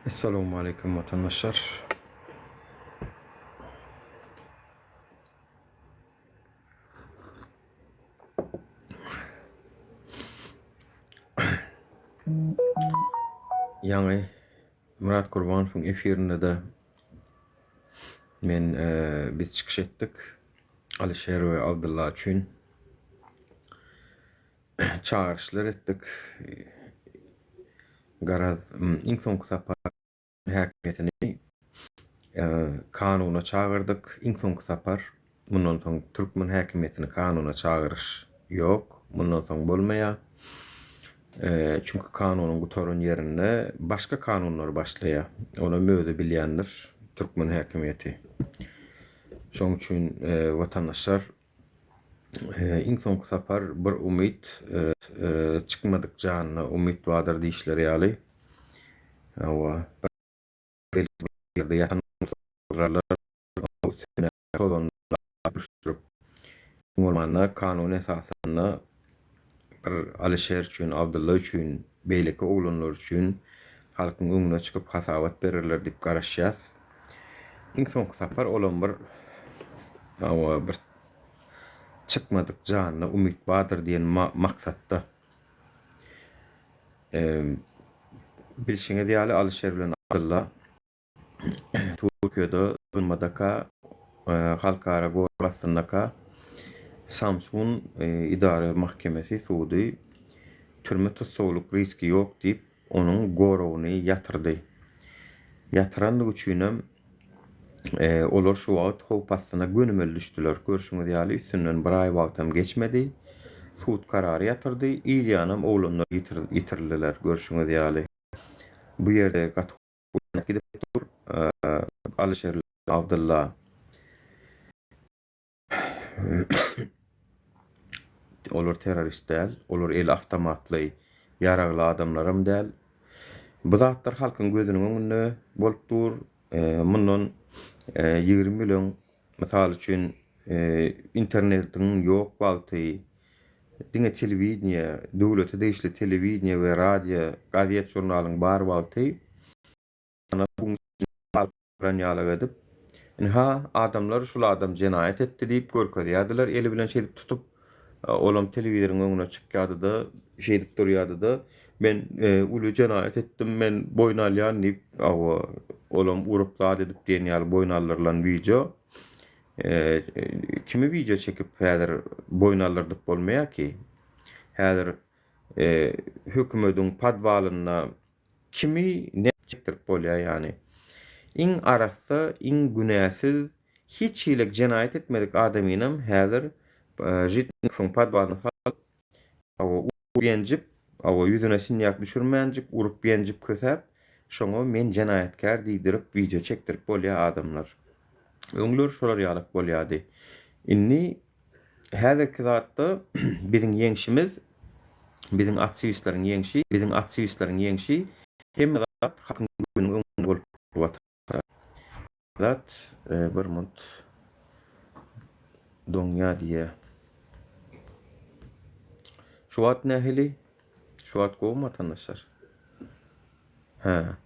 Essalamualeýkum watandaşlar. Ýaňy Myrat Gurbanowyň efirinde-de men biz çykyş etdik. Alyşer we Abdylla üçin çagyryşlar etdik. Garaz, iň soňky sapar häkimiýetini kanuna çagyrdyk. Iň soňky sapar. Mundan soň türkmen häkimiýetini kanuna çagyryş ýok. Mundan soň bolmaýar. Çünki kanunyň gutaran ýerinde başga kanunlar başlaýar. Olam özi bilýändir türkmen häkimiýeti. Şonuň üçin watandaşlar Iň soňky sapar bir umyt çykmadyk janyna umyt bardyr diýişleri ýaly. Hawa, belki bir ýerde ýatan bolsalar üstüne tozanyny düşürip, iň bolmanda kanun esasynda bir Alyşer üçin, Abdylla üçin, beýleki oglanlar üçin halkyň öňüne çykyp hasabat bererler diýip garaşýas. Iň soňky sapar olam bir hawa bir çykmadyk janyna umyt bardyr diýen maksatda. Bilşiňiz ýaly Alyşer bilen Abdylla Türkiýede synmadaka halkara gorag astyndaka Samsun idare mahkemesi sudy türme tussaglyk riski ýok diýip onuň goragyny ýatyrdy. Ýatyrandygy üçinem olar şu wagt howp astyna gönümel düşdüler. Görşüňiz ýaly üstünden bir aý wagtam geçmedi. Sud karary ýatyrdy. Yz ýanam oglanlar ýitirildiler. Görşüňiz ýaly. Bu ýerde gaty gidip dur. Alyşir Abdylla. Olar terrorist däl, olar eli awtomatly, ýaragly adamlaram däl. Bu zatlar halkyň gözüniň öňünde bolup dur. Mundan 20 ýyl öň, mysal üçin, internetiň ýok wagty, diňe telewideniýe, döwlete degişli telewideniýe we radio, gazet-žurnalyň bar wagty, Duran ýalak edip, Ynha, adamlar şul adam jenaýat etdi diýip görkezýärdiler, eli bilen şeýdip tutup, olam telewizoryň öňüne çykýardy-da, şeýdip durýardy-da, Men uly jenaýat etdim, men boýun alýan diýip, hawa, olam urup zat edip diýen ýaly boýun aldyrylan wideo. Kimi wideo çekip häzir boýun aldyrdyp bolmaýar ki? Häzir hökümediň podwalynda Kimi näme çekdirip bolýar ýany? Iň arassa, iň günäsiz, hiç hili jenaýat etmedik adamynam häzir Žitnikowyň podwalyna salyp, hawa, urup ýenjip, hawa, ýüzüne sinýak düşürmänjik urup ýenjip kösäp, şoňa men jenaýatkär diýdirip wideo çekdirip bolýar adamlar. Öňler şolar ýalak bolýardy. Indi Häzirki zatda biziň ýeňşimiz, biziň aktiwistleriň ýeňşi, biziň aktiwistleriň ýeňşi hemme zat halkyň gözüniň öňünde bolup dur. Zat bir munt doňýa diýýä. Şu wagt nähili? Şu wagt gowumy watandaşlar? Hä.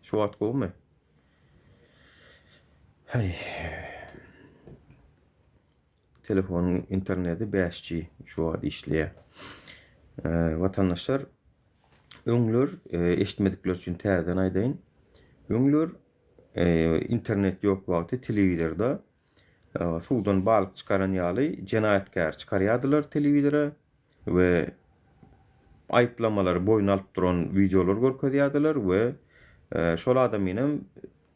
Şu wagt gowumy? Haý. Telefonyň interneti 5G şu wagt işleýär. Watandaşlar, öňler eşitmedikler üçin täzeden aýdaýyn. Öňler internet ýok wagty telewizorda suwdan balyk çykaran ýaly jenaýatkär çykarýardylar telewizora. we aýyplamalary boýun alyp duran wideolar görkezýärdiler we şol adamynam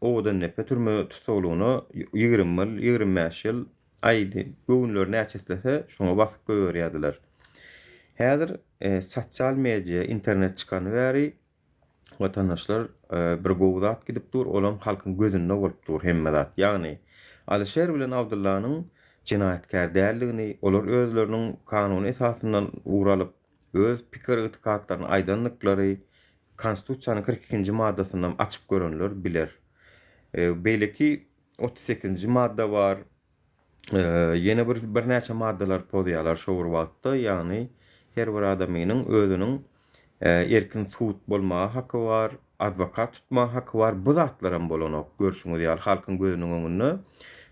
Owadandepe türme tussaglygyna 20 ýyl, 25 ýyl, aý göwünleri näçe islese şoňa basyp goýberýärdiler. Häzir sosial media, internet çykany bäri Watandaşlar bir gowy zat gidip dur, olam halkyň gözünde bolup dur hemme zat. Ýagny Alyşer bilen Abdyllanyň jenaýatkär däldigini, olar özleriniň kanuny esasyndan ugur alyp, öz pikir-ygtykatlaryny aýdandyklary Konstitusiýanyň 42-nji maddasyndan açyp görenler biler. Beýleki 38-nji madda bar. Ýene bir birnäçe maddalar pozýarlar şo bir wagtda, ýagny her bir adamynyň özüniň erkin sud bolmaga haky bar. Adwokat tutmaga haky bar. Bu zatlaram bolanok. Görşüňiz ýaly halkyň gözüniň öňünde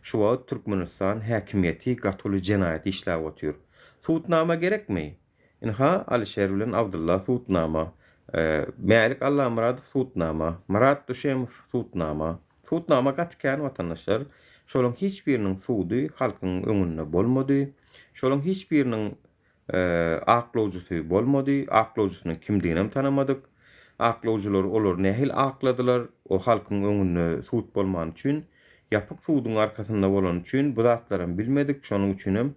şu wagt Türkmenistan häkimiýeti gaty uly jenaýat işläp otyr. Sudnama gerekmi? Ynha Alişer bilen Abdylla sudnama. Mälik Allamyradow sudnama. Myrat Düşemow sudnama. Sudnama gaty kän watandaşlar. Şolaň hiç biriniň sudy halkyň öňünde bolmady. Şolaň hiç biriniň Aklawjysy bolmady. Aklawjysynyň kimdiginem tanamadyk. Aklawjylar olary nähili akladylar, o halkyň öňünde sud bolmany üçin, ýapyk suduň arkasynda bolany üçin bu zatlaram bilmedik. Şonuň üçinem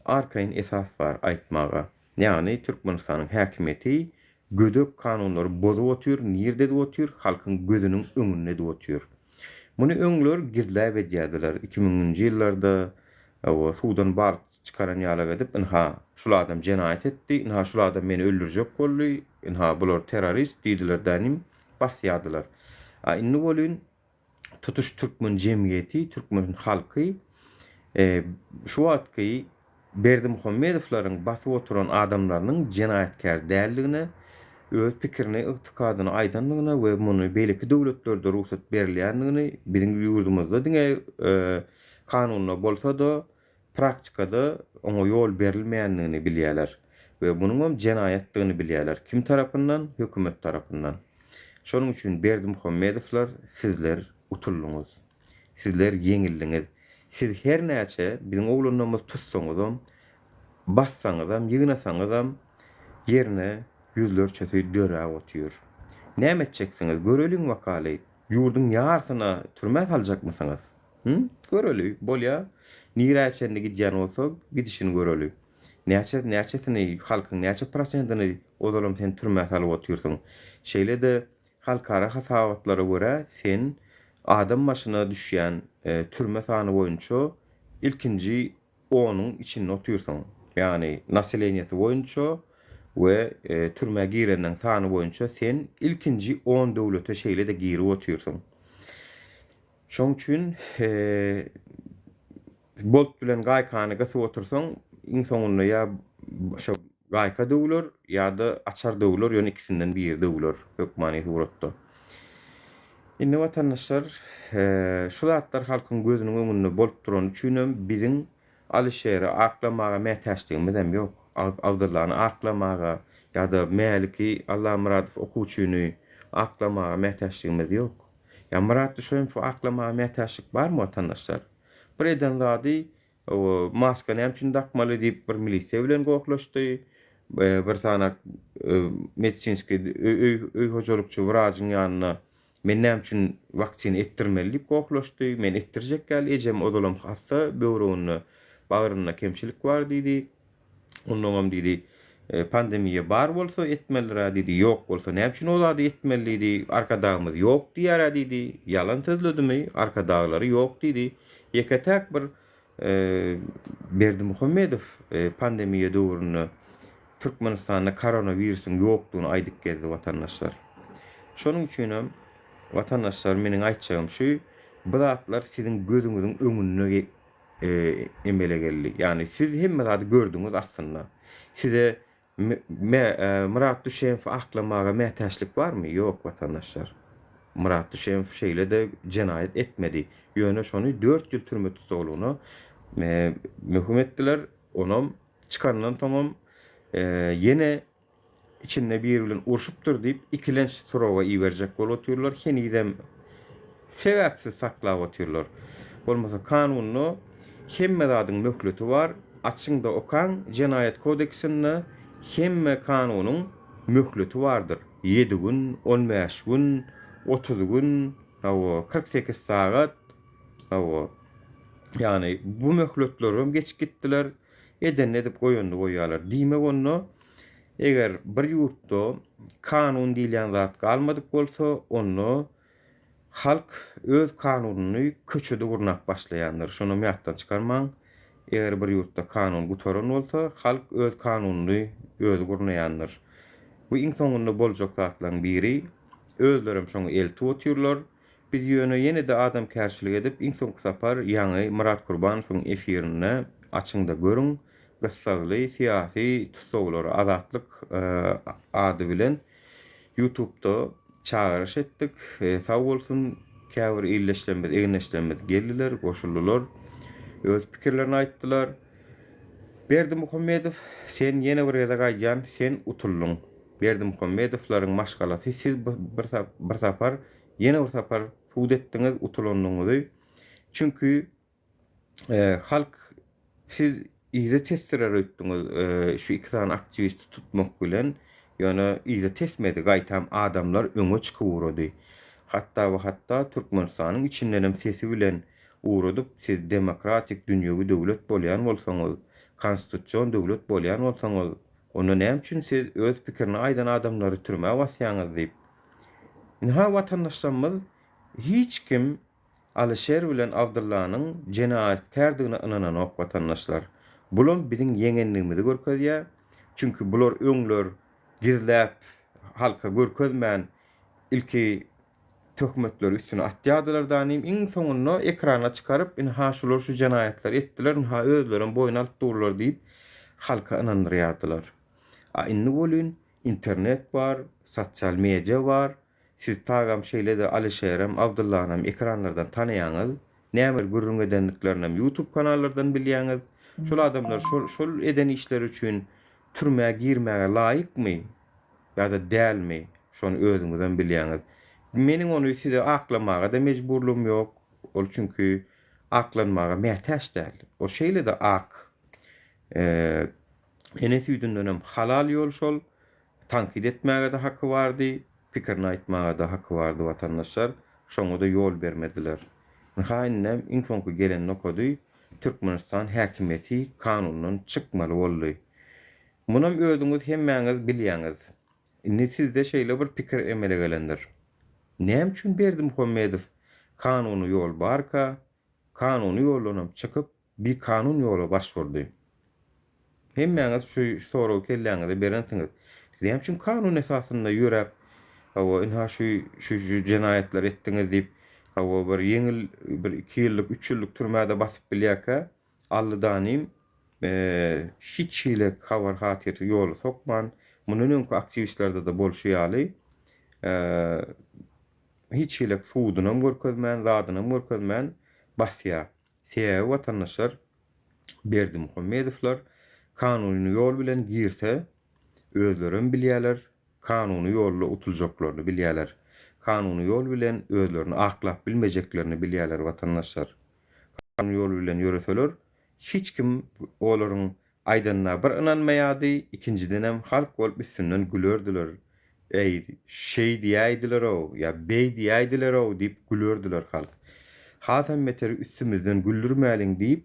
arkaýyn esas bar aýtmaga. Ýagny Türkmenistanyň häkimiýeti Gödek kanunlary bozup otyr, nirde edip otyr, halkyň gözüniň öňünde edip otyr. Muny öňler gizläp edýärdiler, iki müňünji ýyllarda hawa, suwdan balyk çykaran ýalak edip, ynha, şul adam jenaýat etdi, ynha, şul adam meni öldürjek boldy, ynha, bular terrorist diýdiler dänim, basýardylar. A indi welin tutuş türkmen jemgyýeti, türkmen halky şu wagtky Berdimuhamedowlaryň basyp oturan adamlarynyň jenaýatkär däldigine, öz pikirini, ygtykadyny aýdandygyna we muny beýleki döwletlerde rugsat berilýändigini, biziň ýurdumyzda diňe kanunda bolsa-da, praktikada oňa ýol berilmeýändigini bilýärler we munuňam jenaýatdygyny bilýärler. Kim tarapyndan? Hökümet tarapyndan. Şonuň üçin Berdimuhamedowlar sizler utuldyňyz. Sizler ýeňildiňiz. Siz her näçe biziň oglanlarymyzy tutsaňyzam, bassaňyzam, ýygnasaňyzam ýerine ýüzlerçesi döräp otyr. Näme etjeksiňiz? Göreliň wakaly. Ýurduň ýarsyna türmä saljakmysyňyz? Hü? Göreli, bolýa. Nirä çenli gidýän bolsa, gidişini göreli. Näçe, näçesini, halkyň näçe prosentini ozalam sen türmä salyp otyrsyň. Şeýle-de, halkara hasabatlara görä, sen adam başyna düşýän türme sany boýunça ilkinji onuň içinde otyrsyň. Ýagny naseleniýesi boýunça we türmä girenleň sany boýunça sen ilkinji on döwlete şeýle-de girip otyrsyň. Şoň üçin bolt bilen gaýkany gysyp otursaň, iň soňunda ýa şo gaýka döwler, ýa-da açar döwler, ýöne ikisinden biri döwler hökmany suratda. Indi watandaşlar, şu zatlar halkyň gözüniň öňünde bolup durany üçinem biziň Alyşeri aklamaga mätäçligimizem ýok. Abdyllany aklamaga ýa-da Mäliki Allamyradow okuwçyny aklamaga mätäçligimiz ýok. Ýa Myrat Düşemowy aklamaga mätäçlik barmy watandaşlar? Bir eden zady maska näme üçin dakmaly diýip bir milisiýa bilen gohlaşdy. Bir sany medisinskiý öý hojalykçy wrajyň ýanyna men näme üçin waksina etdirmeli diýip gohlaşdy. Men etdirjek ýaly ejem ozalam hassa böwreginde bagrynda kemçilik bar diýdi. Onnoňam diýdi, pandemiýa bar bolsa etmelidir-ä diýdi, ýok bolsa näme üçin o zady etmeli diýdi, Arkadagymyz ýok diýýär-ä diýdi, ýalan sözledimi, Arkadaglary ýok diýdi. Ýeke-täk bir Berdimuhamedow pandemiýa döwründe Türkmenistanda koronawirusyň ýokdugyny aýdyp gezdi watandaşlar. Şonuň üçinem watandaşlar meniň aýtjagym şu, bu zatlar siziň gözüňiziň öňünde emele geldi. Ýagny siz hemme zady gördüňiz aslynda. Size Myrat Düşemowy aklamaga mätäçlik barmy? Ýok watandaşlar. Myrat Düşemow şeýle-de jenaýat etmedi. Ýöne şony dört ýyl türme tussaglygyna möhüm etdiler. Onam çykandan soňam ýene Içinde biri bilen urşupdyr diýip, ikilenç suraga iberjek bolup otyrlar. Henizem sebäpsiz saklap otyrlar. Bolmasa kanunda hemme zadyň möhleti bar. Açyň-da okaň, Jenaýat kodeksinde hemme kanunyň möhleti bardyr. Ýedi gün, 15 gün, 30 gün, hawa, 48 sagat, hawa. Ýagny bu möhletlerem geçip gitdiler. Edenini edip goýanyny goýýarlar. Diýmek onda eger bir ýurtda kanun diýilýän zat galmadyk bolsa, onda halk öz kanunyny köçede gurnap başlaýandyr. Şonam ýatdan çykarmaň. Eger bir ýurtda kanun gutaran bolsa, halk öz kanunyny özi gurnaýandyr. Bu iň soňunda boljak zatlaryň biri. Özlerem şoňa eltip otyrlar. Biz ýöne ýene-de adamkärçilik edip iň soňky sapar ýaňy Myrat Kurbanowyň efirinde açyňda görüň gyssagly syýasy tussaglara azatlyk ady bilen ýutubda. Çagyryş etdik. Sag bolsun, käbir ildeşlerimiz, egindeşlerimiz geldiler, goşuldylar. Öz pikirlerini aýtdylar. Berdimuhamedow, sen ýene bir gezek aýdýan, sen utuldyň. Berdimuhamedowlaryň maşgalasy siz bir sapar, ýene bir sapar sud etdiňiz utulandygyňyzy. Çünki Halk siz yza tesdirer öýtdüňiz şu iki sany aktiwisti tutmak bilen, ýöne yza tesmedi, gaýtam adamlar öňe çykyp ugrady. Hatda we hatda Türkmenistanyň içindenem sesi bilen ugradyp, siz demokratik dünýewi döwlet bolýan bolsaňyz, konstitusion döwlet bolýan bolsaňyz, onda näme üçin siz öz pikirini aýdan adamlary türmä basýaňyz diýip. Ynha watandaşlarymyz hiç kim Alyşer bilen Abdyllanyň jenaýatkärdigine ynananok watandaşlar. Bulam biziň ýeňendigimizi görkezýär. Çünki bular öňler gizläp halka görkezmän ilki töhmetleri üstüne atýardylar danym iň soňunda ekrana çykaryp ynha şular şu jenaýatlary etdiler ynha özlerem boýun alyp durlar diýip halka ynandyrýardylar. A indi welin internet bar, sosial media bar Siz tagam şeýle-de Alyşerem, Abdullanam ekranlardan tanaýaňyz. Näme gürrüň edendiklerinem YouTube kanallardan bilýäňiz. Şol adamlar şol şol eden işleri üçin türmä girmäge laýykmy ýa-da dälmi, şony özüňizem bilýäňiz. Meniň ony size aklamaga-da mejburlygym ýok. Ol çünki aklanmaga mätäç däl. Ol şeýle-de ak. Ene süýdündenem halal ýol şol. Tankyt etmäge-de haky bardy, pikirini aýtmaga-da haky bardy watandaşlar. Şoňa-da ýol bermediler. Ynha indem iň soňky gelen nokady Türkmenistan häkimiýeti kanundan çykmaly boldy. Munam özüňiz hemmäňiz bilýäňiz. Indi sizde şeýle bir pikir emele gelendir. Näme üçin Berdimuhamedow kanuny ýol barka, kanuny ýoldanam çykyp bikanun ýola baş urdy. Hemmäňiz şu soragy kelläňize berensiňiz. Näme üçin kanun esasynda ýöräp, hawa, ynha şu şu şu jenaýatlary etdiňiz diýip, hawa, bir ýeňil bir iki ýyllyk, üç ýyllyk türmä-de basyp bilýärkä, Ally danym hiç hili habar-hatyr ýola sokman, mundan öňki aktiwistlerde-de bolşy ýaly, hiç hili sudunam görkezmän, zadynam görkezmän basýar. Sebäbi watandaşlar Berdimuhamedowlar kanuny ýol bilen girse özlerem bilýäler, kanuny ýolda utuljaklaryny bilýäler. Kanuny ýol bilen özlerini aklap bilmejeklerini bilýäler watandaşlar. Kanuny ýol bilen ýöreseler hiç kim olaryň Aýdanyna bir ynanmaýardy, ikinjidenem halk bolup üstünden gülerdiler. Äý, şeý diýäýdiler-ow, ýa beý diýäýdiler-ow diýip gülerdiler halk. Hasam beteri üstümizden güldürmäliň diýip,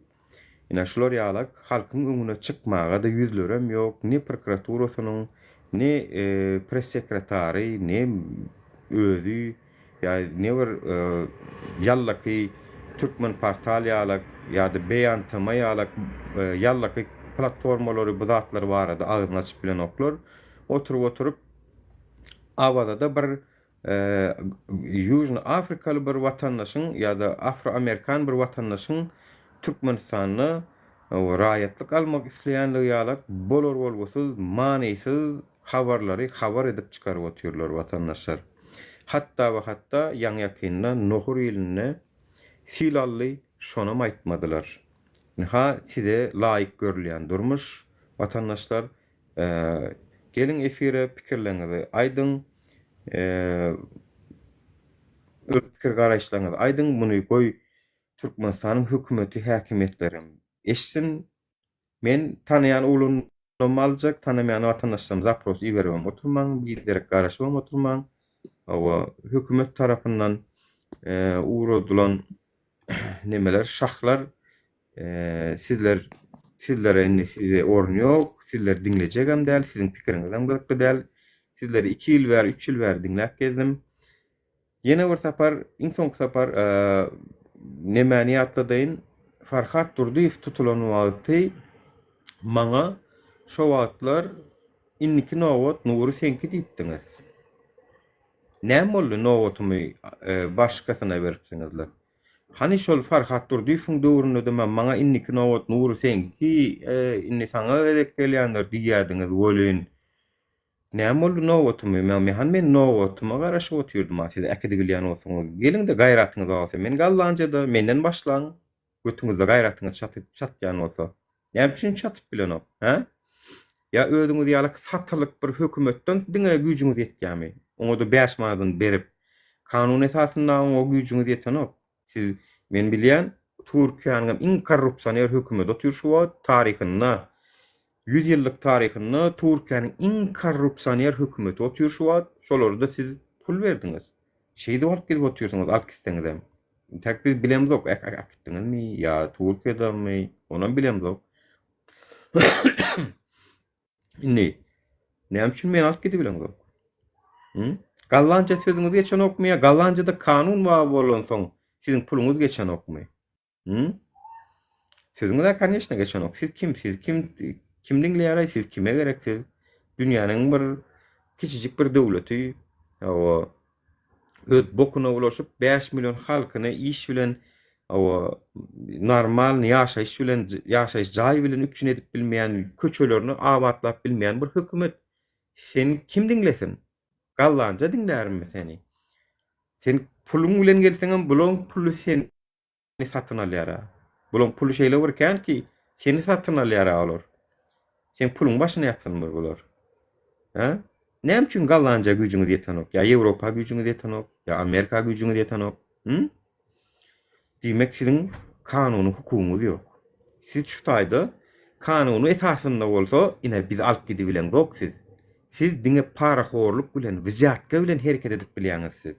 ine şular ýalak halkyň öňüne çykmaga-da ýüzlerem ýok, ne prokuraturasynyň, ne press-sekretary, ne özi. Ýa ne bir ýallaky Türkmenportal ýalak ýa-da Beýan TM ýalak ýallaky platformalary bu zatlar barada agzyny açyp bilenoklar. Oturyp-oturyp Awazada bir Ýužny Afrikaly bir watandaşyň ýa-da afroamerikan bir watandaşyň Türkmenistanda raýatlyk almak isleýänligi ýalak bolar-bolgusyz, manysyz habarlary habar edip çykaryp otyrlar watandaşlar. Hatda we hatda ýaňy-ýakynda Nohur ilinde sil aldy şonam aýtmadylar. Ynha size laýyk görülýän durmuş watandaşlar. Geliň efire pikirleriňizi aýdyň. Öz pikir garaýyşlaryňyzy aýdyň muny goý Türkmenistanyň hökümeti häkimiýetlerem eşitsin. Men tanaýan oglanlarymy aljak, tanamaýan watandaşlarymy zapros iberibem oturmaň, biderek garaşybam oturmaň. Hawa, hökümet tarapyndan ugradylan nemeler, şahlar sizler sizlere indi size orun ýok, sizleri diňlejegem däl, siziň pikiriňizem gyzykly däl. Sizleri iki ýyl bäri, üç ýyl bäri diňläp gezdim. Ýene bir sapar, iň soňky sapar nemäni ýatladaýyn, Farhat Durdyýew tutulan wagty maňa şo wagtlar indiki nobat Nury seňki diýipdiňiz. Näme boldy nobatymy başgasyna beripsiňizler. Hany şol Farhat Durdyýewiň döwründe-de maňa indiki nobat Nury seňki, indi saňa gezek gelýändir diýýärdiňiz welin. Näme boldy nobatymy? Men han men nobatyma garaşyp otyrdym a siz äkidibilýän bolsaňyz. Geliň-de gaýratyňyz bar bolsa. Men Gollandiýada, menden başlaň. Götüňizde gaýratyňyz çatyp, çatýan bolsa. Näme üçin çatyp bilenok, hä? Ýa özüňiz ýaly satylyk bir hökümetden diňe güýjüňiz ýetýärmi? Oňa-da bäş manadyny berip. Kanun esasynda oňa güýjüňiz ýetenok. Siz, men bilýän, Türkiýäniňem iň korrupsioner hökümeti otyr şu wagt taryhynda. Ýüz ýyllyk taryhynda Türkiýäniň iň korrupsioner hökümeti otyr şu wagt. Şolara-da siz pul berdiňiz. Şeýdip alyp gidip otyrsyňyz, alyp gitseňizem. Entäk biz bilemzok, äkitdiňizmi ýa Türkiýedemi, onam bilemzok. Indi näme üçin meni alyp gidibileňzok? Hı? Gollandiýa sözüňiz geçenokmy ýa Gollandiýada kanun bar bolansoň siziň puluňyz geçenokmy? Hı? Sözüňiz-ä koneçno geçenok. Siz kim? Siz kim? Kim diňleýär-aý? Siz kime gerek siz? Dünýäniň bir kiçijik bir döwleti, hawa, öz bokuna bulaşyp 5 million halkyny iş bilen, hawa, normalny ýaşaýyş bilen, ýaşaýyş jaý bilen üpjün edip bilmeýän, köçelerini abatlap bilmeýän bir hökümet. Seni kim diňlesin? Gallanja diňlärmi seni? Sen puluň bilen gelseňem bulaň puly seni satyn alýar-a. Bulaň puly şeýle bir kän ki, seni satyn alýar-a olar. Seň puluň başyna ýatsynmy bular? Hä? Näme üçin Gollandiýa güýjüňiz ýetenok? Ýa Ýewropa güýjüňiz ýetenok? Ýa Amerika güýjüňiz ýetenok? Hü? Diýmek siziň kanuny hukugyňyz ýok. Siz şu taýda kanuny esasynda bolsa, ine bizi alyp gidibileňzok siz. Siz diňe parahorluk bilen, wzýatka bilen hereket edip bilýäňiz siz.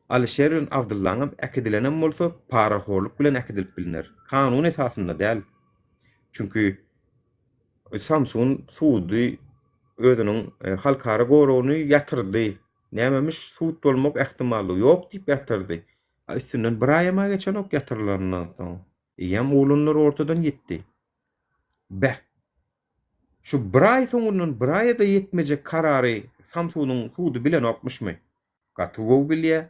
Alyşer bilen Abdyllaňam äkidilenem bolsa parahorluk bilen äkidilip bilner. Kanun esasynda däl. Çünki Samsun sudy özüniň e, halkara goragyny ýatyrdy. Nämemiş sud bolmak ähtimallygy ýok diýip ýatyrdy. A üstünden bir aýam-a geçenok ýatyrylanyndan soň. Eýýäm oglanlar ortadan ýitdi. Beh! Şu bir aý soňundan bir aýa-da ýetmejek karary Samsunyň sudy bilenokmyşmy? Gaty gowy bilýä.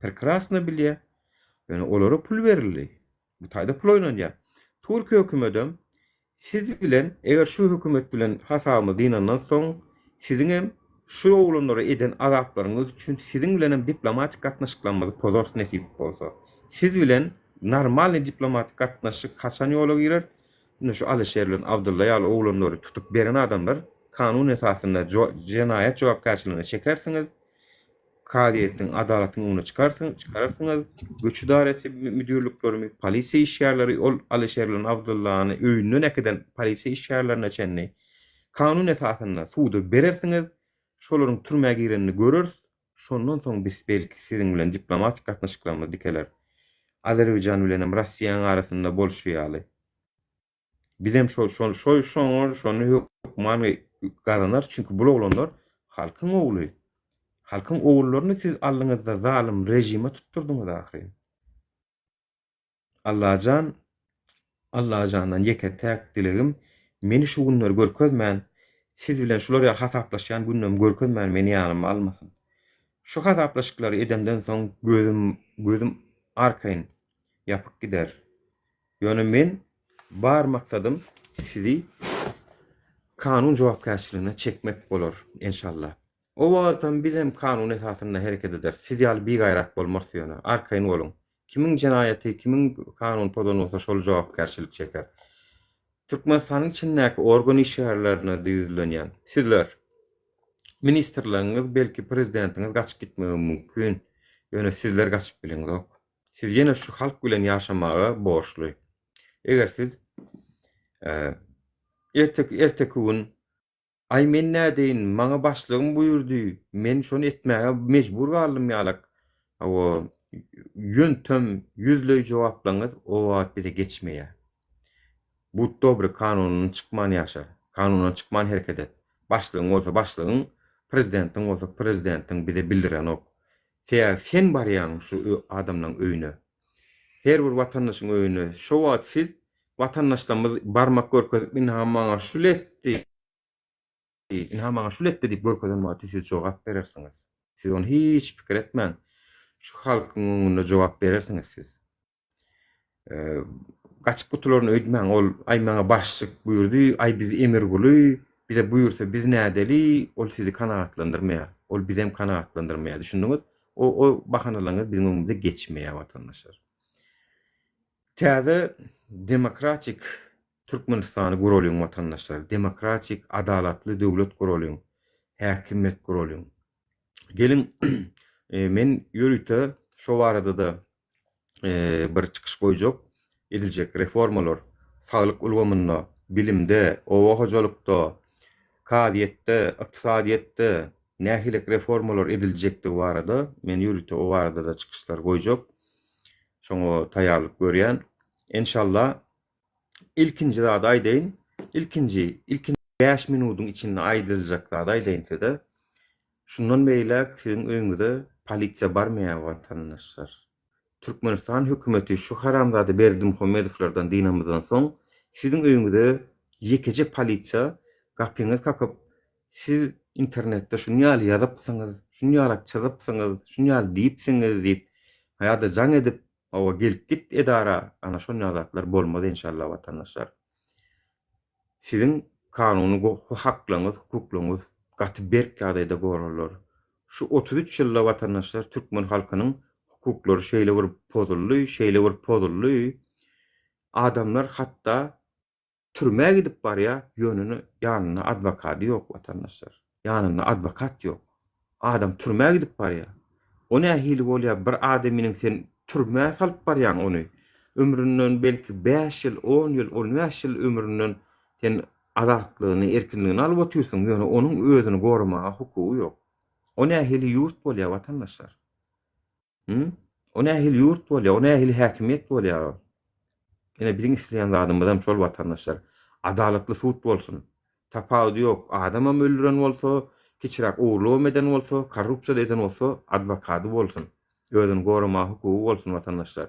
Prekrasno bilýä. Ýöne olara pul berildi. Bu taýda pul oýnalýar. Türkiýe hökümedem siz bilen eger şu hökümet bilen hasabymyz dynandan soň siziňem şu oglanlara eden azaplaryňyz üçin siziň bilenem diplomatik gatnaşyklarymyzy pozarys nesip bolsa. Siz bilen normalnyý diplomatik gatnaşyk haçan ýola girer? Ine şu Alyşer bilen Abdylla ýaly oglanlary tutup beren adamlar kanun esasynda jenaýat jogapkärçiligine çekersiňiz. Kazyýetiň, adalatyň öňüne çykarsyň, çykararsyňyz. Göç ydaresi müdirliklerimi, polisiýa işgärleri ol Alyşer bilen Abdyllany öýünden äkiden polisiýa işgärlerine çenli kanun esasynda suda berersiňiz. Şolaryň türmä girenini göreris. Şondan soň biz belki siziň bilen diplomatik gatnaşyklarymyz dikeler. Azerbaýjan bilenem Russiýanyň arasynda bolşy ýaly. Bizem şol şol şoý şoňa şony hökman gazanarys çünki bul oglanlar halkyň ogly. Halkyň ogullaryny siz aldyňyzda zalym režime tutdurdyňyz ahyryn. Allajan Allajandan ýeke täk dilegim meni şu günleri görkezmän siz bilen şular ýaly hasaplaşýan günlerimi görkezmän meni ýanyma almasyn. Şu hasaplaşyklary edemden soň gözüm gözüm arkaýyn ýapyk gider. Ýöne men bar maksadym sizi kanun jogapkärçiligine çekmek bolar enşalla. O wagtam bizem kanun esasynda hereket ederis. Siz ýaly bigaýrat bolmarys ýöne. Arkaýyn boluň. Kimiň jenaýaty, kimiň kanun pozan bolsa şol jogapkärçilik çeker. Türkmenistanyň içindäki organ işgärlerine-de ýüzlenýän. Sizler, ministrleriňiz belki prezidentiňiz gaçyp gitmegi mümkin. Ýöne sizler gaçyp bileňzok. Siz ýene şu halk bilen ýaşamaga borçly. Eger siz erteki erteki gün Aý men nädeýin, maňa başlygym buýurdy, men şony etmäge mejbur galdym ýalak hawa ýöntem ýüzleý jogaplaryňyz o wagt bize geçmeýär. Bud dobry kanundan çykman ýaşa, kanundan çykman hereket et. Başlygyň bolsa başlygyň, prezidentiň bolsa prezidentiň bize bildirenok. Sebäbi sen barýaň şu adamlaň öýüne. Her bir watandaşyň öýüne. Şo wagt siz watandaşlarymyz barmak görkezip ynha maňa şul etdi, ynha maňa şul etdi diýip görkezen wagty siz jogap berersiňiz. Siz ony hiç pikir etmäň. Şu halkyň öňünde jogap berersiňiz siz. Gaçyp gutularyn öýtmäň, ol aý maňa başlyk buýurdy, aý biz Emirguly. Bize buýursa biz nädeli, ol sizi kanagatlandyrmaýar. Ol bizem kanagatlandyrmaýar. Düşündiňiz? O o bahanalaryňyz biziň öňümizde geçmeýär watandaşlar. Täze demokratik Türkmenistany guralyň watandaşlar. Demokratik, adalatly döwlet guralyň. Häkimiýet guralyň. Geliň, men ýörite şo barada-da bir çykyş goýjak. Ediljek reformalar saglyk ulgamynda, bilimde, oba hojalykda, kazyýetde, ykdysadyýetde nähili reformalar ediljekdigi barada men ýörite o barada-da çykyşlar goýjak. Şoňa taýýarlyk görýän. Enşalla Ilkinji zady aýdaýyn, ilkinji, ilkinji bäş minudyň içinde aýdyljak zady aýdaýyn size. Şundan beýläk siziň öýüňize polisiýa barmaýar watandaşlar. Türkmenistan hökümeti şu haramzada Berdimuhamedowlardan dynamyzdan soň siziň öýüňize ýekeje polisiýa gapyňyzy kakyp siz internetde şuny ýaly ýazypsyňyz, şuny ýalak çyzypsyňyz, şuny ýaly diýipsiňiz diýip ýa-da jaň edip Hawa gelip git edara ana şonda zatlar bolmaz enşalla watandaşlar. Siziň kanuny haklaryňyz hukuklaryňyz gaty berk ýagdaýda goralar. Şu 33 ýylda watandaşlar türkmen halkynyň hukuklary şeýle bir pozuldy şeýle bir pozuldy adamlar hatda Türmä gidip barýa ýönene ýanynda adwokady ýok watandaşlar. Ýanynda adwokat ýok. Adam türmä gidip barýa. O nähili bolýa bir adamynyň sen türmä salyp barýaň ony. Ömründen belki bäş ýyl, on ýyl, on bäş ýyl ömründen sen azatlygyny, erkinligini alyp otyrsyň, ýöne onuň özüni goramaga hukugy ýok. O nähili ýurt bolýa watandaşlar? Hü? O nähili ýurt bolýar? O nähili häkimiýet bolýar? Ine biziň isleýän zadymyzam şol watandaşlar. Adalatly sud bolsun. Tapawudy ýok. Adamam öldüren bolsa, kiçiräk ogurlygam eden bolsa, korrupsiýa-da eden bolsa, adwokady bolsun. Özüni goramaga hukugy bolsun watandaşlar.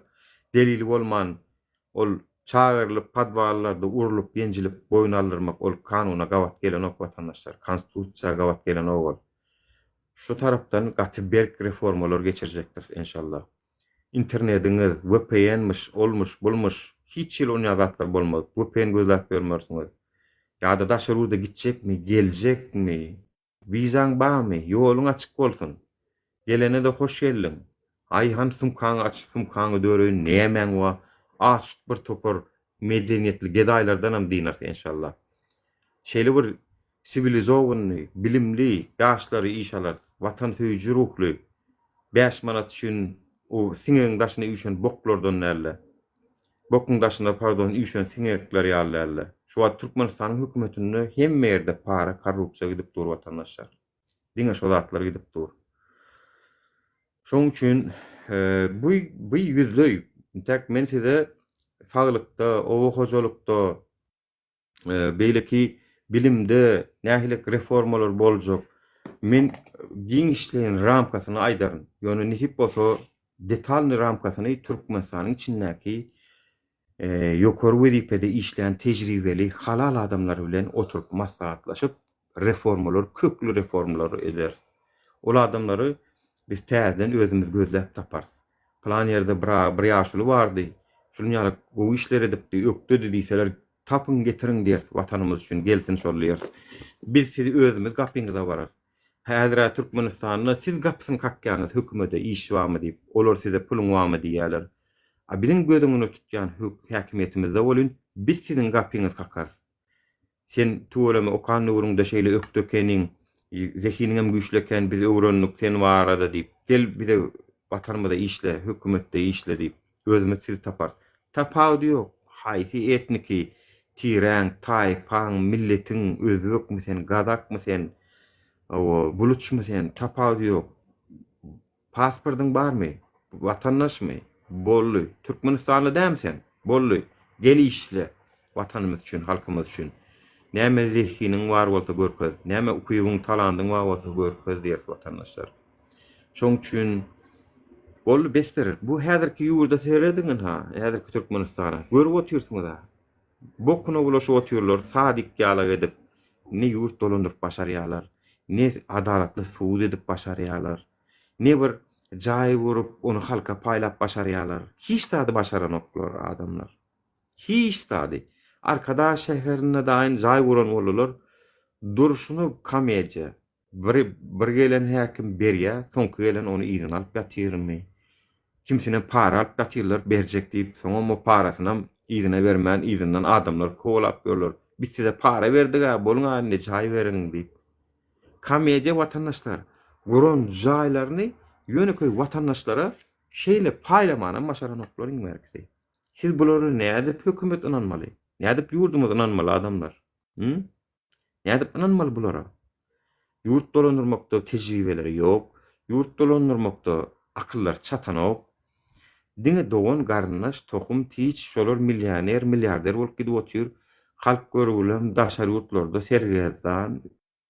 Delili bolman ol çagyrylyp podwallarda urlup ýenjilip boýun aldyrmak ol kanuna gabat gelenok watandaşlar. Konstitusiýa gabat gelenok ol. Şu tarapdan gaty berk reformalar geçirjekdiris enşalla. Internediňiz, VPN-miş, olmuş, bulmuş, hiç hili onýa zatlar bolmaz. VPN gözläp ýörmersiňiz. Ýa-da daşary ýurda gitjekmi, geljekmi, wizaň barmy, ýoluň açyk bolsun. Gelene-de hoş geldiň. Aý hany sumkaňy aç, sumkaňy döreýin, nämäň bar, aç bir topar medeniýetli gedaýlardanam dynarys enşalla. Şeýle bir siwilizowannyý, bilimli ýaşlary işe alarys. Watansöýüji ruhly, bäş manat üçin o siňegiň daşyna üýşen boklardan däl-de. Bokuň daşyna, pardon, üýşen siňekler ýaly däl-de. Şu wagt Türkmenistanyň hökümetinde hemme ýerde para, korrupsiýa gidip dur watandaşlar. Diňe şo zatlar gidip dur. Şoň üçin bu bu ýüzleý. Intäk men size saglykda, oba hojalykda, beýleki bilimde nähili reformalar boljak, men giňişleýin ramkasyny aýdaryn. Ýöne nesip bolsa detalnyý ramkasyny Türkmenistanyň içindäki ýokary wezipede işleýän tejribeli halal adamlar bilen oturyp maslahatlaşyp reformalar, kökli reformalar ederis. Ol adamlary biz täzeden özümiz gözläp taparys. Pylan ýerde bir bir ýaşuly bardy, şunuň ýaly gowy işler edipdi, ökdedi diýseler, tapyň getiriň diýeris, watanymyz üçin gelsin şol diýeris. Biz sizi özümiz gapyňyza bararys. Häzir-ä Türkmenistanda siz gapysyny kakýaňyz hökümede iş barmy diýip, olar size puluň barmy diýýärler. A biziň göz öňünde tutýan häkimiýetimizde welin biz siziň gapyňyzy kakarys. Sen tüweleme okan döwrüňde şeýle ökde ekeniň, zehiniňem güýçli eken, biz öwrendik sen barada diýip, gel bize watanymyza işle, hökümetde işle diýip, özümiz sizi taparys. Tapawudy ýok, haýsy etniki tiräň, taýpaň, milletiň, özbekmi sen, gazakmy sen, hawa, buluçmy sen, tapawudy ýok. Pasportyň barmy? Watandaşmy? Boldy. Türkmenistanly dälmi sen? Boldy. Gel işle. Watanymyz üçin, halkymyz üçin. Näme zehiniň bar bolsa görkez. Näme ukybyň, talandyň bar bolsa görkez diýeris watandaşlar. Şoň üçin boldy besdir. Bu häzirki ýurda serediň ynha, häzirki Türkmenistana. Görüp otyrsyňyz-a. Bokuna bulaşyp otyrlar, sadik ýalak edip. Ne ýurt dolandyryp başarýarlar, ne adalatly sud edip başarýarlar, ne bir jaý gurup, ony halka paýlap başarýarlar. Hiç zady başaranoklar adamlar. Hiç zady. Arkadag şäherinde daýyn jaý guran boldular. Durşuna komediýa. Bir bir gelen häkim berýä, soňky gelen ony yzyna alyp ýatyrmy. Kimsinem para alyp ýatyrlar berjek diýip, soňam o parasynam yzyna bermän yzyndan adamlar kowalap ýörler. Biz size para berdig-ä, boluň-a indi jaý beriň diýip. Komediýa watandaşlar. Guran jaýlaryny ýönekeý watandaşlara şeýle paýlamanam başaranoklar iň bärkisi. Siz bulara nädip hökümet ynanmaly? Nädip ýurdumyz ynanmaly adamlar? Hü? Nädip ynanmaly bulara? Ýurt dolandyrmakda tejribeleri ýok, ýurt dolandyrmakda akyllary çatanok. Diňe dogan, garyndaş, tohum, tiç şolar millioner, milliarder bolup gidip otyr. Halk görgülem daşary ýurtlarda sergezdan,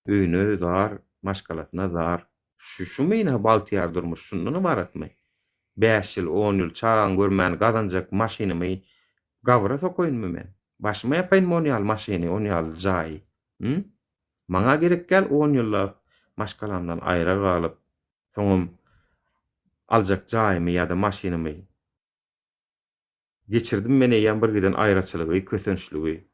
öýüne zar, maşgalasyna zar. Şu şumy ynha bagtyýar durmuş şundan ybaratmy? Bäş ýyl, on ýyl çagaň görmän gazanjak maşynymy Gabra sokaýynmy men? Başyma ýapaýynmy on ýaly maşyny, on ýaly jaýy? Hü? Maňa gerek däl on ýyllap maşgalamdan aýra galyp, soňam aljak jaýymy ýa-da maşynymy. Geçirdim men eýýäm bir giden aýraçylygy, kösençligi.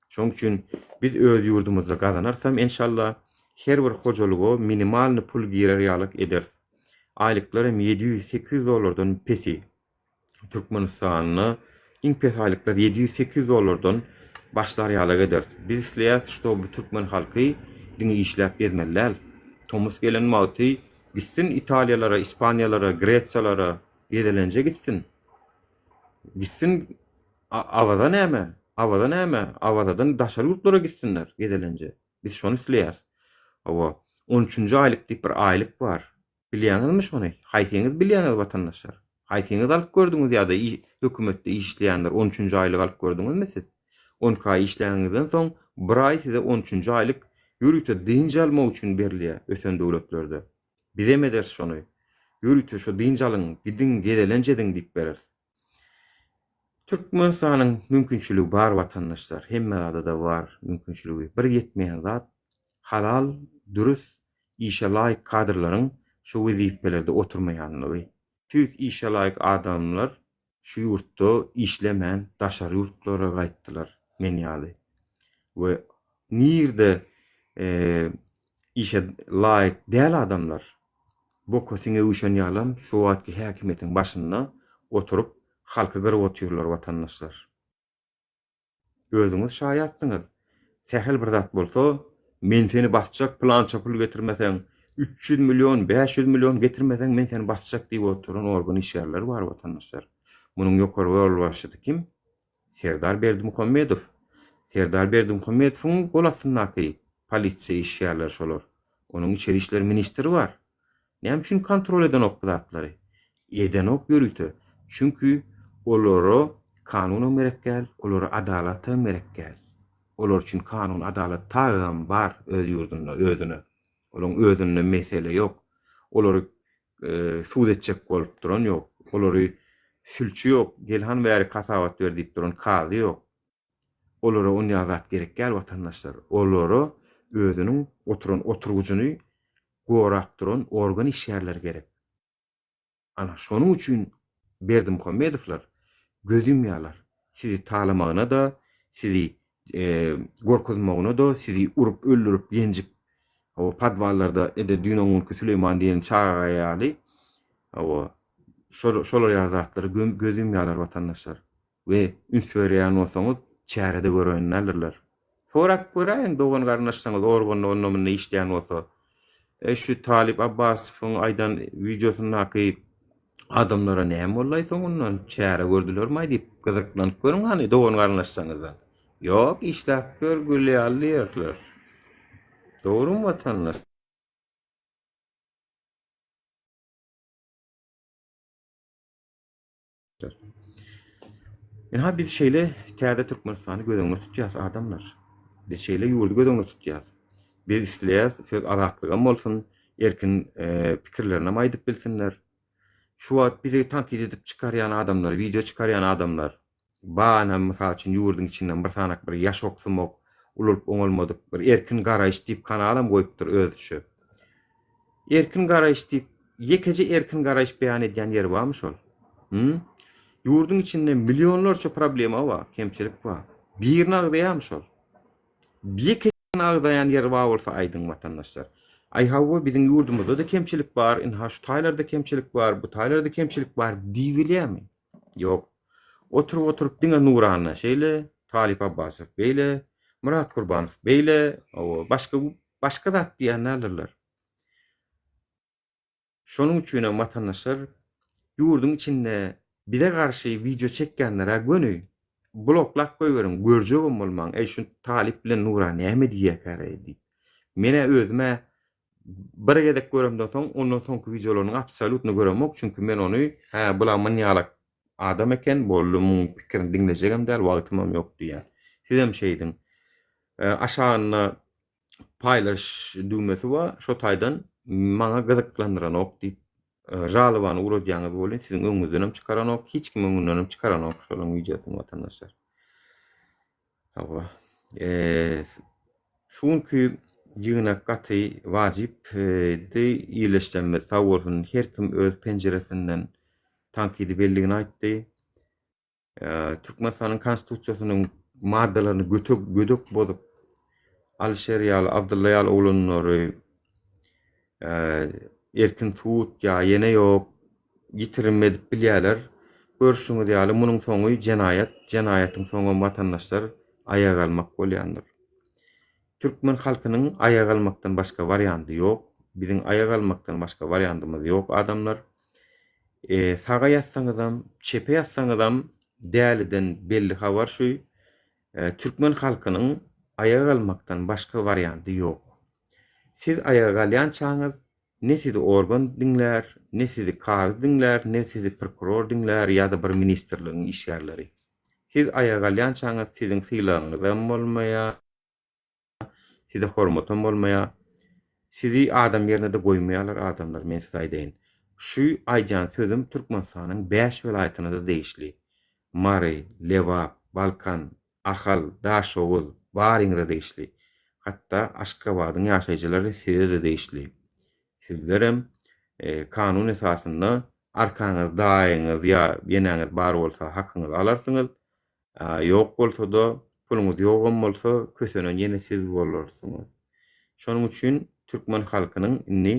Şonuň üçin biz öz ýurdumyzda gazanarsam enşalla her bir hojalyga minimalny pul girer ýalyk ederis. Aýlyklar hem 700, 800 dollardan pesi. Türkmenistanda iň pes aýlyklar 700, 800 dollardan başlar ýalyk ederis. Biz isleýäris, ştoby türkmen halky diňe işläp gezmeli däl. Tomus gelen wagty gitsin Italiýalara, Ispaniýalara, Gresiýalara gezelenje gitsin. Gitsin Awaza näme? Awaza näme? Awazadan daşary ýurtlara gitsinler gezelenje. Biz şony isleýäris. Hawa, on üçünji aýlyk diýip bir aýlyk bar. Bilýäňizmi şony? Haýsyňyz bilýäňiz watandaşlar? Haýsyňyz alyp gördüňiz ýa-da hökümetde işleýänler on üçünji aýlyk alyp gördüňizmi siz? On iki aý işläniňizden soň bir aý size on üçünji aýlyk ýörite dynç almak üçin berilýär ösen döwletlerde. Bizem ederis şony. Ýörite şo dynç alyň, gidiň, gezelenç ediň diýip bereris. Türkmenistanyň mümkinçiligi bar watandaşlar, hemme zada-da bar mümkinçiligi. Bir ýetmeýän zat halal, dürüst, işe laýyk kadrlaryň şu wezipelerde oturmaýanlygy. Tüýs işe laýyk adamlar şu ýurtda işlemän daşary ýurtlara gaýtdylar men ýaly. We nirde işe laýyk däl adamlar boka siňe üýşen ýalam şu wagtky häkimiýetiň başynda oturyp halky gyryp otyrlar watandaşlar. Özüňiz şaýatsyňyz. Sähel bir zat bolsa, men seni basjak, pylança pul getirmeseň, 300 million, 500 million getirmeseň, men seni basjak diýip oturan organ işgärleri bar watandaşlar. Munuň ýokary ýolbaşçysy kim? Serdar Berdimuhamedow. Serdar Berdimuhamedowyň gol astyndaky polisiýa işgärleri şolar. Onuň içeri işler ministri bar. Näme üçin kontrol edenok bu zatlary? Edenok ýörite. Çünki olara kanunam gerek däl, olara adalatam gerek däl. Olar üçin kanun, adalat tagam bar öz ýurdunda, özüne. Olaryň özünde mesele ýok. Olary sud etjek bolup duran ýok. Olary sülçi ýok, gel han bärik hasabat ber diýip duran kazy ýok. Olara onýa zat gerek däl watandaşlar. Olara özüniň oturan oturgyjyny gorap duran organ işgärleri gerek. Ana şonuň üçin Berdimuhamedowlar göz ýumýarlar. Sizi talamagyna-da, sizi gorkuzmagyna-da, sizi urup öldürip ýenjip hawa podwallarda edil düýn-oňňunky Süleýman diýen çaga ýaly hawa şol şolar ýaly zatlara göz ýumýarlar watandaşlar. We üns berýän bolsaňyz çärede gören däldirler. Sorap göräýiň dogan-garyndaşlaryňyz organda onda-munda işleýän bolsa. E şu Talyp Abbasowyň aýdan wideosyndaky adamlara näme boldaý soňundan çäre gördülermaý diýip gyzyklanyp görüň hany dogan-garyndaşlaryňyzdan. Ýok işläp gör gül ýaly diýerler. Dogrymy watandaş? Ynha biz şeýle täze Türkmenistany göz öňünde tutýas adamlar. Biz şeýle ýurdy göz öňünde tutýas. Biz isleýäs söz azatlygam bolsun, erkin e, pikirlerinem aýdyp bilsinler. Şu wagt bizi tankyt edip çykarýan adamlar, wideo çykarýan adamlar Bana mysal üçin ýurduň içinden bir sanak bir ýaşok sumak ulalyp oňalmadyk bir erkin garaýyş diýip kanalam goýupdyr özüçe. Erkin garaýyş diýip ýekeje erkin garaýyş beýan edýän ýeri barmy şol? Hü? Ýurduň içinde millionlarça problema bar, kemçilik bar. Birini agzaýarmy şol? Ýeke. Agzaýan ýeri bar bolsa aýdyň watandaşlar. Aý hawa biziň ýurdumyzda-da kemçilik bar, ynha şu taýlarda kemçilik bar, bu taýlarda kemçilik bar diýibilýärmi? Ýok. Oturyp-oturyp diňe Nurana şeýle, Talyp Abbasow beýle, Myrat Gurbanow beýle, hawa başga başga zat diýýän däldirler. Şonuň üçinem watandaşlar ýurduň içinde bize garşy wideo çekýänlerä göni bloklap goýberiň görjegem bolmaň eý şu Talyp bilen Nura näme diýýäkäreý diýip. Menä özümä bir gezek göremden soň ondan soňky wideolaryny absolýutno göremok çünki men ony hä bula mynýalak adam eken boldy muň pikirini diňlejegem däl wagtymam ýok diýýän. Sizem şeýdiň. Aşagynda paýlaş düwmesi bar, şo taýdan maňa gyzyklandyranok diýip žalobany ugradýaňyz welin siziň öňüňizdenem çykaranok, hiç kimiň öňündenem çykaranok şolaryň wideosyny watandaşlar. Hawa. Şu günki ýygnak gaty wajypdy, ýerleşenimiz sag bolsun, her kim öz penjiresinden tankydy belligini aýtdy. Türkmenistanyň Konstitusiýasynyň maddalaryny götek gödek bozup, Alyşer ýaly, Abdylla ýaly oglanlary erkin sud ýa ýene ýok ýitirim edip bilýärler. Görşüňiz ýaly, munuň soňy jenaýat, jenaýatyň soňam watandaşlar aýak almak bolýandyr. Türkmen halkynyň aýak almakdan başga wariandy ýok. Biziň aýak almakdan başga wariandymyz ýok adamlar. Saga ýatsaňyzam, çepe ýatsaňyzam däliden belli habar şu, türkmen halkynyň aýaga galmakdan başga warianty ýok. Siz aýaga galýançaňyz ne sizi organ diňlär, ne sizi kazy diňlär, ne sizi prokuror diňlär ýa-da bir ministrligiň işgärleri. Siz aýaga galýançaňyz siziň sylagyňyzam bolmaýar. Size hormatam bolmaýar. Sizi adam ýerine-de goýmaýarlar adamlar, men size aýdaýyn. Şu aýdýan sözüm Türkmenistanyň bäş welaýatyna-da degişli. Mary, Lebap, Balkan, Ahal, Daşoguz, baryňyza degişli. Hatda Aşgabadyň ýaşaýjylary size-de degişli. Sizlerem kanun esasynda arkaňyz daýyňyz ýa eneňiz bar bolsa hakyňyzy alarsyňyz. Ýok bolsa-da, puluňyz ýogam bolsa, kösenen ýene siz bolarsyňyz. Şonuň üçin türkmen halkynyň indi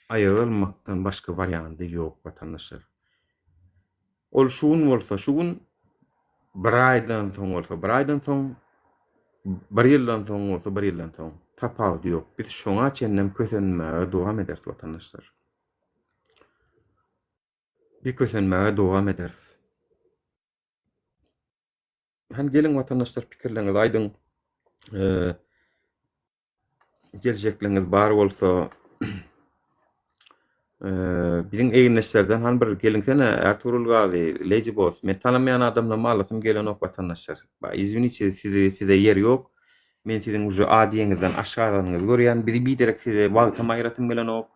aýaga galmakdan başga wariandy ýok watandaşlar. Ol şu gün bolsa şu gün, bir aýdan soň bolsa bir aýdan soň, bir ýyldan soň bolsa bir ýyldan soň. Tapawudy ýok. Biz şoňa çenlem kösenmäge dowam ederis watandaşlar. Biz kösenmäge dowam ederis. Hany geliň watandaşlar pikirleriňizi aýdyň. Geljekligiňiz bar bolsa biziň egindeşlerden hany bir geliňsene Ertugrul Gazy, Lady Boss. Men tanamaýan adamlarymy alasym gelenok watandaşlar. Izwiniçe sizi size ýer ýok. Men siziň uje A diýeňizden aşgazanyňyzy görýän. Bizi biderek size wagtam aýyrasym gelenok.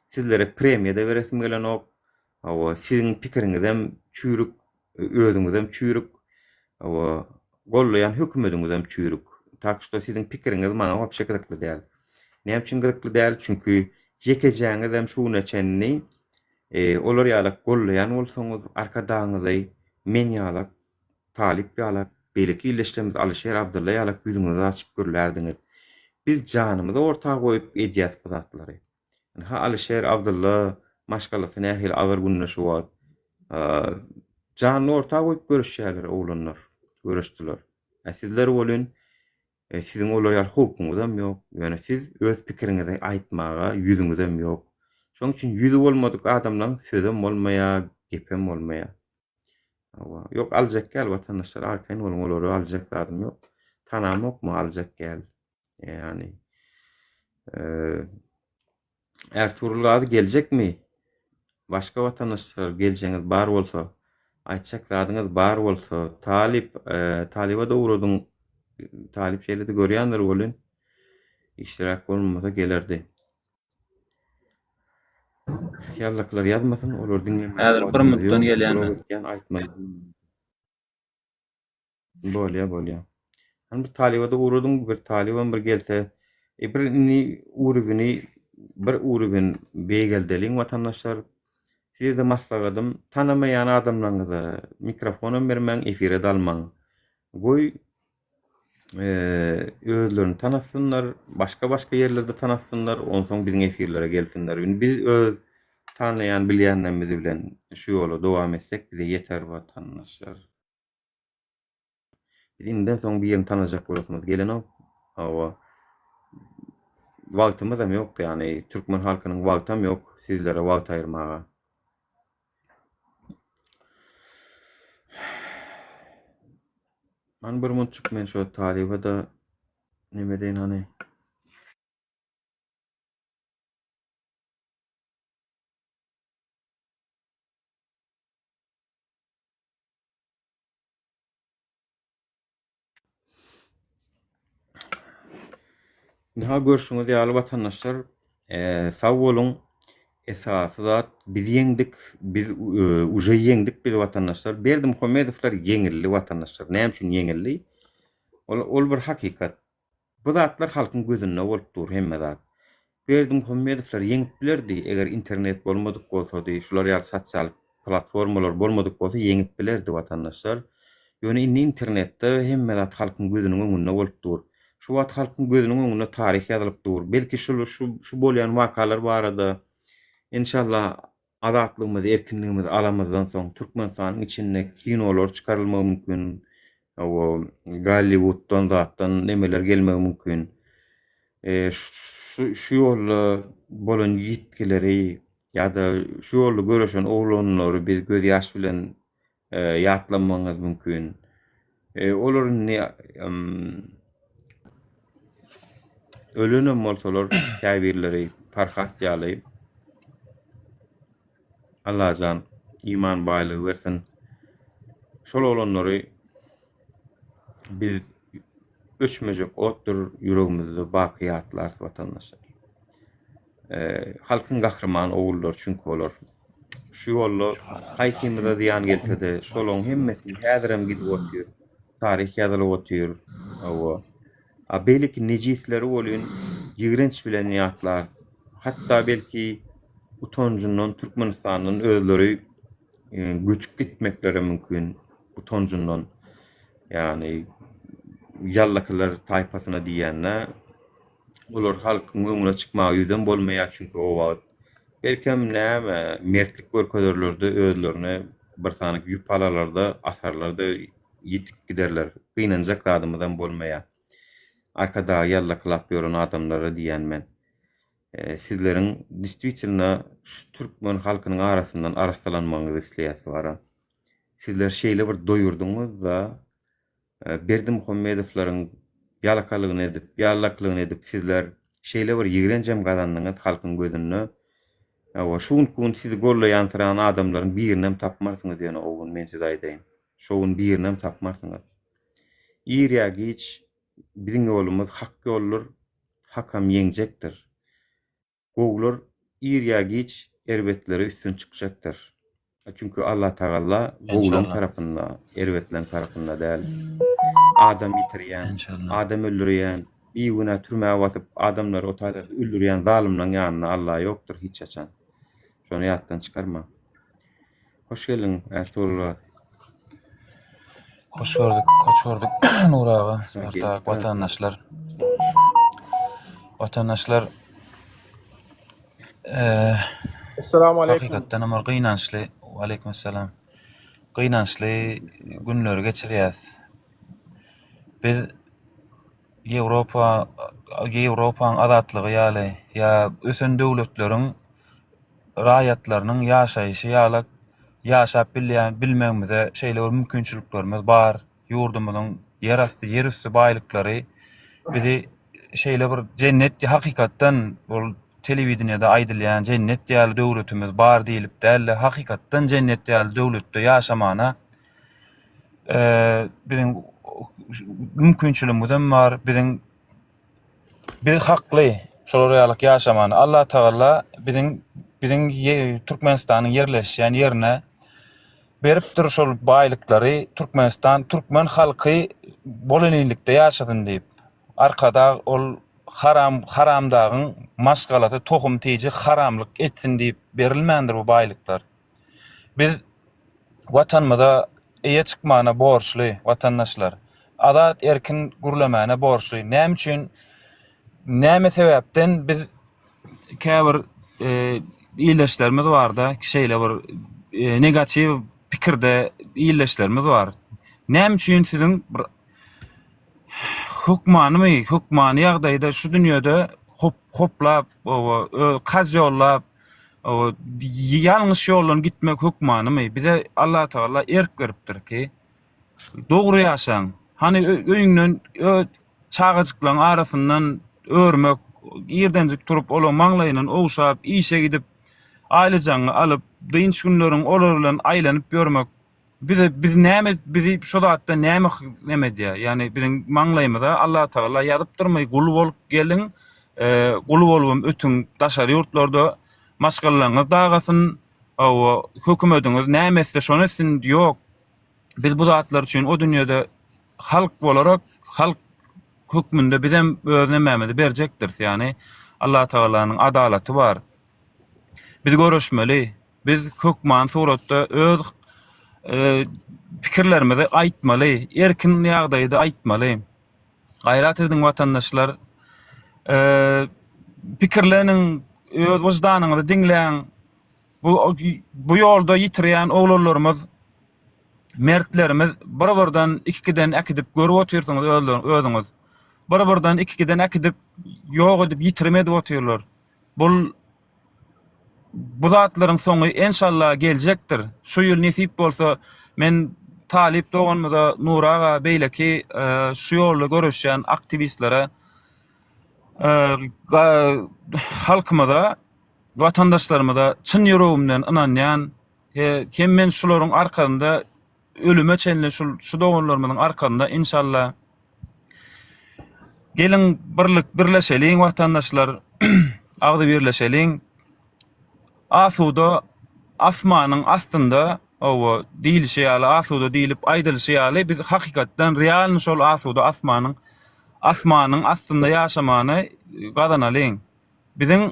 Sizlere premiýa-da beresim gelenok. Hawa, siziň pikiriňizem çüýrük, özüňizem çüýrük, hawa, gollaýan hökümediňizem çüýrük. Tak şto siziň pikiriňiz maňa wapşe gyzykly däl. Näme üçin gyzykly däl? Çünki ýekejäňizem şu güne çenli olar ýalak gollaýan bolsaňyz, arkadagyňyzy men ýalak, Talyp ýalak, beýleki ildeşlerimiz Alyşir Abdylla ýalak ýüzüňizi açyp gürlärdiňiz. Biz janymyzy orta goýup edýäs bu zatlary. Ynha Alyşir Abdylla maşgalasy nähili agyr günde şu wagt. Janyny orta goýup göreşýärler oglanlar. Göreşdiler. Ä sizler welin e, siziň olar ýaly howpuňyzam ýok. Ýöne siz öz pikiriňizi aýtmaga ýüzüňizem ýok. Şonuň üçin ýüzi bolmadyk adamlaň sözem bolmaýar, gepem bolmaýar. Hawa, ýok aljak gel watandaşlar arkaýyn boluň olary aljak zadym ýok. Tanamokmy aljak gel. Ýani Ertugrul Gazy geljekmi? Başga watandaşlar geljegiňiz bar bolsa, aýtjak zadyňyz bar bolsa, Talyp, Talyba-da ugradyň. Talyp şeýle-de görýändir welin, işliräk bolmasa gelerdi. Ýazlyklar ýazmasyn, olar diňlemäge Häzir bir wagtymyz minutdan ýok. gelýän Blok men. etýän aýtmaly. Bolýa, bolýa. Hany bir talyba-da ugradyň, bir talybam bir gelse, e bir indi urubini, bir urubin beýgeldeliň watandaşlar. Size-de maslahatym, tanamaýan adamlaryňyza mikrofonam bermäň, efire-de almaň. Goý, Özlerini tanatsynlar, başga-başga ýerlerde tanatsynlar, onsoň biziň efirlere gelsinler. Indi biz öz tanaýan, bilýänlerimiz bilen şu ýola dowam etsek bize ýeter watandaşlar. Biz indiden soň birini tanajak bolasymyz gelenok. Hawa. Wagtymyzam ýok, ýagny türkmen halkynyň wagtam ýok sizlere wagt aýyrmaga. Hany bir munçuk men şo talyba-da neme edeýin hany. Ynha görşüňiz ýaly watandaşlar, sag boluň. Esasy zat biz ýeňdik, biz uje ýeňdik biz watandaşlar. Berdimuhamedowlar ýeňildi watandaşlar. Näme üçin ýeňildi? Ol ol bir hakykat. Bu zatlar halkyň gözünde bolup dur hemme zat. Berdimuhamedowlar ýeňip bilerdi, eger internet bolmadyk bolsady, şular ýaly sosial platformalar bolmadyk bolsa ýeňip bilerdi watandaşlar. Ýöne indi internetde hemme zat halkyň gözüniň öňünde bolup dur. Şu wagt halkyň gözüniň öňünde taryh ýazylyp dur. Belki şul şu şu bolýan wakalar barada enşalla Azatlygymyzy, erkinligimizi alamyzdan soň Türkmenistanyň içinde kinolar çykarylmagy mümkin. Hawa, Golliwuddan zatdan nemeler gelmegi mümkin. E, şu, şu ýolda bolan ýitgileri ýa-da şu ýolda göreşen oglanlary biz gözýaş bilen ýatlamagyňyz mümkin. Olar indi ölenem bolsalar käbirleri Farhat ýaly Allajan iman baýlygy bersin. Şol oglanlary biz öçmejek otdur ýüregimizde baky ýatlarys watandaşlar. Halkyň gahryman ogullary çünki olar. Şu ýolda haýsymyza zyýan gelse-de, şolaň hemmesi häzirem gidip otyr. Taryh ýazylyp otyr. Hawa. A beýleki nejisleri welin ýigrenç bilen ýatlar. Hatda belki utanjyndan Türkmenistandan özleri göçüp gitmekleri mümkin utanjyndan. Ýagny ýallakylar taýpasyna diýýän-dä. Olar halkyň öňüne çykmaga ýüzem bolmaýar çünki o wagt belkem näme mertlik görkezerlerde özlerine bir sany ýüp alarlarda asarlarda ýitip giderler. Gynanjak zadymyzam bolmaýar. Arkadagy ýallakylap ýören adamlara diýýän men. Sizleriň distwitelno şu türkmen halkynyň arasyndan arassalanmagyňyzy isleýäs wara. Sizler şeýle bir doýurdyňyzda Berdimuhamedowlaryň ýalakalygyny edip, ýallaklygyny edip sizler şeýle bir ýigrenjem gazandyňyz halkyň gözünde. Hawa, şu günki gün sizi gollaýansyran adamlaryň birinem tapmarsyňyz ýöne o gün men size aýdaýyn. Şo gün birinem tapmarsyňyz. Ir ýa giç biziň ýolumyz hak ýoldur, hakam ýeňjekdir. Gowular ir ýa giç erbetlere üstün çykjakdyr. Çünki Allatagalla gowulaň tarapynda, erbetleň tarapynda däl. Adam ýitirýän, adam öldürýän, bigünä türmä basyp, adamlary o taýlarda öldürýän zalymlaň ýanynda Alla ýokdur hiç haçan. Şony ýatdan çykarmaň. Hoş geldiň Ärtugrul. Hoş gördük, hoş gördük Nur aga, Spartak watandaşlar. Watandaşlar eee Essalamu aleýkum. Hakykatdan hem bir gynançly, aleýkum salam. Gynançly günleri geçirýäs. Biz Ýewropa, Ýewropaň azatlygy ýaly ýa ösen döwletleriň raýatlarynyň ýaşaýşy ýaly ýaşap bilýän bilmegimize şeýle bir mümkinçiliklerimiz bar. Ýurdumyzyň ýerasty, ýerüsti baýlyklary bizi şeýle bir jennet hakykatdan ol telewideniýede aýdylýan jennet ýaly döwletimiz bar diýlip däl-de, hakykatdan jennet ýaly döwletde ýaşamana biziň mümkinçiligimizem bar. Biziň Biz hakly şolar ýalyk ýaşamana. Allatagala biziň biziň Türkmenistanyň ýerleşýän ýerine beripdir şol baýlyklary Türkmenistan türkmen halky bolelinlikde ýaşasyn diýip. Arkadag ol haram haramdagyň maşgalasy tohum tiji haramlyk etsin diýip berilmändir bu baýlyklar. Biz Watanymyza eýe çykmana borçly watandaşlar. azat erkin gürlemäne borçly. Näme üçin näme sebäpden biz käbir ildeşlerimiz barda şeýle bir negatiw pikirde ildeşlerimiz bar. Näme üçin siziň bir hökmanymy, hökmany ýagdaýda şu dünýede hop hoplap, kazýollap, ýalňyş ýoldan gitmek hökmanymy? Bize Allatagala erk beripdir ki, dogry ýaşaň. Hany öýüňden çagajyklaryň arasyndan örmek, irdenjik turup olaryň maňlaýyndan ogşap, işe gidip, aýlyjagyňy alyp, dynç günleriň olar bilen aýlanyp ýörmek Bize biz näme bizi şo zatda näme neme edýär? Ýagny biziň maňlaýymyza Allatagala ýazypdyrmy gul bolup geliň, gul bolubam ötüň daşary ýurtlarda maşgalalaryňyz dagasyn, hawa hökümediňiz näme etse şony etsin ýok. Biz bu zatlar üçin o dünýede halk bolarak halk hökmünde bizem öz nemämizi berjekdiris. Ýagny Allatagalanyň adalaty bar. Biz göreşmeli. Biz hökmany suratda öz pikirlerimizi aýtmaly, erkin ýagdaýda aýtmaly. Gaýrat ediň watandaşlar. Pikirleniň, öz wyždanyňyzy diňläň. Bu bu ýolda ýitirýän oglanlarymyz, mertlerimiz bir-birden, iki-ikiden äkidip görüp otyrsyňyz özüňiz. Bir-birden, iki-ikiden äkidip, ýok edip, ýitirim edip otyrlar. Bul bu zatlaryň soňy enşalla geljekdir. Şu ýyl nesip bolsa men talyp doganymyza Nury aga beýleki şu ýolda göreşýän aktiwistlere halkymyza watandaşlarymyza çyn ýüregimden ynanýan hem men şularyň arkasynda ölüme çenli şu şu doganlarymyzyň arkasynda inşalla Geliň birlik birleşeliň watandaşlar agzybirleşeliň asuda asmanyň astynda owa diýilişi ýaly asuda diýlip aýdylyşy ýaly biz hakykatdan realny şol asuda asmanyň asmanyň astynda ýaşamany gazanalyň. Biziň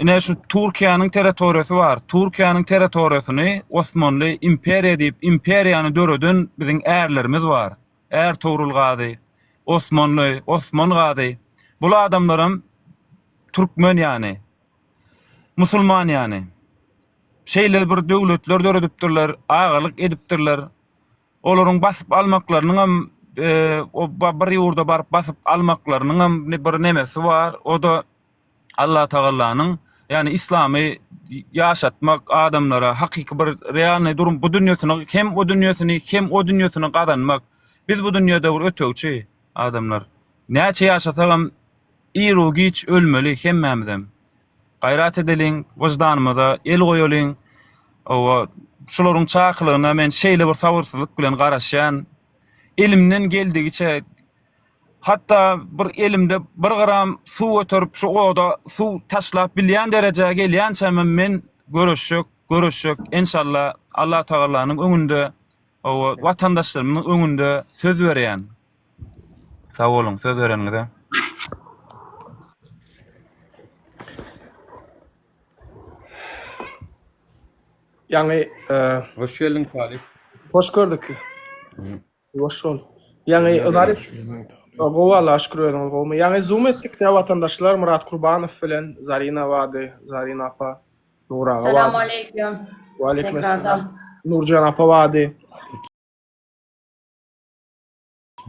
ine şu Türkiýäniň territoriýasy bar. Türkiýäniň territoriýasyny Osmanly imperiýa diýip, imperiýany döreden biziň ärlerimiz bar. Ärtogrul Gazy, Osmanly, Osman Gazy. Bul adamlaram türkmen ýany. Musulman ýany. Şeýle bir döwletler döredipdirler, agalyk edipdirler. Olaryň basyp almaklarynyňam bir ýurda baryp basyp almaklarynyňam bir nemesi bar. O-da Allatagallanyň, ýagny yslamy ýaşatmak adamlara hakyky bir realnyý durum bu dünýesini hem o dünýesini hem o dünýesini gazanmak. Biz bu dünýede bir ötegçi adamlar. Näçe ýaşasagam iru-giç ölmeli hemmämizem. Gaýrat edeliň, wyždanymyza el goýalyň. Hawa, şularyň çakylygyna men şeýle bir sabyrsyzlyk bilen garaşýan. Elimden geldigiçe, hatda bir elimde bir gram suw göterip şu oda suw taşlap bilýän derejä gelýänçämem men göreşjek, göreşjek. Enşalla, Allatagalanyň öňünde, hawa, watandaşlarymyň öňünde söz berýän. Sag boluň söz bereniňize. Ýaňy Hoş geldiň Talyp. Hoş gördük. Hoş bol. Ýaňy Zarif Gowy Allaha şükür özüňiz gowumy? Ýaňy zoom etdik-de watandaşlar Myrat Kurbanow bilen Zarina bardy, Zarina apa, Nur aga bardy. Salam aleýkum. Waleýkim esselam. Nurjan apa bardy.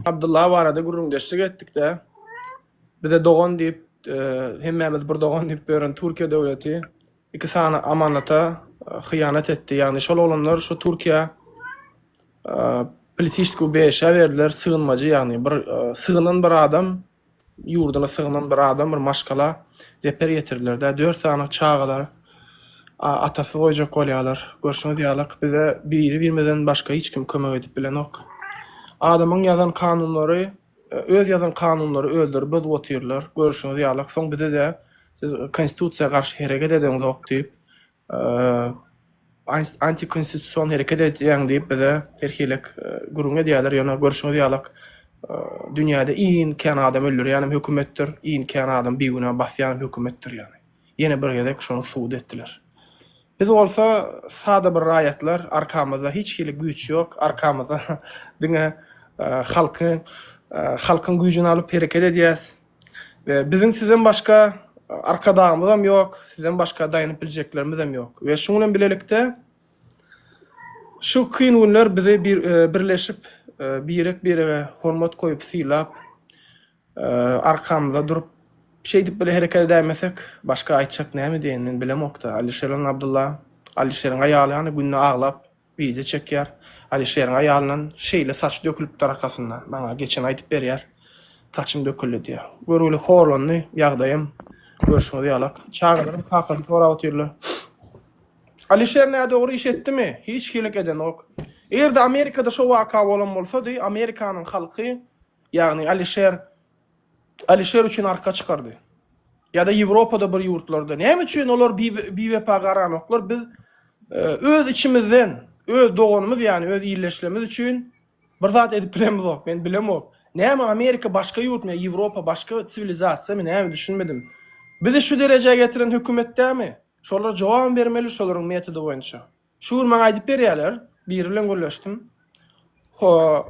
Abdylla barada gürrüňdeşlik etdik-de, bize dogan diýip, hemmämiz bir dogan diýip ýören Türkiýe döwleti iki sany amanata hyýanat etdi. Ýagny şol oglanlar şu Türkiýä politiçeskiý ubežişä berdiler, sygynmajy ýagny bir sygynan bir adam Ýurduna sygynan bir adam, bir maşgala zeper ýetirdiler-dä. Dört sany çagalar atasyz goýjak bolýarlar. Görşüňiz ýalak, bize biri-birimizden başga hiç kim kömek edip bilenok. Adamyň ýazan kanunlary, öz ýazan kanunlary özleri bozup otyrlar. Görşüňiz ýalak, soň bize-de siz konstitusiýa garşy hereket edeňzok diýip, antikonstitusion hereket edýäň diýip bize her hili gürrüň edýärler. Ýöne görşüňiz ýalak dünýäde iň kän adam öldürýänem hökümetdir, iň kän adam bigünä basýanam hökümetdir ýagny. Ýene bir gezek şony subut etdiler. Biz bolsa sada bir raýatlar, arkamyzda hiç hili güýç ýok, arkamyzda diňe halky halkyň güýjüni alyp hereket edýäs. We biziň sizden başga arkadagymyzam ýok, sizden başga daýanyp biljeklerimizem ýok. We şuň bilen bilelikde şu kyn günler bizi bir birleşip, birek-birege hormat goýup, sylap, Arkamyzda durup şeýdip bile hereket edäýmesek başga aýtjak näme diýeýin men bilemokda Alişer bilen Abdylla Alişeriň aýaly hany günde aglap wideo çekýär Alişeriň aýalyndan şeýle saç dökülipdir arkasynda maňa geçen aýdyp berýär saçym döküldi diýýär görgüli horlandy ýagdaýam görşüňiz ýalak çagalaram kakasyny sorap otyrlar Alişer nädogry iş etdimi hiç hilik edenok eger-de Amerikada şo waka bolan bolsady Amerikanyň halky Ýagny Alişer Alişer üçin arka çykardy. Ýa-da Ýewropada bir ýurtlarda. Näme üçin olar biwepa garanoklar? Biz öz içimizden, öz doganymyz ýagny öz ildeşlerimiz üçin bir zat edip bilemizok. Men bilemok. Näme Amerika başga ýurtmy ýa Ýewropa başga siwilizasiýamy näme düşünmedim. Bizi şu derejä getiren hökümet dämi? Şolar jogabam bermeli şolaryň metody boýunça. Şu gün maňa aýdyp berýärler, biri bilen gürleşdim. Ho,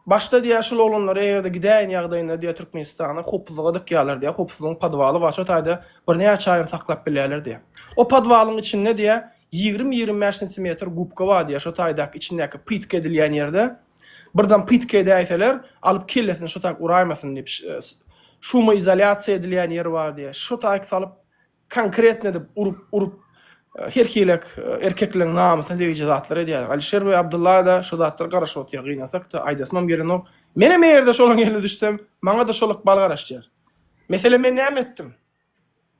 başda diýýär şul oglanlar eger-de gidäýen ýagdaýynda diýýär Türkmenistana howpsuzlyga dykýarlar diýýär, howpsuzlygyň podwaly bar şo taýda birnäçe aýam saklap bilýärler diýýär. O podwalyň içinde diýýär 20-25 sentimetr gubka bar diýýär şo taýdaky içindäki pytga edilýän ýerde. Birden pytga edäýseler alyp kellesini şo taýk uraýmasyn diýip şumoizolýasiýa edilýän ýeri bar diýýär. Şo taýk salyp Konkretno edip urup urup her hilek erkekleriň namysyna degiji zatlar edýärler. Alişer we Abdylla-da şo zatlara garaşyp otyr gynansak-da aýdasymam gelenok. Menem eger-de şolaryň eline düşsem maňa-da şol ykbal garaşýar. Meselem men näme etdim?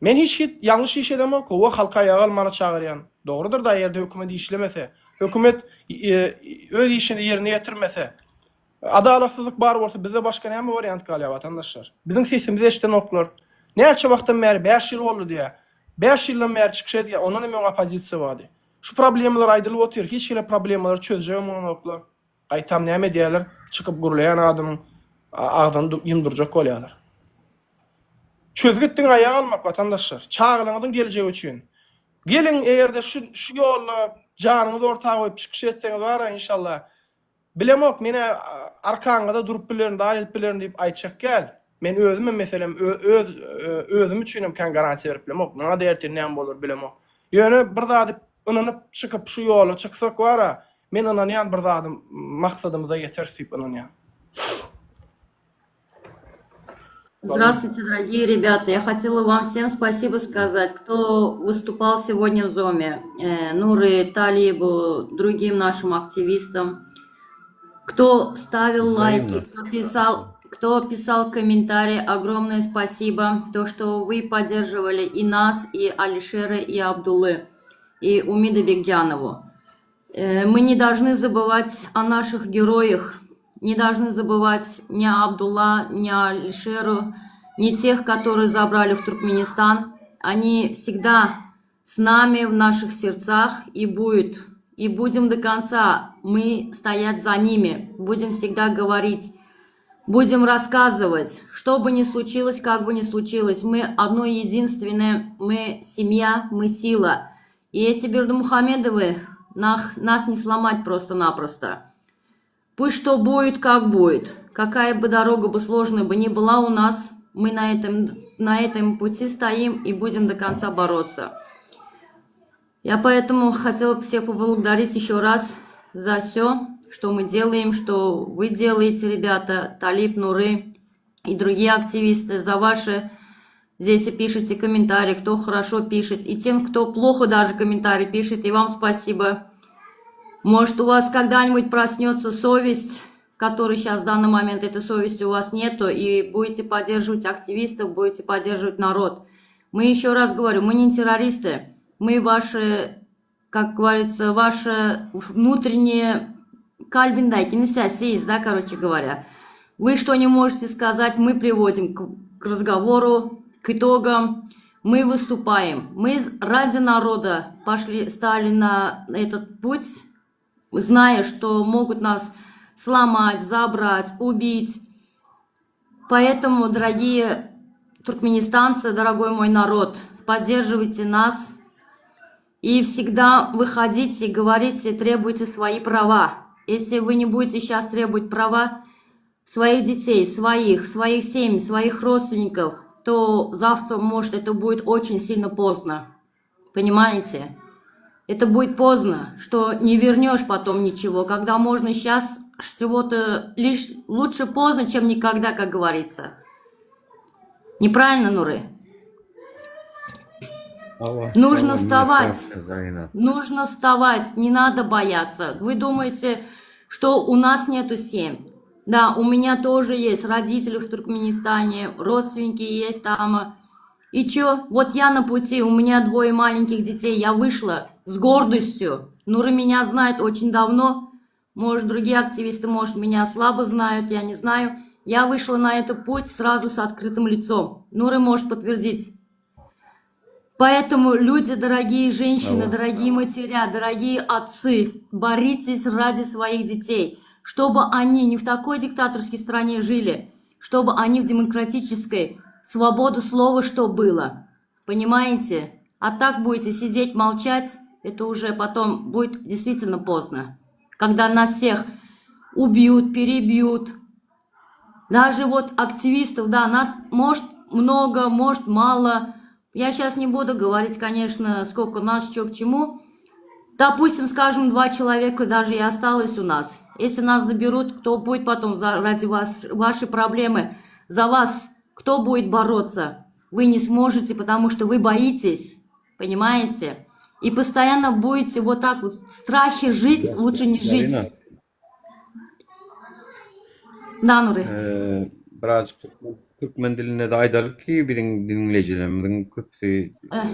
Men hiç hit ýalňyş iş edemok howwa halky aýaga galmana çagyrýan. Dogrudyr-da eger-de hökümet işlemese, hökümet öz işini ýerine ýetirmese, Adalatsyzlyk bar bolsa bizde başga näme wariant galýar watandaşlar? Biziň sesimizi eşidenoklar. Näçe wagtdan bäri 5 ýyl boldy diýýär. 5 ýyldan bäri çykyş edýär, ondan hem öň oppozisiýa bardy. Şu problemalar aýdylyp otyr, hiç hili problemalary çözjegem bolanoklar. Gaýtam näme edýärler? Çykyp gürleýän adamyň agzyny ýumdurjak bolýarlar. Çözgüt diňe aýaga galmak watandaşlar. Çagalaryňyzyň geljegi üçin. Geliň eger-de şu şu ýolda janyňyzy orta goýup çykyş etseňiz bara inşallah Bilemok, men-ä arkaňyzda durup bilerin, zat edip bilerin diýip aýtjak däl. Men özümem meselem öz özüm üçinem kän garantiýa berip bilemok. Maňa-da ertir näme bolar bilemok. Ýöne bir zady ynanyp çykyp şu ýola çyksak bar-a, men ynanýan bir zadym maksadymyza ýeteris diýip ynanýan. Здравствуйте, дорогие ребята. Я хотела вам всем спасибо сказать, кто выступал сегодня в Зоме. Э, Нуры, Талибу, другим нашим активистам, кто ставил лайки, кто писал, кто писал комментарии. Огромное спасибо, то, что вы поддерживали и нас, и Алишера, и Абдулы, и Умида Бекджанову. Э, мы не должны забывать о наших героях, не должны забывать ни Абдулла, ни Алишеру, ни тех, которые забрали в Туркменистан. Они всегда с нами в наших сердцах и будет. И будем до конца мы стоять за ними, будем всегда говорить, будем рассказывать, что бы ни случилось, как бы ни случилось. Мы одно единственное, мы семья, мы сила. И эти Бердымухамедовы нас не сломать просто-напросто. Пусть что будет, как будет. Какая бы дорога бы сложная бы ни была у нас, мы на этом, на этом пути стоим и будем до конца бороться. Я поэтому хотела бы всех поблагодарить еще раз за все, что мы делаем, что вы делаете, ребята, Талиб, Нуры и другие активисты, за ваши Здесь и пишите комментарии, кто хорошо пишет, и тем, кто плохо даже комментарии пишет, и вам спасибо. Может, у вас когда-нибудь проснется совесть, которой сейчас в данный момент этой совести у вас нету, и будете поддерживать активистов, будете поддерживать народ. Мы еще раз говорю, мы не террористы, мы ваши, как говорится, ваши внутренние kalbyňdakyny sesiz, да, короче говоря. Вы что не можете сказать, мы приводим к, к разговору, к итогам. Мы выступаем. Мы ради народа пошли, стали на этот путь, зная, что могут нас сломать, забрать, убить. Поэтому, дорогие туркменистанцы, дорогой мой народ, поддерживайте нас. И всегда выходите, говорите, требуйте свои права. Если вы не будете сейчас требовать права своих детей, своих, своих семей, своих родственников, то завтра, может, это будет очень сильно поздно. Понимаете? Это будет поздно, что не вернешь потом ничего, когда можно сейчас чего-то лишь лучше поздно, чем никогда, как говорится. Неправильно, Нуры? Нужно вставать. Нужно вставать, не надо бояться. Вы думаете, что у нас нету семь? Да, у меня тоже есть родители в Туркменистане, родственники есть там. И чё? Вот я на пути, у меня двое маленьких детей, я вышла с гордостью. Нура меня знает очень давно, может, другие активисты, может, меня слабо знают, я не знаю. Я вышла на этот путь сразу с открытым лицом. Нура может подтвердить. Поэтому, люди, дорогие женщины, дорогие матеря, дорогие отцы, боритесь ради своих детей, чтобы они не в такой диктаторской стране жили, чтобы они в демократической, свободу слова, что было. Понимаете? А так будете сидеть, молчать, это уже потом будет действительно поздно. Когда нас всех убьют, перебьют. Даже вот активистов, да, нас может много, может мало. Я сейчас не буду говорить, конечно, сколько нас, что к чему. Допустим, скажем, два человека даже и осталось у нас. Если нас заберут, кто будет потом за, ради вас, ваши проблемы, за вас, кто будет бороться? Вы не сможете, потому что вы боитесь, понимаете? И постоянно будете вот так вот в страхе жить, лучше не жить. Zarina. Да, Нуры. Ee, birazcık türkmen, türkmen dilinde de aýdalyk ki biziň diňleýjilerimiziň köpüsi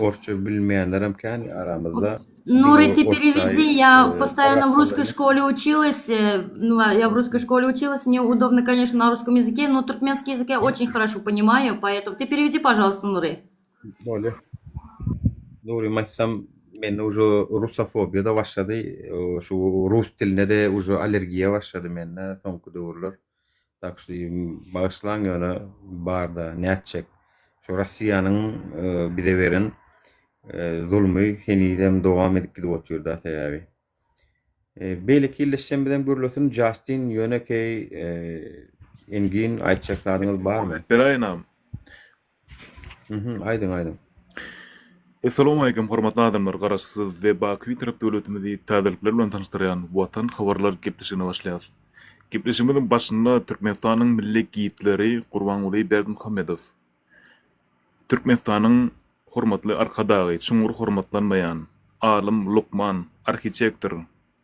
orsça bilmeýänlerem kän aramyzda. Нуры, Diňe ты orsça переведи, я e, постоянно в русской garaşsalar- школе училась, э, ну, а я в русской школе училась, мне удобно, конечно, на русском языке, но туркменский язык я очень хорошо понимаю, поэтому ты переведи, пожалуйста, Нуры. Bolýar. Dogrymy aýtsam, mende уже rusofobiýa-da başlady. O, Şu rus diline-de уже allergiýa başlady mende soňky döwürler. Tak şu bagyşlaň ýöne barda nätjek. Şu Russiýanyň e, bize beren e, zulmy henizem dowam edip gidip otyr da sebäbi. E, beýleki illeşen bilen gürlesin Justin ýönekeý e, Engin aýtjak zadyňyz barmy? Beraýynam. Mhm, aýdyň aýdyň. Assalamu hormatly adamlar. Garaşsyz we baky Bitarap döwletimizi täzelikler bilen tanyşdyrýan Watan habarlar gepleşigine başlaýarys. Gepleşigimiziň başynda Türkmenistanyň milli gitleri Gurbanguly Berdimuhamedow. Türkmenistanyň hormatly arkadagy, çuňňur hormatlanmaýan alym, lukman, arhitektor,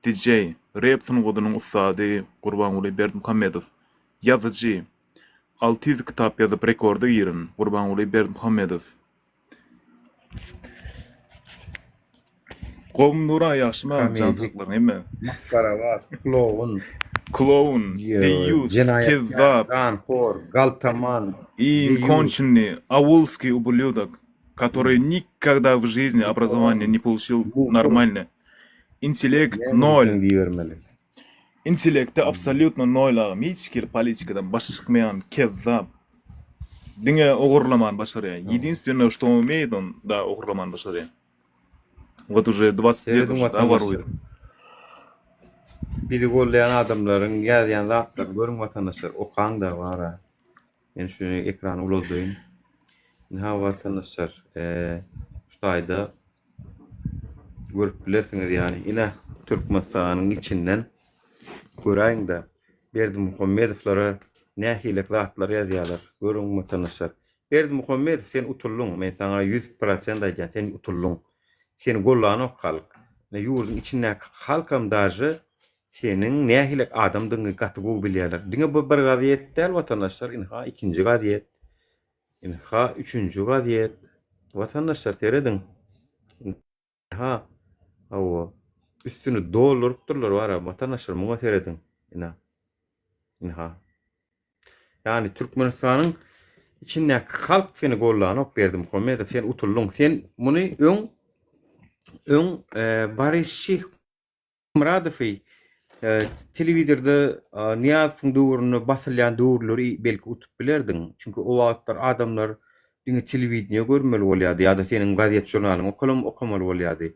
DJ, rep sungatynyň ussady Gurbanguly Berdimuhamedow, ýazyjy, 600 kitap ýazyp rekorda giren Gurbanguly Berdimuhamedow. Gowmy Nura ýagşymy jan Komedi. saglygyň hemme. Masgarabaz, kloun, Kloun, ýe, deýýus, jenaýatkär, kezzap, ganhor, galtaman, и deýýus. конченый аульский ублюдок, который никогда в жизни образование не получил Мусор. нормально. Интеллект Näme ноль. diýseň diýibermeli. Intellekti absolýutno nol agam. Hiç hili politikadan baş çykmaýan kezzap. Diňe ogurlaman başarýar. Единственное, что он умеет, он, да, ogurlaman başarýar. Вот уже 20 лет Serediň уже, да, watandaşlar. ворует. Bizi gollaýan adamlaryň ýazýan zatlaryny görüň watandaşlar, okaň da bara. Men şu ekrany ulaldaýyn. Ynha watandaşlar, eee, şu taýda görüp bilersiňiz ýani ine Türkmenistanyň içinden göräýiň-de Berdimuhamedowlara nähili zatlar ýazýarlar. Görüň watandaşlar. Berdimuhamedow sen utuldyň. Men saňa 100% aýdýan, sen utuldyň. Seni gollanok halk. Ne ýurduň içindäki halkam daže seniň nähili adamdygyňy gaty gowy bilýärler. Diňe bu bir gazet däl watandaşlar, inha ikinji gazet. Inha üçünji gazet. Watandaşlar serediň. Inha hawa üstüni doldurypdyrlar bara watandaşlar muňa serediň. Ina. Inha. Ýani Türkmenistanyň içindäki halk seni gollanok Berdimuhamedow, sen utuldyň. Sen muny öň öň e, Boris Şyhmyradowy e, telewizorda e, Nyýazowyň döwründe basylýan döwürleri belki utup bilerdiň. Çünki o wagtlar adamlar diňe telewideniýe görmeli bolýardy ýa-da seniň gazet žurnalyňy okalam okamaly bolýardy.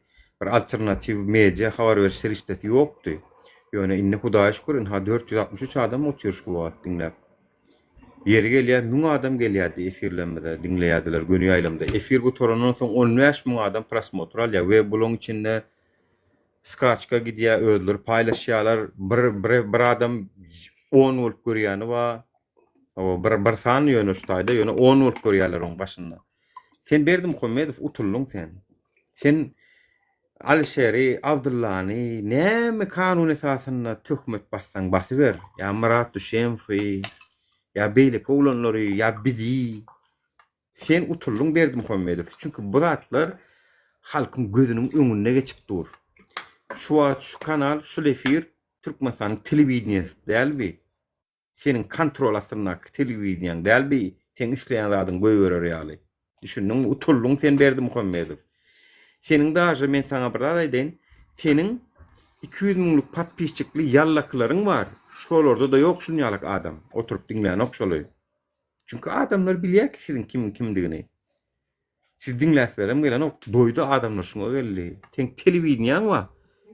Bir alternatiw media habar beriş serişdesi ýokdy. Ýöne indi Hudaýa şükür ynha 463 adam otyr şu wagt diňläp. Ýeri gelýär 1000 adam gelýärdi efirlerimize diňleýärdiler göni ýaýlymda. Efir gutarandan soň 15 müň adam prosmotr alýar we bulaň içinde skaçka gidýär özleri paýlaşýarlar. Bir bir bir adam 10 bolup görýäni bar. Hawa bir bir san ýöne şu taýda ýöne 10 bolup görýärler oň başynda. Sen Berdimuhamedow utuldyň sen. Sen Alişeri, Abdyllany näme kanun esasynda töhmet bassaň basyber. Ýa Myrat Düşemowy, ýa beýleki oglanlary, ýa bizi. Sen utuldyň Berdimuhamedow. Çünki bu zatlar halkyň gözüniň öňünde geçip dur. Şu wagt şu kanal, şul efir Türkmenistanyň telewideniýesi däl bi. Seniň kontrol astyndaky telewideniýaň däl bi, seň isleýän zadyňy goýberer ýaly. Düşündiňmi? Utuldyň sen Berdimuhamedow. Seniň daže men saňa bir zat aýdaýyn, seniň 200 müňlük podpisçikli ýallakylaryň bar, şolarda-da ýok şunýalak adam, oturyp diňlänok şoly. Çünki adamlar bilýär ki siziň kimiň kimdigini. Siz diňläslerem gelenok, doýdy adamlar şuňa geldi. Seň telewideniýaň bar,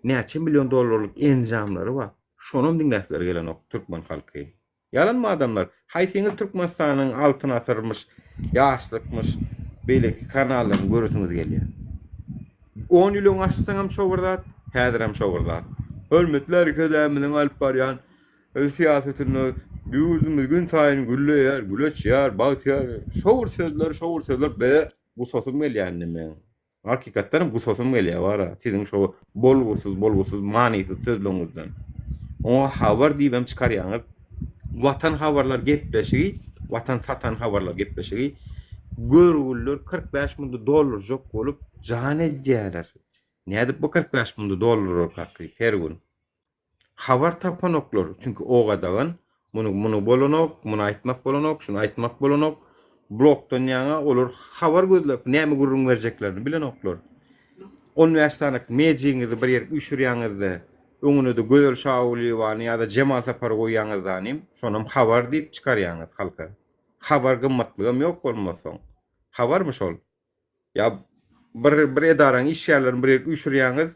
näçe million dollarlyk enjamlary bar. Şonam diňläsleri gelenok türkmen halky. Ýalanmy adamlar? Haýsyňyz Türkmenistanyň Altyn asyrmyş, Ýaşlykmyş, beýleki kanallaryny göresiňiz gelýär? On ýyl öň açsaňam şo bir zat, häzirem şo bir zat. Hörmetli Arkadagymyzyň alyp barýan syýasatynda ýurdumyz gün saýyn gülleýär, gül açýar, bagtyýar. Şo bir sözler, şo bir sözler be gusasym gelýär indi meň. Hakykatdanam gusasym gelýär bara siziň şo bolgusyz bolgusyz manysyz sözleriňizden. Oňa habar diýibem çykarýaňyz. Watan habarlar gepleşigi, watan satan habarlar gepleşigi görgüliler 45 munda doldurjak bolup jan edýärler. Nädip bu 45 munda doldurarkak her gün? Habar tapanoklar, çünki o gadagan, muny muny bolanok, muny aýtmak bolanok, şuny aýtmak bolanok. Blokdan ýaňa olar habar gözläp näme gürrüň berjeklerini bilenoklar. 15 sany mejigiňizi bir ýere üýşürýäňizde, öňüne-de Gözel Şagulyýewany ýa-da Jemal Sapary goýýaňyzdanym, şonam habar diýip çykarýaňyz halka. Habar gymmatlygam ýok bolmazsoň. Habarmy şol? Ýa bir bir edaraň işgärlerini bir ýere üýşürýäňiz,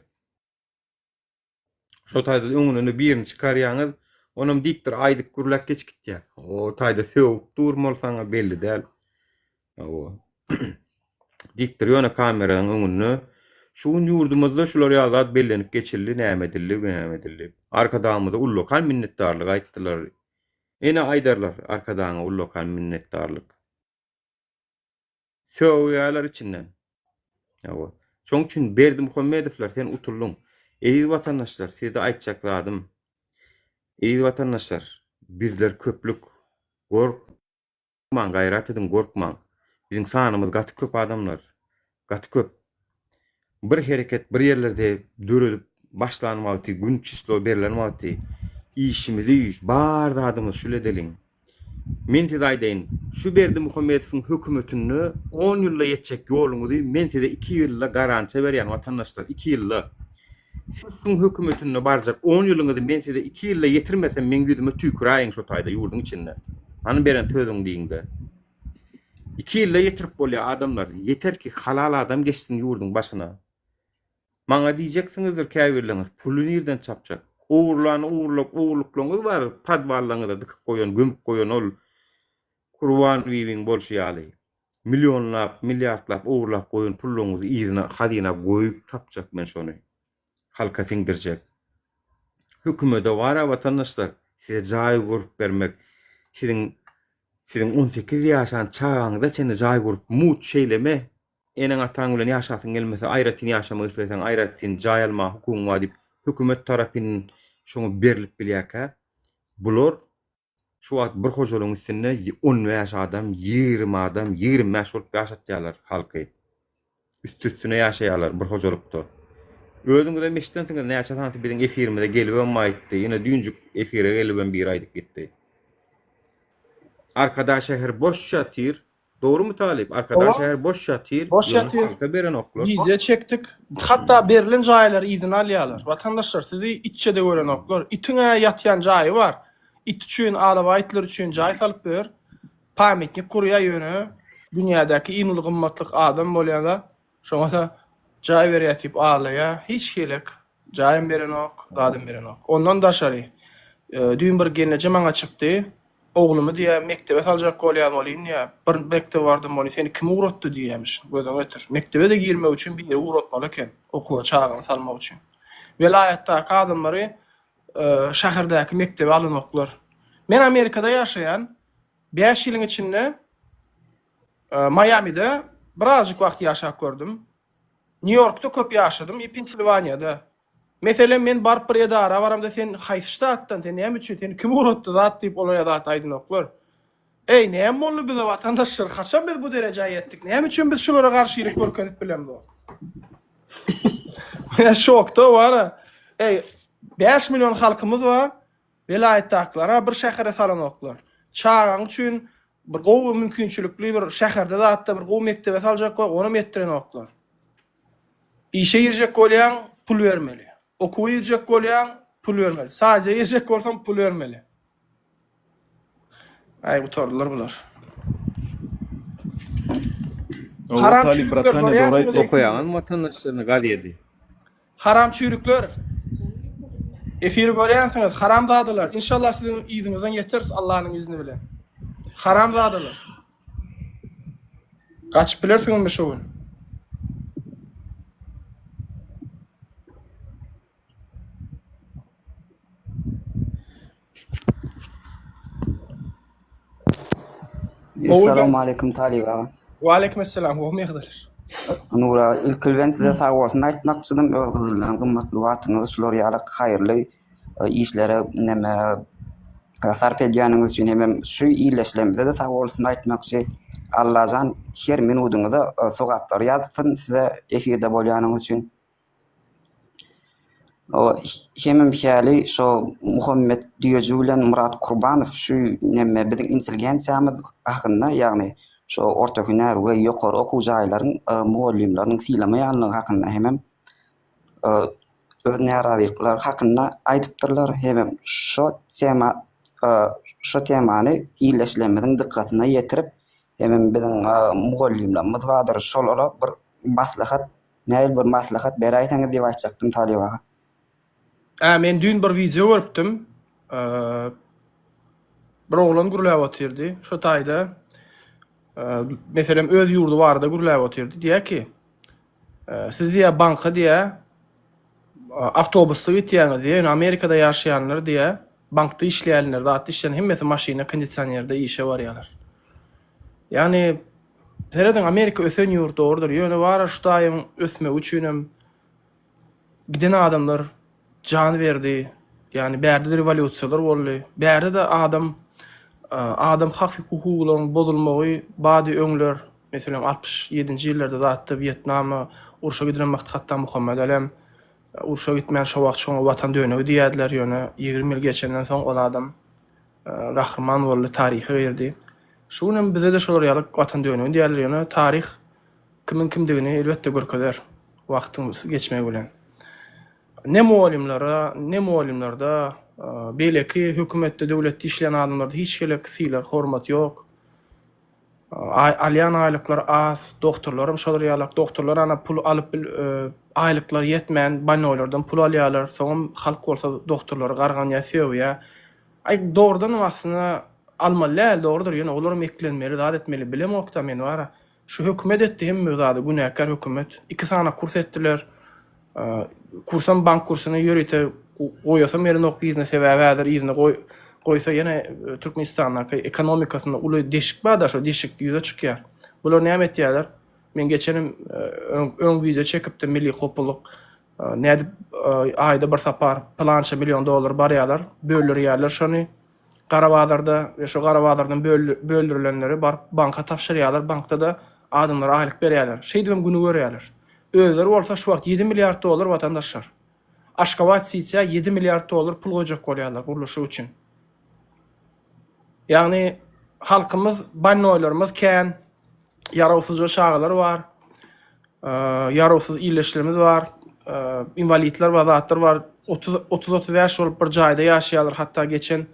Şo taýda öňünden birini çykarýaňyz, onam dikdir aýdyp gürläp geçip gitýär. O taýda sögüp durmy ol saňa belli däl. Hawa. Dikdir ýöne kameranyň öňünde. Şu gün ýurdumyzda şular ýaly zat bellenip geçildi, näme edildi, näme edildi. Arkadagymyza ullakan minnetdarlyk aýtdylar. Ene aýdarlar Arkadagyňa ullakan minnetdarlyk. Sögýärler içinden. Hawa. Şoň üçin Berdimuhamedowlar sen utuldyň. Eziz watandaşlar size aýtjak zadym. Eziz watandaşlar bizler köplük. Gorkmaň gaýrat ediň gorkmaň. Biziň sanymyz gaty köp adamlar. Gaty köp. Bir hereket bir ýerlerde döredip başlan wagty gün çislo berlen wagty işimizi bar zadymyzy şul edeliň. Men size aýdaýyn şu Berdimuhamedowyň hökümetinde on ýylda ýetjek ýoluňyzy men size iki ýylda garantiýa berýän watandaşlar iki ýylda. Siz şuň hökümetinde barjak on ýylyňyzy men size iki ýylda ýetirmesem meň ýüzüme tüýküräýiň şo taýda ýurduň içinde. Hany beren sözüň diýiňde. Iki ýylda ýetirip bolýar adamlar. Ýeter ki halal adam geçsin ýurduň başyna. Maňa diýjeksiňizdir käbirleriňiz puly nirden çapjak. Ogurlany ogurlap ogurlyklaryňyz bar podwallaryňyza dykyp goýan gömüp goýan ol Kurban bibiň bolşy ýaly. Millionlap milliardlap ogurlap goýan pullaryňyzy yzyna hazyna goýup tapjak men şony. Halka siňdirjek. Hökümede bara watandaşlar size jaý gurup bermek siziň Siziň on sekiz ýaşan çagaňyza çenli jaý gurup mugt şeýleme, eneň-ataň bilen ýaşasyň gelmese aýratyn ýaşamak isleseň aýratyn jaý almaga hukugyň bar diýip hökümet tarapyn şoňa berlip bilýärkä bular şu wagt bir hojalygyň üstünde 15 adam, 20 adam, 25 bolup ýaşatýarlar halky. Üsti-üstüne ýaşaýarlar bir hojalykda. Özüňizem eşidensiňiz näçe sanysy biziň efirimize gelibem aýtdy. Ýene düýnjük efire gelibem biri aýdyp gitdi. Arkadag şäheri boş ýatyr. Dogrumy Talyp? Arkadag şäheri boş ýatyr. Boş ýatyr. Halka berenoklar. Gije çekdik. Hatda berlen jaýlary yzyna alýarlar. Watandaşlar sizi itçe-de görenoklar. Itiň-ä ýatýan jaýy bar. It üçin, alabaý itler üçin jaý salyp ber. Pamitnik gurýar ýöne dünýädäki iň uly gymmatlyk adam bolýada şoňada. Jaý berýäs diýip aglaýar. Hiç hilek jaýam berenok, zadam berenok. Ondan daşary, düýn bir gelneje maňa çykdy. Oglumy diýýär, mekdebe saljak bolýan bolýyn diýýär. Bir mekdebe bardym bolýyn, seni kim ugratdy diýýämiş. Gözüňe getir. Mekdebe-de girmek üçin biri ugratmaly eken, okuwa çagany salmak üçin. Welaýatdaky adamlary şäherdäki mekdebe alanoklar. Men Amerikada ýaşaýan. Bäş ýylyň içinde Maýamide birazjyk wagt ýaşap gördüm. Nýu-Ýorkda köp ýaşadym i Pensilwaniýada. Meselem, men baryp bir edara baramda sen haýsy ştatdan, sen näme üçin, seni kim ugratdy zat diýip olar zat aýdanoklar. Eý, näme boldy bize watandaşlar, haçan biz bu derejä ýetdik, näme üçin biz şulara garşylyk görkezip bilemzok? Men şokda bar-a. Eý, 5 million halkymyz bar, welaýatdakylara bir şähere salanoklar. Çagaň üçin bir gowy mümkinçilikli bir şäherde zatda bir gowy mekdebe saljak bol, onam etdirenoklar. Işe girjek bolýaň, pul bermeli. Okuwa girjek bolýaň, pul bermeli. Saja girjek bolsaň, pul bermeli. Aý gutardylar bular. Haram çüýrükler görýärsiňiz. Okaýaňyzmy watandaşlaryny gazedi. Haram çüýrükler. Efiri görýänsiňiz, haramzadalar. Inşallah siziň yzyňyzdan ýeteris Allanyň izni bilen. Haramzadalar. Gaçyp bilersiňizmi şu gün? Essalamu aleýkum Talyp aga. Wa aleýkum esselam, gowumy ýagdaýlar? Nur aga, ilki bilen size sag bolsun aýtmakçydym, öz gyzyldan gymmatly wagtyňyzy şular ýaly haýyrly işlere neme sarp edýäniňiz üçin hemem şu ildeşlerimize-de sag bolsun aýtmakçy. Allajan her minudyňyza sogaplar ýazsyn size efirde bolýanyňyz üçin. Hemem häli şo Muhammet Düýeji bilen Myrat Kurbanow şu neme biziň intelligensiýamyz hakynda, ýagny şo orta hünär we ýokary okuw jaýlaryň mugallymlarynyň sylamaýanlygy hakynda hemem öz närazylyklary hakynda aýdypdyrlar. Hemem şo tema şo temany ildeşlerimiziň dykgatyna ýetirip, hemem biziň mugallymlarymyz bardyr, şolara bir maslahat Nähili bir maslahat beräýseňiz diýip aýtjakdym Talyp aga. Ä men düýn bir wideo görüpdim. Bir oglan gürläp otyrdy. Şo taýda meselem öz ýurdy barada gürläp otyrdy. Diýýär ki, siz diýýär banka diýýär awtobusda gitýäňiz diýýär. Ýöne Amerikada ýaşaýanlar diýýär, bankda işleýänler, zatda işleýän hemmesi maşynda, kondisionerda işe barýarlar. Ýagny Serediň Amerika ösen ýurt dogrudyr ýöne bara şu taýyň ösmegi üçinem giden adamlar jan berdi ýagny bärde-de rewolýusiýalar boldy bärde-de adam adam hak hukukularyň bozulmagy bady öňler meselem 67-nji ýyllarda zatda Wýetnama urşa gidilen wagty hatda Muhammet Alem urşa gitmän şo wagt şoňa watan dönegi diýýärdiler ýöne 20 ýyl geçenden soň ol adam Gahryman boldy, taryha girdi. Şu günem bize-de şolar ýaly Watan dönügi diýerler, ýöne taryh kimiň kimdigini elbetde görkezer wagtyň geçmegi bilen. Ne mugallymlara, ne mugallymlarda, beýleki hökümetde, döwletde işleýän adamlarda hiç hili sylag, hormat ýok. Alýan aýlyklary az, dogtorlaram şolar ýalak, dogtorlar ana pul alyp bil, aýlyklary ýetmän bolnoýlardan pul alýarlar, soňam halk bolsa dogtorlary garganýar, sögýär. Aý dogrudanam aslynda almaly däl dogrudyr ýöne olaram eklenmeli zat etmeli bilemokda men bara şu hökümet etdi hemme zady günäkär hökümet iki sany kurs etdiler kursam bank kursuny ýörite goýasam gelenok yzyna sebäbi häzir yzyna goý goýsa ýene Türkmenistandaky ekonomikasynda uly deşik barda şo deşik ýüze çykýar bular näme etýärler men geçenem öň wideo çekipdim milli howpsuzlyk Nädip aýda bir sapar pylança million dollar barýarlar, böldürýärler şony gara bazarda we şo gara bazardan böldürilenleri baryp banka tabşyrýarlar, bankda-da adamlara aýlyk berýärler. Şeýdibem güni görýärler. Özleri bolsa şu wagt ýedi milliard dollar watandaşlar. Aşgabat sitýä ýedi milliard dollar pul goýjak bolýarlar gurluşyk üçin. Ýagny halkymyz bolnoýlarymyz kän, ýarawsyzja çagalar bar, ýarawsyz ildeşlerimiz bar, inwalidler bar, zatlar bar. 30 30-35 bolup bir jaýda ýaşaýarlar. Hatda geçen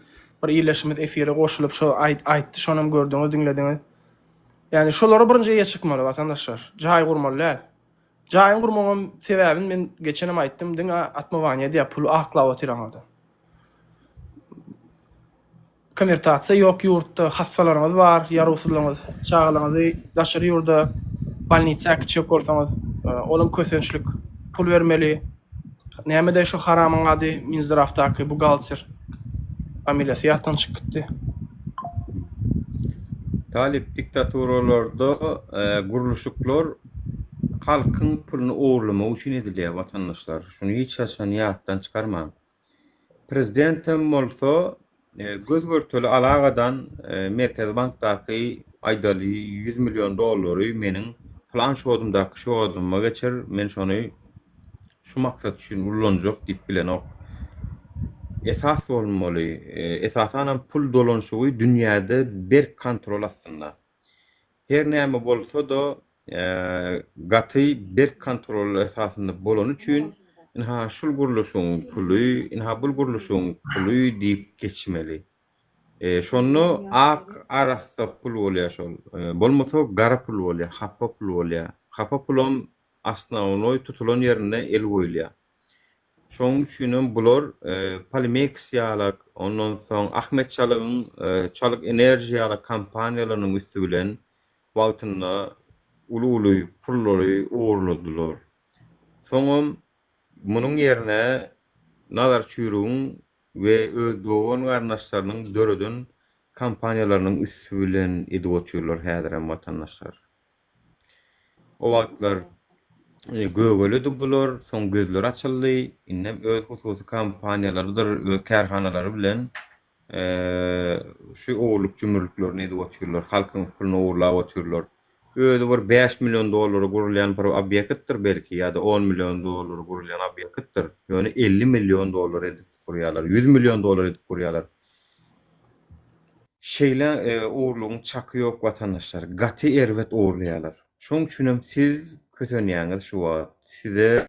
bir ildeşimiz efire goşulyp şo aýtdy, şonam gördüňiz, diňlediňiz. Ýagny şolara birinji eýe çykmaly watandaşlar. Jaý gurmaly däl. Jaýyň gurmagyň sebäbini men geçenem aýtdym, diňe atmowaniýa edýär, puly aklap otyr aňyrda. Konwertasiýa ýok ýurtda, hassalaryňyz bar, ýarawsyzlygyňyz, çagalaryňyzy daşary ýurda bolnisa äkitjek bolsaňyz, olam kösençlik, pul bermeli. Nämedäý şo haramyň ady Minzdrawdaky buhgalter. Familiýasy ýatdan çykyp gitdi. Talyp diktaturalarda gurluşyklar halkyň puluny ogurlamak üçin edilýär watandaşlar. Şuny hiç haçan ýatdan çykarmaň. Prezidentem bolsa göz-görteli alagadan Merkezi bankdaky aýdaly 100 million dollary meniň plan şodumdaky şoduma geçir, men şony şu maksat üçin ullanjak diýip bilenok. Esas bolmaly. Esasanam pul dolanyşygy dünýäde berk kontrol astynda. Her näme bolsa-da, gaty berk kontrol esasynda bolany üçin, ynha şul gurluşygyň puly, ynha bul gurluşygyň puly diýip geçmeli. Şonda ak, arassa pul bolýar şol. Bolmasa gara pul bolýar, hapa pul bolýar. Hapa pulam osnownoý tutulan ýerinde el goýulýar. Şonuň üçinem bular Polimeks ýalak, ondan soň Ahmet Çalygyň Çalyk Enerji ýalak kompaniýalarynyň üsti bilen wagtynda uly-uly pullary ogurladylar. Soňam munuň ýerine Nazar Çüýrügiň we öz dogan-garyndaşlarynyň döreden kompaniýalarynyň üsti bilen edip otyrlar häzirem watandaşlar. O wagtlar gögeledi bular, soň gözleri açyldy, indem öz hususy kompaniýalarydyr, öz kärhanalary bilen şu ogurlyk-jümürliklerini edip otyrlar, halkyň puluny ogurlap otyrlar. Özi bir 5 million dollara gurulýan bir obýektdir belki ýa-da 10 million dollara gurulýan obýektdir. Ýöne 50 million dollar edip gurýarlar, 100 million dollar edip gurýarlar. Şeýle ogurlygyň çaky ýok watandaşlar. Gaty erbet ogurlaýarlar. Şoň üçinem siz kösenýäňiz şu wagt. Size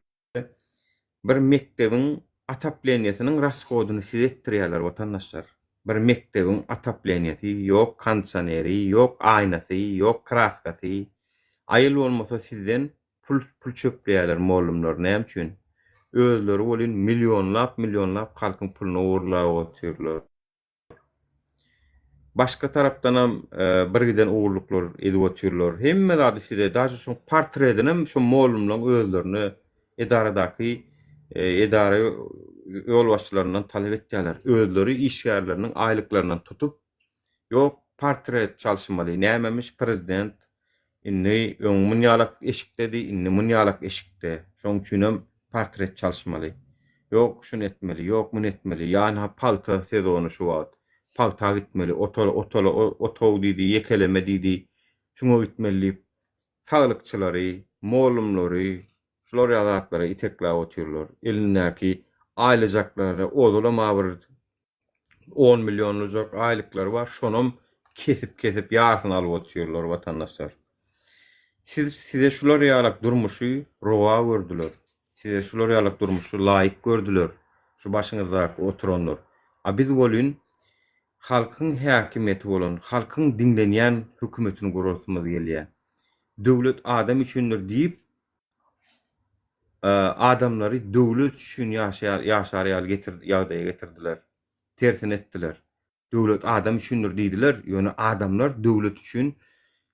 bir mekdebiň otopleniýasynyň rashodyny size etdirýärler watandaşlar. Bir mekdebiň otopleniýasy, ýok kondisioneri, ýok aýnasy, ýok kraskasy. Aýyl bolmasa sizden pul pul çöpleýärler mollumlar näme üçin? Özleri welin millionlap millionlap halkyň puluny ogurlap otyrlar. Başga tarapdanam birgiden ogurlyklar edip otyrlar. Hemme zady size, daže şoň portredinem şo mollumlaň özlerine edaradaky edara ýolbaşçylaryndan talap etýärler. Özleri işgärleriniň aýlyklaryndan tutup, ýok portret çalşymaly, nämemiş prezident Indi öň munýalak eşikdedi, indi munýalak eşikde. Şoň üçinem portret çalyşmaly. Ýok, şuny etmeli, ýok, muny etmeli. Ýa-ha pagta sezony şu wagt. Pagta gitmeli, otala, otala, otag diýdi, ýekeleme diýdi. Şuňa gitmeli diýip, saglykçylary, mollumlary şular ýaly zatlara itekläp otyrlar. Elindäki aýlyjaklary ozalam-a bir On millionlyjak aýlyklary bar, şonam kesip-kesip ýarsyny alyp otyrlar watandaşlar. Siz size şular ýalak durmuşy rowa gördüler. Size şular ýalak durmuşy laýyk gördüler şu başyňyzdaky oturanlar. A biz welin halkyň häkimiýeti bolan, halkyň diňlenýän hökümetini gurasymyz gelýär. Döwlet adam üçindir diýip adamlary döwlet üçin ýaşaýar ýaşar ýaly getir ýagdaýa getirdiler. Tersini etdiler. Döwlet adam üçindir diýdiler, ýöne adamlar döwlet üçin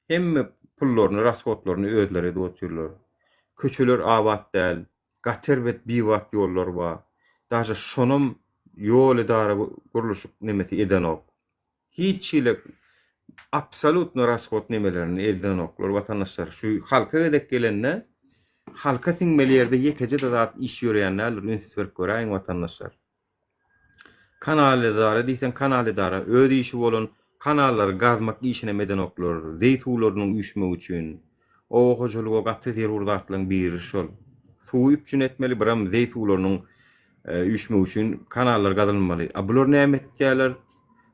hemme pullaryny, rashodlaryny özleri edip otyrlar. Köçeler abat däl, gaty erbet biwagt ýollar bar. Daže şonam ýol edara gurluşyk nemesi edenok. Hiç hili absolýutno rashod nemelerini eldenoklar watandaşlar. Şu halka gezek gelende halka siňmeli ýerde ýekeje-de zat iş ýöreýän däldir üns berip göräýiň watandaşlar. Kanal edara diýseň kanal edara öz işi bolan kanallary gazmak işinem edenoklar zeý suwlarynyň üýşmegi üçin. Oba hojalyga gaty zerur zatlaryň biri şol. Suwy üpjün etmeli biram zeý suwlarynyň üýşmegi üçin kanallar gazylmaly. A bular näme etýärler?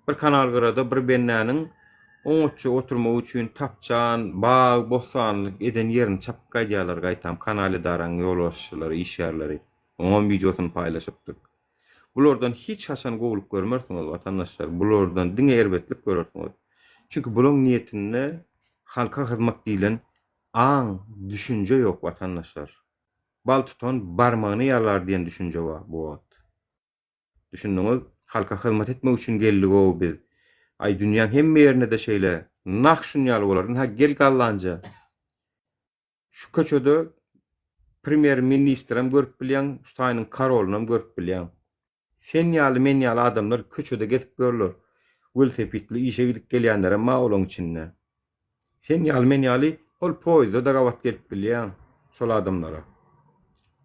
Bir kanal gyrada bir bendäniň oňatja oturmagy üçin tapçan, bag, bossanlyk eden ýerini çapyp gaýdýarlar gaýtam kanal edaranyň ýolbaşçylary, işgärleri. Oňam wideosyny paýlaşypdyk. Bulardan hiç haçan gowulyk görmersiňiz watandaşlar. Bulardan diňe erbetlik görersiňiz. Çünki bulaň niýetinde halka hyzmat diýlen aň, düşünje ýok watandaşlar. Bal tutan barmagyny ýalar diýen düşünje bar bu wagt. Düşündiňiz? Halka hyzmat etmek üçin geldigow biz. Aý dünýäň hemme ýerinde-de şeýle. Nah şun ýaly bolar. Ynha gel gallanca. Şu köçede premýer ministrem görüp bilýäň, şu taýynyň karolynam görüp bilýäň. Sen ýaly, men ýaly adamlar köçede gezip ýörler. Welosipedli işe gidip gelýänlerem bar olaň içinde. Sen ýaly, men ýaly hol poýezde-de gabat gelip bilýäň şol adamlara.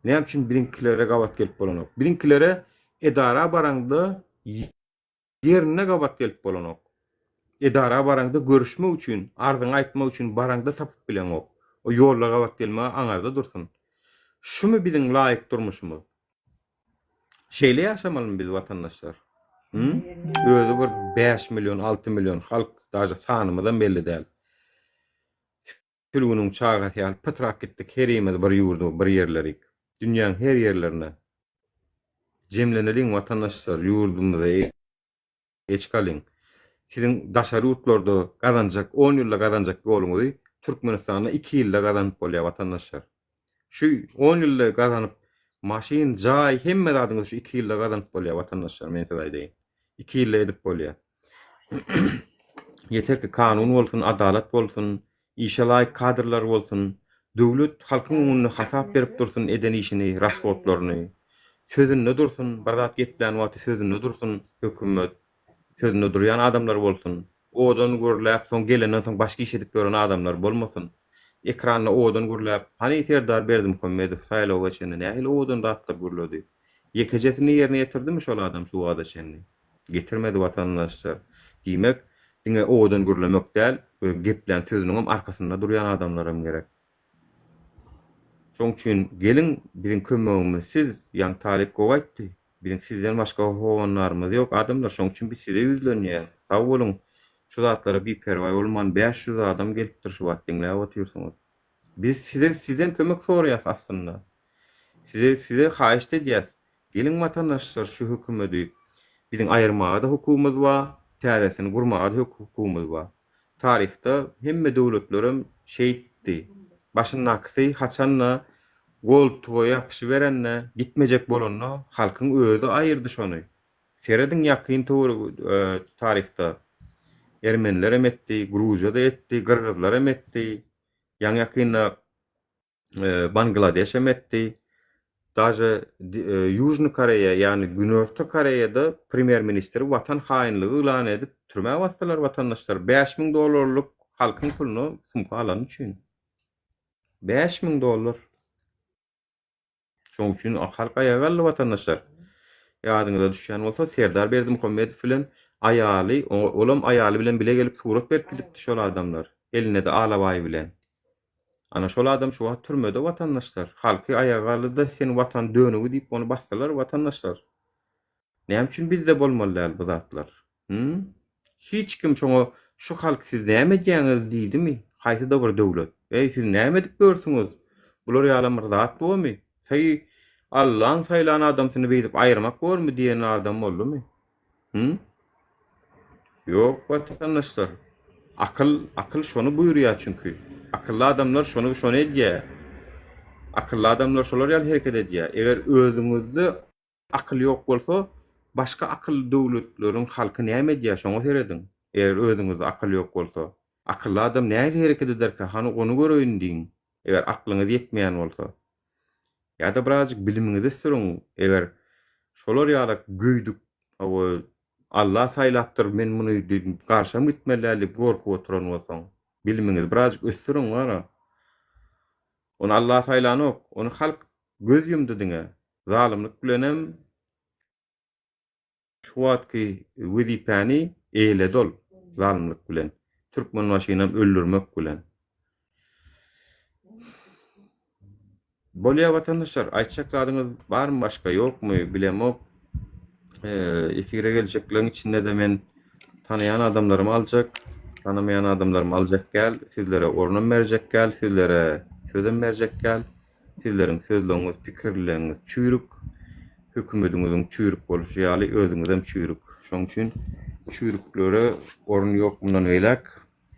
Näme üçin biziňkilere gabat gelip bolanok? Biziňkilere edara baraňda ýerinde gabat gelip bolanok. Edara baraňda görüşmek üçin, arzyňy aýtmak üçin baraňda tapyp bileňok. O ýolda gabat gelme aňarda dursun. Şumy biziň laýyk durmuşymyz? Şeýle ýaşamalymy biz watandaşlar? Hı? Özi bir 5 million, 6 million halk, daže sanymyzam belli däl. Sülgüniň çagasy ýaly pytrap gitdik herimiz bir ýurda, bir ýerlerik. Dünýäň her ýerlerine. Jemleneliň watandaşlar, ýurdumyza eýe çykalyň. Siziň daşary ýurtlarda gazanjak, on ýylda gazanjak ýoluňyzy Türkmenistanda iki ýylda gazanyp bolýar watandaşlar. Şu on ýylda gazanyp maşyn, jaý hemme zadyňyzy şu iki ýylda gazanyp bolýar watandaşlar men size aýdaýyn. Iki ýylda edip bolýar. Ýeter ki kanun bolsun, adalat bolsun, işe laýyk kadrlar bolsun, döwlet halkyň öňünde hasap berip dursun eden işini, rashodlaryny. Sözünde dursun, bir zat geplän wagty sözünde dursun hökümet. Sözünde durýan adamlar bolsun. Owadan gürläp, soň gelenden soň başga iş edip ýören adamlar bolmasyn. Ekranda owadan gürläp, hany Serdar Berdimuhamedow saýlawa geçende nähili owadan zatlar gürledi. Ýekejesini ýerine ýetirdimi şol adam şu wagta çenli? Getirmedi watandaşlar. Diýmek, diňe owadan gürlemek däl, geplän sözüniňem arkasynda durýan adamlaram gerek. Şoň üçin geliň biziň kömegimiz siz, ýaňy Talyp gowy aýtdy. Biziň sizden başga howandarymyz ýok adamlar, şoň üçin biz size ýüzlenýäs. Sag boluň, şu zatlara biperwaý bolman 500 adam gelipdir şu wagt diňläp otyrsyňyz. Biz size sizden kömek soraýas aslynda. Size size haýyşt edýäs. Geliň watandaşlar şu hökümedi biziň aýyrmaga-da hukugymyz bar, täzesini gurmaga-da hukugymyz bar. Taryhda hemme döwletlerem şeýtdi. Başyndakysy haçanda goltuga ýapyşyberende, gitmejek bolanda halkyň özi aýyrdy şony. Serediň ýakyn töwerek taryhda ermenilerem etdi, gruziýa-da etdi, gyrgyzlaram etdi. Ýaňy-ýakynda Bangladeş hem etdi. Daže Ýužnyý Koreýa, ýagny Günorta Koreýada premýer-ministri watan haýynlygy yglan edip, türmä basdylar watandaşlar. 5000 dollarlyk halkyň puluny sumka alany üçin. 5000 dollar. Şonuň üçin halk aýaga galdy watandaşlar. Ýadyňyza düşýän bolsa Serdar Berdimuhamedow bilen aýaly, olam aýaly bilen bile gelip surat berip gidipdi şol adamlar. Elinde-de alabaý bilen. Ana şol adam şu wagt türmede watandaşlar. Halky aýaga galdy-da sen watan dönügi diýip ony basdylar watandaşlar. Näme üçin bizde bolmaly däl bu zatlar? Hü? Hiç kim şoňa şu halk siz näme edýäňiz diýdimi? Haýsyda bir döwlet. Eý siz näme edip ýörsüňiz? Bular ýalam bir zat bormy? Heý Allaň saýlan adamsyny beýdip aýyrmak bormy diýen adam boldumy? Hü? Ýok watandaşlar. Akyl, akyl şony buýurýar çünki. Akylly adamlar şony şony edýär. Akylly adamlar şolar ýaly hereket edýär. Eger özüňizde Akyl ýok bolsa, başga akylly döwletleriň halky näme edýär, şoňa serediň. Eger özüňizde akyl ýok bolsa. Akylly adam nähili hereket ederkä, hany ony göreýin diýiň, eger aklyňyz ýetmeýän bolsa. Ýa-da birazjyk bilimiňizi ösdüriň, eger şolar ýalak göýdük, hawa, Alla saýlapdyr, men muny garşam gitmeli däl diýip gorkup oturan bolsaň. Bilimiňizi birazjyk ösdüriň, gara. Ony Alla saýlanok, ony halk göz ýumdy diňe. Zalymlyk bilenem şu wagtky wezipäni eýeledi ol zalymlyk bilen. Türkmenbaşynam öldürmek bilen. Bolýa watandaşlar, aýtjak zadyňyz barmy başga ýokmy bilemok. Efire geljekleriň içinde-de men tanaýan adamlarymy aljak, tanamaýan adamlarymy aljak däl, sizlere ornam berjek däl, sizlere sözem berjek däl. Sizleriň sözleňiz, pikirleňiz çüýrük. Hökümediňiziň çüýrük bolşy ýaly özüňizem çüýrük. Şoň üçin çüýrüklere orun ýok mundan beýläk.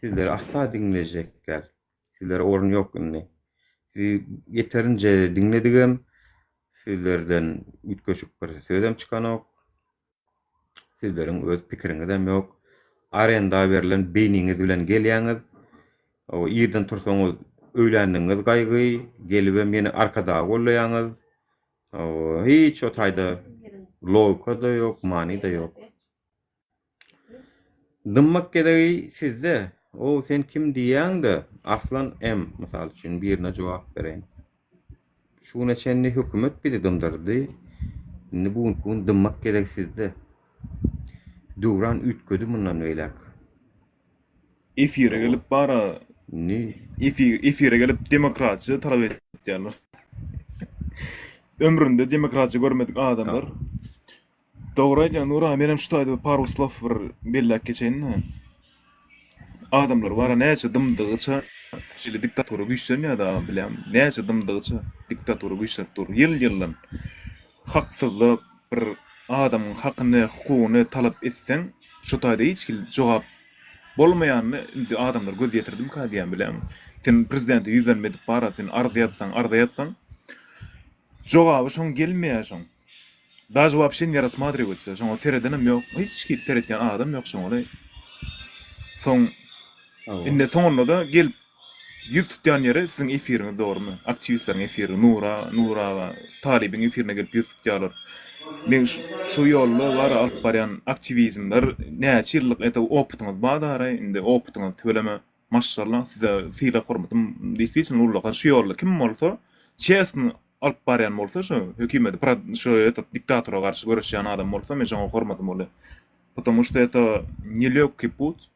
Sizleri asla diňlejek däl. Sizlere orun ýok indi. Sizi ýeterinje diňledigem, sizlerden üýtgeşik bir sözem çykanok. Sizleriň öz pikiriňizem ýok. Arenda berlen beýniňiz bilen gelýäňiz. O irden tursaňyz öýlänligiňiz gaýgy, gelibem ýene Arkadagy gollaýaňyz. O hiç o taýda logika-da ýok, many-da ýok. Dymmak gezegi sizde. O sen kim diýýäň-de, Arslan M. Mysal üçin birine jogap bereýin. Şu güne çenli hökümet bizi dymdyrdy. Indi bu günki gün dymmak gezegi sizde. Döwran üýtgedi mundan beýläk. Efire gelip bara Indi efire gelip demokratiýa talap edýärler. Ömründe demokratiýa görmedik adamlar. Dogry aýdýaň Nur aga menem şu taýda paru slow bir belläp geçeýin-de. Adamlar bara näçe dymdygyça şeýle diktatura güýçlenýär-de agam bilýäňmi? Näçe dymdygyça diktatura güýçlenip dur. Ýyl-ýyldan haksyzlyk bir adamyň hakyny, hukugyny talap etseň şu taýda hiç hili jogap bolmaýanyny indi adamlar göz ýetirdimika diýýän bilýäňmi? Sen prezidente ýüzlenme edip bara sen arz ýazsaň arza ýazsaň jogaby şoň gelmeýär şoň. Daže wapşe ne rassmatriwatsa, şoňa seredenem ýok, hiç hili seretýän adam ýok şoňa-da. Soň indi soňunda-da gelip ýüz tutýan ýeri siziň efiriňiz dogrymy? Aktiwistleriň efiri, Nura, Nur aga, Talybyň efirine gelip ýüz tutýarlar. Men şu ýolda bar alyp barýan aktiwizmler näçe ýyllyk ete opytyňyz bar dara indi opytyňyz tüweleme maşşallah size sylag hormatym deýstwitelno ullakan şu ýolda kim bolsa çestno alyp barýan bolsa şu hökümeti şu etot diktatora garşy göreşýän adam bolsa men şoňa hormatym uly. Потому что это ne lегкий путь.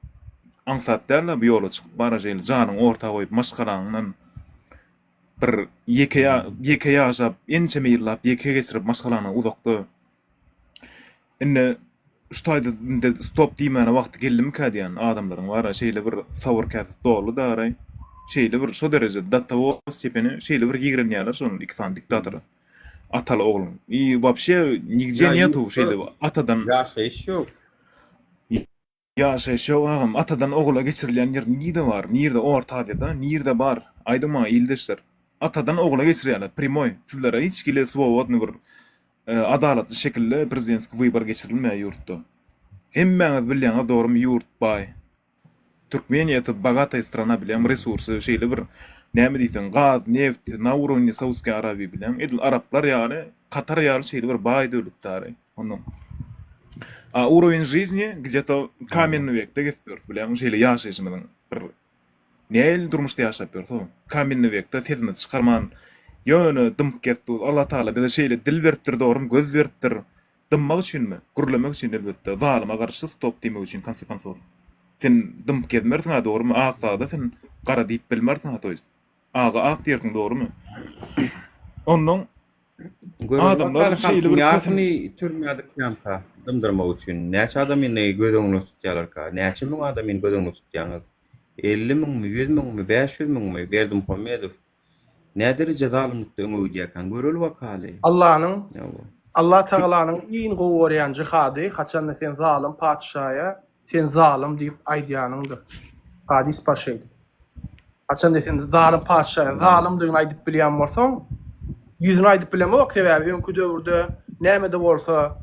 Aňsat däl-de bu ýola çykyp bara şeýle janyňy orta goýup maşgalaňdan bir ýeke ýeke ýaşap ençeme ýyllap ýeke geçirip maşgalaňdan uzakda Indi şu taýda indi stop diýmäne wagty geldimikä diýen adamlaryň bar-a şeýle bir sabyr käsesi doldy daraý. Şeýle bir şo derejede do togo stepeni şeýle bir ýigrenýärler şony iki sany diktatory. Ataly ogluň. I wapşe nigde Ýa netu ýurtda şeýle atadan ýaşaýyş ýok. Ýaşaýyş ýok agam. Atadan ogula geçirilýän ýer nirde bar? Nirde Orta Aziýada nirde bar? Aýdyň maňa ildeşler. Atadan ogula geçirýärler primoý. Sizlere hiç hili swobodny bir adalatly şekilde prezidentski wybor geçirilmeýär ýurtda. Hemmäňiz bilýäňiz dogrymy ýurt baý. Türkmeniýa это bogatая strana bilýäňmi resursy şeýle bir näme diýseň gaz neft na urovne Saudskiý Arabiýa bilýäňmi edil araplar ýaly Katar ýaly şeýle bir baý döwlet dary. Ondan A urowen žizni gde-to kamenny wekde gezip ýörüs bilýäňmi şeýle ýaşaýşymyzyň bir nähili durmuşda ýaşap ýörüs o kamenny wekde sesimizi çykarman ýöne dymyp gezip durus Allah Tagala bize şeýle dil beripdir dogrymy göz beripdir dymmak üçinmi gürlemek üçin elbetde zalyma garşy stop diýmek üçin konse konsow sen dymyp gezmersiň a dogrymy ak zada sen gara diýip bilmersiň a to ýest aga ak diýersiň dogrymy ondan Göreli Adamlar bakaly şeýle halkyň bir kösen ýarysyny türmä dykýanka dymdyrmak üçin näçe adamyny göz öňünde tutýarlarka? Näçe müň adamyny göz öňünde tutýaňyz? 50 müňmi, 100 müňmi, 500 müňmi? Berdimuhamedow nädereje zalymlykda öňe gidýärkäň göreli bakaly. Allanyň Ýa-o. Allah Tagalanyň iň gowy görýän jihady haçanda sen zalym patyşaýa sen zalym diýip aýdýanyňdyr. Hadys bar şeýdip. Haçanda sen zalym patyşaýa zalymdygyny aýdyp bilýän bolsaň, ýüzüne aýdyp bilemok, sebäbi öňki döwürde näme-de bolsa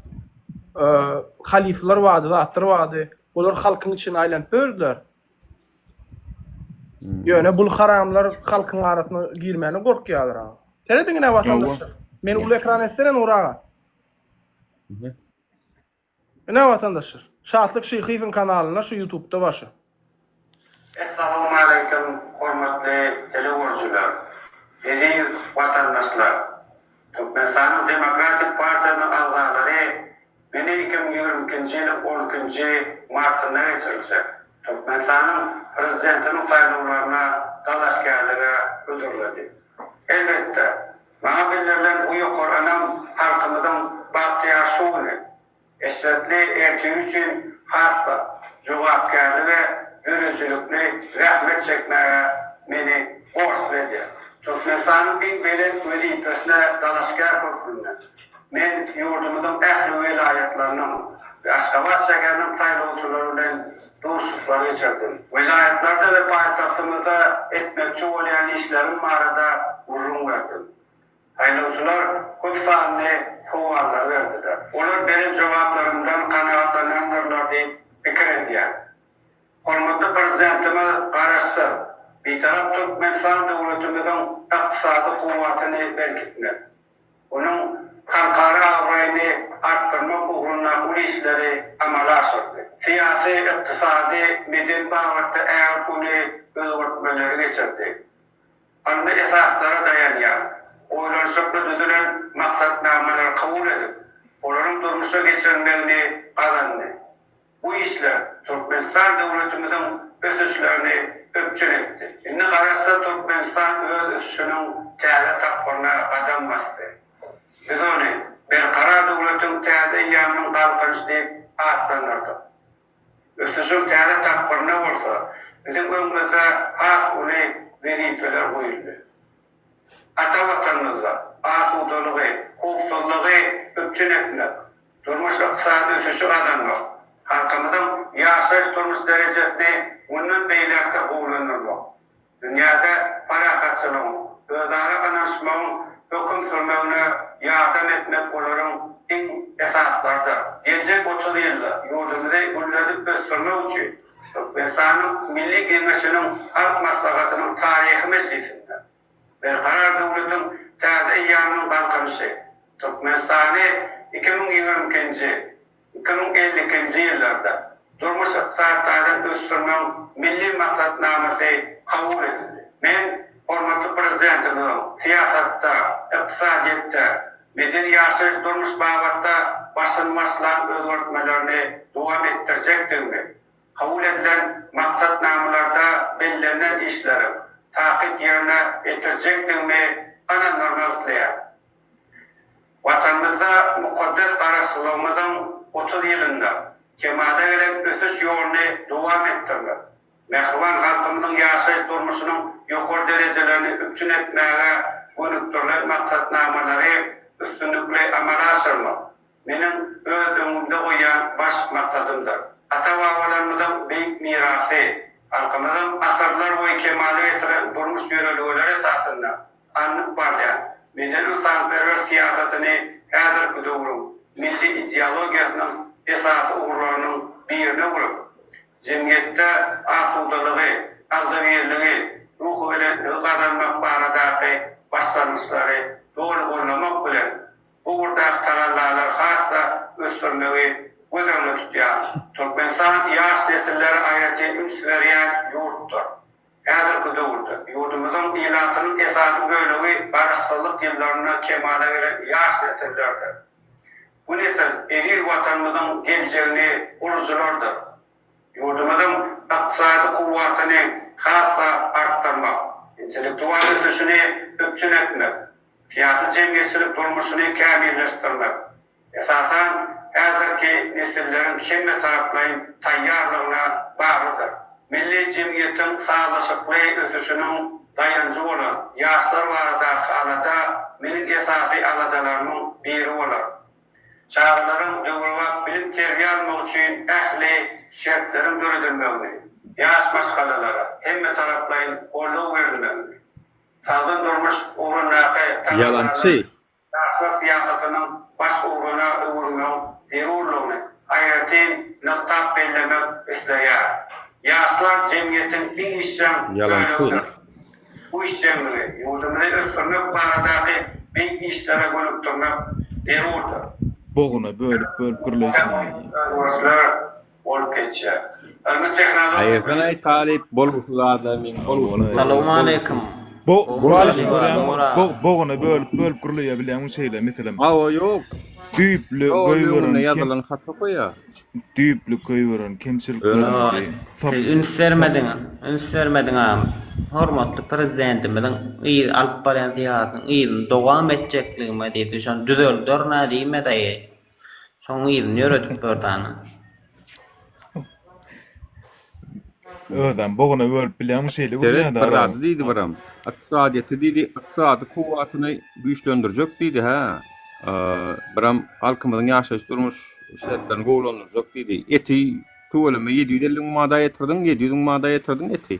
halyflar bardy, zatlar bardy. Olar halkyň içine aýlanyp ýördüler. Ýöne bul haramlar halkyň arasyna girmäne gorkýarlar aga. Serediň ine watandaşlar. Meni uly ekran etsene Nury aga. Ine watandaşlar. Şatlyk Şyhyýewiň kanalynda şu ýutubda bar şu. Essalawmaleýkim hormatly telegörüjiler, eziz watandaşlar! Türkmenistanyň Demokratik partiýasynyň agzalary meni 2022-nji ýylyň on ikinji martynda geçiriljek Türkmenistanyň Prezidentiniň saýlawlaryna dalaşgärlige hödürledi. Elbetde, maňa bildirilen bu ýokary ynam halkymyzyň bagtyýar şu güni, Eşretli ertiri üçin has-da jogapkärli we döredijilikli zähmet çekmäge meni borçly edýär. Türkmenistanyň iň belent wezipesine dalaşgär hökmünde men ýurdumyzyň ähli welaýatlarynyň. we Aşgabat şäheriniň saýlawçylary bilen duşuşyklar geçirdim. Welaýatlarda we paýtagtymyzda etmekçi bolýan işlerim barada gürrüň berdim. Saýlawçylar köp sanly sowallar berdiler. Olar beren jogaplarymdan kanagatlanandyrlar diýip pikir edýän. Hormatly Prezidentimiz Garaşsyz, Bitarap Türkmenistan döwletimiziň ykdysady kuwwatyny berkitmek, onuň halkara abraýyny artdyrmak ugrunda uly işleri amala aşyrdy. Syýasy, ykdysady, medeni babatda ägirt uly özgertmeleri geçirdi. Ylmy esaslara daýanýan, oýlanyşykly düzülen maksatnamalary kabul edip, olaryň durmuşa geçirilmegini gazandy. Bu işler Türkmenistan döwletimiziň ösüşlerini üpjün etdi. Indi Garaşsyz Türkmenistan öz ösüşiniň täze tapgyryna gadam basdy. Biz ony Berkarar döwletiň täze eýýamynyň Galkynyşy diýip atlandyrdyk. Ösüşiň täze tapgyrynda bolsa biziň öňümizde has uly wezipeler goýuldy. Ata Watanymyzda asudalygy, howpsuzlygy üpjün etmek, durmuş-ykdysady ösüşi gazanmak, halkymyzyň ýaşaýyş-durmuş derejesini mundan beýläk-de gowulandyrmak, dünýäde parahatçylygyň, özara ynanyşmagyň höküm sürmegine ýardam etmek olaryň iň esasylarydyr. Geljek 30 ýylda ýurdumyzy gülledip ösdürmek üçin Türkmenistanyň Milli Geňeşiniň Halk Maslahatynyň taryhy mejlisinde Berkarar döwletiň täze eýýamynyň Galkynyşy, Türkmenistany 2022-nji, 2052-nji ýyllarda durmuş-ykdysady taýdan ösdürmegiň Milli maksatnamasy kabul edildi. Men hormatly Prezidentimiziň syýasatda, ykdysadyýetde, medeni-ýaşaýyş-durmuş babatda başyny başlan özgertmelerini dowam etdirjekdigimi, kabul edilen maksatnamalarda bellenilen işleriň takyk ýerine ýetirjekdigimi ynandyrmak isleýän. Watanymyzda mukaddes Garaşsyzlygymyzyň 30 ýylynda kemala gelen ösüş ýoluny dowam etdirmek, mähriban halkymyzyň ýaşaýyş-durmuşynyň ýokary derejelerini üpjün etmäge gönükdirilen maksatnamalary üstünlikli amala aşyrmak meniň öz öňümde goýýan baş maksadymdyr. Ata-babalarymyzyň beýik mirasy, halkymyzyň asyrlar boýy kemala getiren durmuş ýörelgeleri esasynda alnyp barylýan medeni-ynsanperwer syýasatyny häzirki döwrüň milli ideologiýasynyň esasy ugurlarynyň birine öwrüp, jemgyýetde asudalygy, agzybirligi, ruhubelentligi gazanmak baradaky başlangyçlary doly goldamak bilen, bu ugurdaky tagallalary has-da ösdürmegi göz öňünde tutýar. Türkmenistan ýaş nesillere aýratyn üns berýän ýurtdur. Häzirki döwürde ýurdumyzyň ilatynyň esasy bölegi Garaşsyzlyk ýyllarynda kemala gelen ýaş nesillerdir. Bu nesil eziz Watanymyzyň geljegini gurujylardyr. Ýurdumyzyň ykdysady kuwwatyny has-da artdyrmak, intellektual ösüşini üpjün etmek, syýasy-jemgyýetçilik durmuşyny kämilleşdirmek, esasan, häzirki nesilleriň hemmetaraplaýyn taýýarlygyna baglydyr. Milli jemgyýetiň sazlaşykly ösüşiniň daýanjy bolan ýaşlar baradaky alada meniň esasy aladalarymyň biri bolar. Çagalaryň döwrebap bilim-terbiýe almagy üçin ähli şertleriň döredilmegini, ýaş maşgalalara hemmetaraplaýyn goldaw berilmegini, sagdyn durmuş ugrundaky tagallalary ýaşlar syýasatynyň baş ugruna öwürmegiň zerurlygyny aýratyn nygtap bellemek isleýär. Ýaşlar jemgyýetiň iň işjeň bölegidir. Bu işjeňligi ýurdumyzy ösdürmek baradaky beýik işlere gönükdirmek zerurdyr. Boguna bölüp-bölüp gürleýşini. Özgerişler bolup geçýär. Ylmy-tehnologik. Aýyrsanaý talyp bolgusyz adamyň bolgusyz. Salowmaleýkim. Bo boguna bölüp bölüp gürleýär bilýäňmi şeýle meselem. Hawa ýok. Düýpli goýberen ýazylan hat okaýar. Düýpli goýberen kemçiliklerimizi Siz üns bermediň, üns bermediň agam. Hormatly Prezidentimiziň yz alyp barýan syýasatynyň yzyny dowam etjekligime diýdi. Şony düzelderin-ä diýmedi. Şoň yzyny ýöredip berdi ana. Özem boguna bölüp bilýäňmi şeýle Seret bir zady diýdi biram. Ykdysadyýeti diýdi, ykdysady kuwwatyny güýçlendirjek diýdi hä. Biram halkymyzyň ýaşaýyş durmuş. şertlerini gowulandyrjak diýdi. Eti tüweleme 750 müň mada ýetirdiň, 700 müň mada ýetirdiň eti.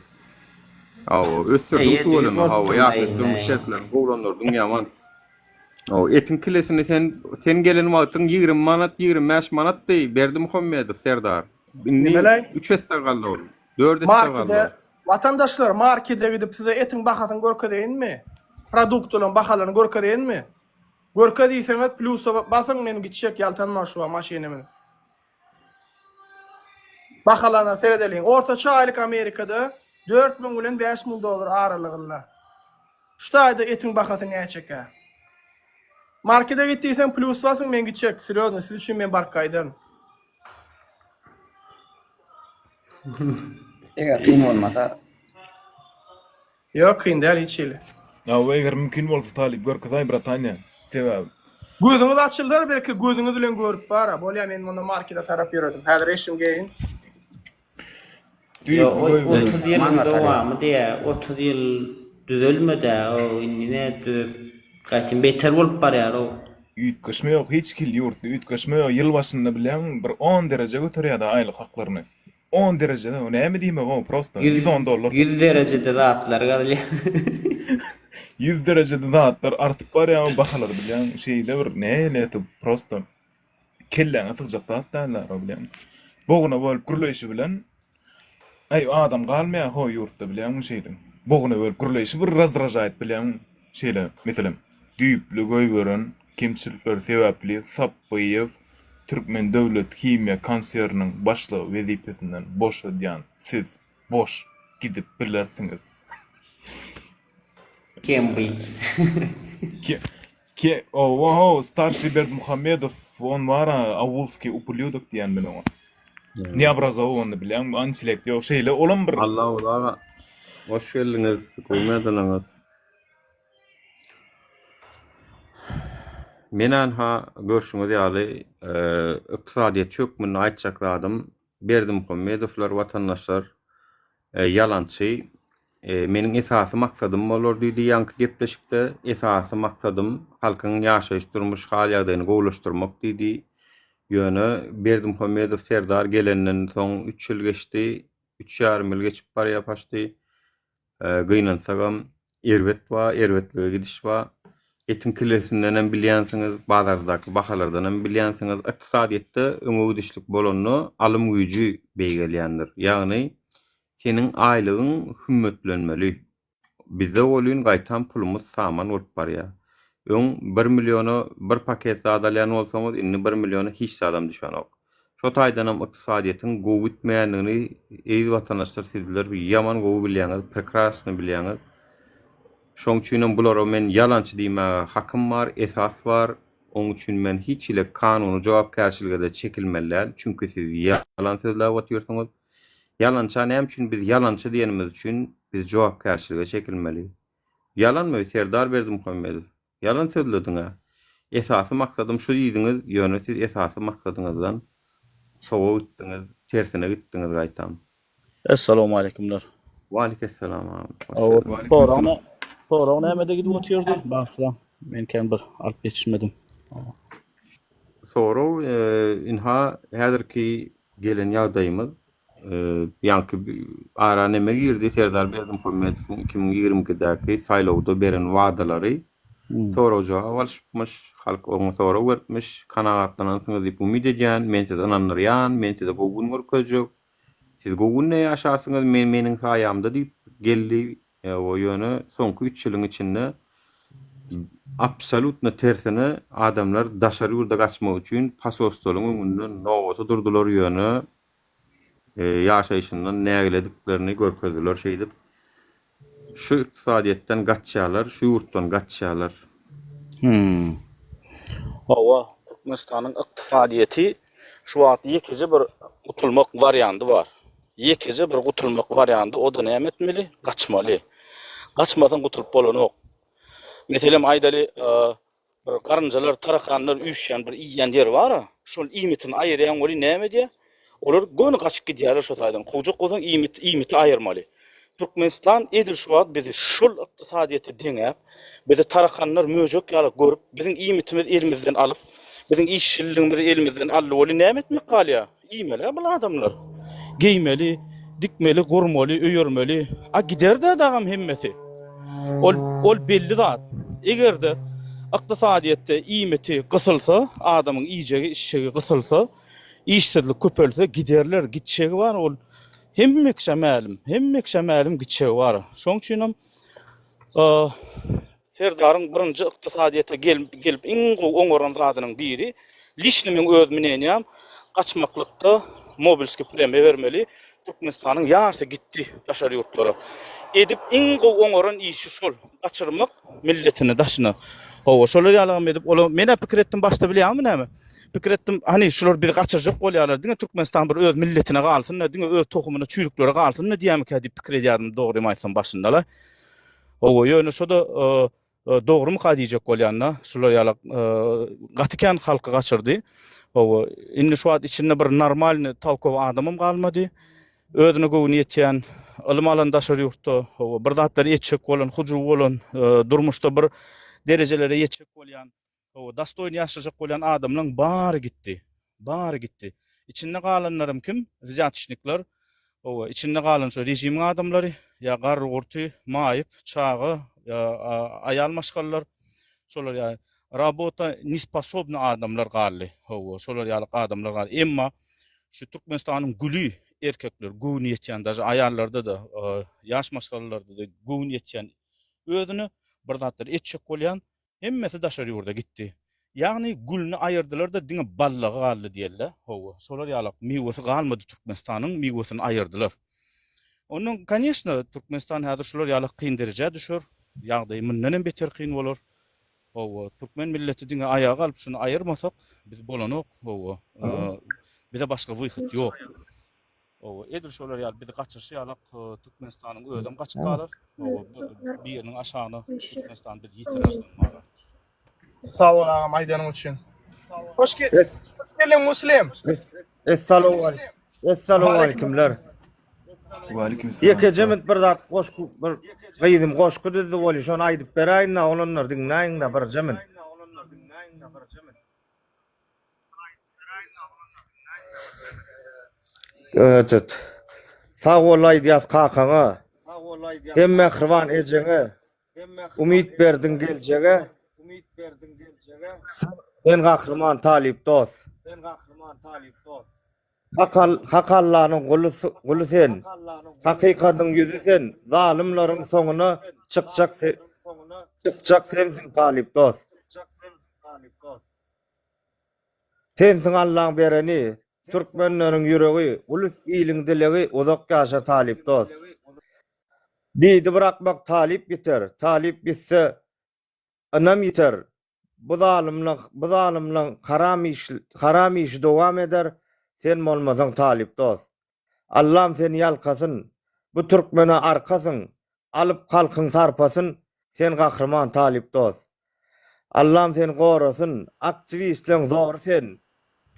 Hawa, ösdürdiň 700 tüweleme, hawa, bolupdyr ýaşaýyş durmuş aýynda. şertlerini gowulandyrdyň ýaman. Hawa, etiň kilesini sen sen gelen wagtyň 20 manat, 25 manatdy Berdimuhamedow serdar. Indi Nimeleý? 3 esse galdy ol. 4 esse galdy Markede ol. Watandaşlar, markede gidip size etiň bahasyny görkezeýinmi? Produktlaryň bahalaryny görkezeýinmi? Görkez diýseňiz plýusa basyň men gitjek ýaltanman şu wagt maşyna münüp. Bahalaryna seredeliň. Ortaça aýlyk Amerikada 4000 bilen 5000 dollar aralygynda. Şu taýda etiň bahasy näçekä? Markede git diýseň plýus basyň men gitjek. Serýozno siz üçin men baryp gaýdaryn. Eger kyn bolmasa. Ýok kyn däl hiç hili. Hawa eger mümkin bolsa talyp görkezaý bratanya sebäbi. Gözüňiz açylar belki gözüňiz bilen görüp bara. Bolýa men munda markete tarap ýöredim. Häzir eşim geýin. Düýpli Ýok, o goýberdi. 30 ýylyň Aman Talyp. dowamy diýä, 30 ýyl düzelmedi-ä, o indi nädip düzep, gaýtam beter bolup barýar-ow. Üýtgeşme ýok hiç hili ýurtda üýtgeşme ýok ýyl başynda bilýäňmi bir on dereje göterýärdi aýlyk haklaryny on derejede o näme diýmek o prosta 110 dollar 100 derejede zatlar gazylýar. 100 derejede zatlar artyp barýar o bahalar bilýäňmi şeýle bir näle prosta kelläňe sygjak zat däldir o bilýäňmi boguna bolup gürleýşi bilen Aý adam galmaýar ho ýurtda bilýäňmi şeýle. Boguna bölüp gürleýşi bir razdražaýt bilýäňmi şeýle meselem düýpli goýberen kemçilikleri sebäpli Sapbyýew Türkmen döwlet himiýa konserniň başlygy wezipesinden boşadýan siz boş gidip bilersiňiz. Kembriç. Ke owo starşiý Berdimuhamedow on bara awulskiý uplyudok diýen men oňa. Neobrazowany bilýäňmi? Intellekt ýok. Şeýle olam bir Allahguly aga hoş geldiňiz. Gowy mädeleňiz. Men anha görşüňiz ýaly ykdysadyýetçi hökmünde aýtjak zadym Berdimuhamedowlar watandaşlar ýalançy. Meniň esasy maksadym bolar diýdi ýaňky gepleşikde. Esasy maksadym halkyň ýaşaýyş-durmuş hal-ýagdaýyny gowulaşdyrmak diýdi. Ýöne Berdimuhamedow serdar gelenden soň üç ýyl geçdi, üç ýarym ýyl geçip barýar paçti. Gynansagam erbet bar, erbetlige gidiş bar. Etiň kilesindenem bilýänsiňiz, bazardaky bahalardanam bilýänsiňiz. Ykdysadyýetde öňe gidişlik bolanda alym güýji beýgelýändir. Ýagny seniň aýlygyň hümmetlenmeli. Bizde welin gaýtam pulumyz saman bolup barýar. Öň bir milliona bir paket zat alýan bolsaňyz, indi bir milliona hiç zadam düşenok. Şo taýdanam ykdysadyýetiň gowy gitmeýändigini eziz watandaşlar sizler ýaman gowy bilýäňiz, prekrasno bilýäňiz. Şoň üçinem bulara men ýalançy diýmäge hakym bar, esas bar. Oň üçin men hiç hili kanuny jogapkärçilige-de çekilmeli däl, çünki siz ýalan sözläp otyrsyňyz. Ýalança näme üçin biz ýalançy diýenimiz üçin biz jogapkärçilige çekilmeli. Ýalanmy Serdar Berdimuhamedow? Ýalan sözlediňä. Esasy maksadym şu diýdiňiz, ýöne siz esasy maksadyňyzdan sowa gitdiňiz, tersine gitdiňiz gaýtam. Essalawmaleýkumlar. Waleykesselam agam. Hoş Hawa, geldiň. sorag nä, sorag nämede gidip otyrdy? Bagyşlaň, men kän bir alyp ýetişmedim. Sorag, ynha häzirki gelen ýagdaýymyz, Ýaňky ara neme girdi, Serdar Berdimuhamedowyň 2022-däki saýlawda beren wadalary sorag-jogap alyşypmyş, halk oňa sorag beripmiş, kanagatlanansyňyz diýip umyt edýän, men sizi ynandyrýan, men size gowy gün görkezjek, siz gowy günde ýaşarsyňyz, men meniň saýamda diýip geldi, ýöne soňky üç ýylyň içinde absolýutno tersine adamlar daşary ýurda gaçmak üçin posolstwalaryň öňünde nobata durdular, ýöne ýaşaýşyndan nägilediklerini görkezdiler şeýdip. Şu ykdysadyýetden gaçýarlar, şu ýurtdan gaçýarlar. Hmm. Hawa, Türkmenistanyň ykdysadyýeti şu wagt ýekeje bir gutulmak wariandy bar. Ýekeje bir gutulmak wariandy, o-da näme etmeli? Gaçmaly. Gaçmasaň gutulyp bolanok. Meselem aýdaly, Bir garynjalar, tarakanlar üýşýän bir iýýän ýeri bar-a, şol iýmitini aýyrýaň welin näme edýär? Olar göni gaçyp gidýärler şo taýdan. Kowjak bolsaň iýmit, iýmiti aýyrmaly. Türkmenistan edil şu wagt bizi şol ykdysadyýete deňäp, bizi tarakanlar, möjek ýaly görüp, biziň iýmitimizi elimizden alyp, Biziň işçiligimizi elimizden aldy weli näme etmek galýar? Iýmeli-ä bul adamlar. Geýmeli, dikmeli, gurmaly, öýermeli. A gider-dä dagam hemmesi. Ol, ol belli zat. Eger-de ykdysadyýetde iýmiti gysylsa, adamyň iýjegi, içjegi gysylsa, işsizlik köpelse giderler, gitjegi bar ol. Hemme kişä mälim, hemme kişä mälim gitjegi bar. Şoň üçinem Serdaryň birinji ykdysadyýete gelip iň gowy oňaran zadynyň biri, liçny meň öz mneniýam, gaçmaklykda Mobelskiý premiýa bermeli, Türkmenistanyň ýarsy gitdi daşary ýurtlara. Edip iň gowy oňaran işi şol, gaçyrmak milletini daşyna. Hawa, şolar ýalagam edip, ola men-ä pikir etdim başda bilýäňmi näme? Pikir etdim, hany şular bizi gaçyrjak bolýarlar, diňe Türkmenistan bir öz milletine galsyn-da, diňe öz tohumyna, çüýrüklere galsyn-da diýýärmikä diýip pikir edýärdim dogrymy aýtsam başynda-la. Hawa, ýöne şo-da dogrumyka diýjek bolýan-da, şular ýaly gaty kän halky gaçyrdy. Hawa, indi şu wagt içinde bir normalny tolkowy adamam galmady. Özüne göwni ýetýän, ylym alan daşary ýurtda, hawa, bir zatlar etjek bolan, hyjuwy bolan, durmuşda bir derejelere ýetjek bolýan. Hawa, dostoýny ýaşajak bolýan adamlaň bary gitdi. Bary gitdi. Içinde galanlaram kim? Wzýatçnikler. Hawa, içinde galan şo režimiň adamlary, ýa garry-gurty, maýyp, çaga, ýa aýal maşgalalar. Şolar ýa rabota nesposobny adamlar galdy. Hawa, şolar ýaly adamlar galdy. Emma şu Türkmenistanyň güli erkekler, göwni ýetýän, daže aýallarda-da, ýaş maşgalalarda-da göwni ýetýän, özüne bir zatlar etjek bolýan Hemmesi daşary ýurda gitdi. Ýagny gülüni aýyrdylar-da diňe ballagy galdy diýeli-dä. Hawa, şolar ýalak miwesi galmady Türkmenistanyň miwesini aýyrdylar. Ondan koneçno Türkmenistan häzir şular ýalak kyn derejä düşer. Ýagdaýy mundan hem beter kyn bolar. Hawa, türkmen milleti diňe aýaga galyp şuny aýyrmasak biz bolanok. Hawa, bize başga wyhod ýok. Hawa, edil şolar ýaly bizi gaçyryşy ýalak Türkmenistanyň özem gaçyp galar. Hawa, biriniň aşagyna Türkmenistan bizi ýitirer. Sag bol agam aýdanyň üçin. Hoş geldiň Muslim. Essalawmaleýkim. Essalawmaleýkimler. Ýekeje minut bir zat goşgy bir gyzym goşgy düzdi weli şony aýdyp beräýin-dä oglanlar diňläýiň-dä birje minut. Ötet. Sag bol aýdýas kakaňa. Hem mähriban ejeňe. Umyt berdiň geljege. Sen gahryman talyp dos. Hak Hak Allanyň guly guly sen. Hakykatyň ýüzi sen. Zalymlaryň soňuna çykjak çykjak sensiň talyp dos. Sensiň Allaň bereni, Türkmenleriň ýüregi, Ulus iliň dilegi, Uzak ýaşa talyp dos. Diýdi bir akmak talyp ýiter, Talyp ýitse ynam ýiter, Bu zalymlaň bu zalymlaň haram iş haram işi dowam eder, Sen bolmasaň talyp dos. Allam seni ýalkasyn, Bu türkmene arkasyň, Alyp halkyň sarpasyn, Sen gahryman talyp dos. Allam seni gorasyn, Aktiwistleň zory sen,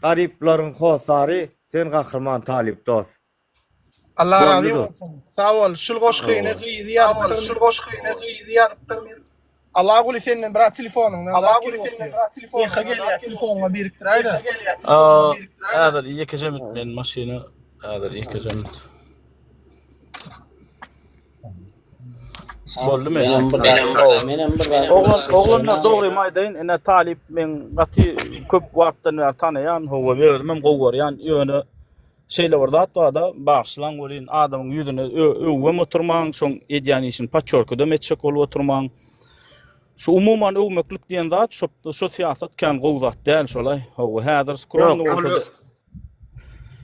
Garyplaryň hossary, Sen gahryman talyp dos. Allah Boldy razy dos. bolsun. Sag bol. Şul goşgyny gyzy ýazypdyr. Şul goşgyny gyzy ýazypdyr. Allaguly senden biraz telefonyňdan zat gelip otyr. Eha gelýär telefonyňa birikdiräýdä. Häzir ýekeje minut men maşyna häzir ýekeje minut. Boldumy? Menem bir zat, menem bir zat. Oglan, oglanlar dogrymy aýdaýyn, ine talyp men gaty köp wagtdan bäri tanaýan, hawa özümem gowy görýän, ýöne şeýle bir zat barda, bagyşlaň welin adamyň ýüzüne öwübem oturmaň, şoň edýän işini podçorkadam etjek bolup oturmaň. Şu umuman öwmeklik diýen zat şo şo syýasat kän gowy zat däl şolaý. Hawa, häzir skromny Ýok, ol bolsa-da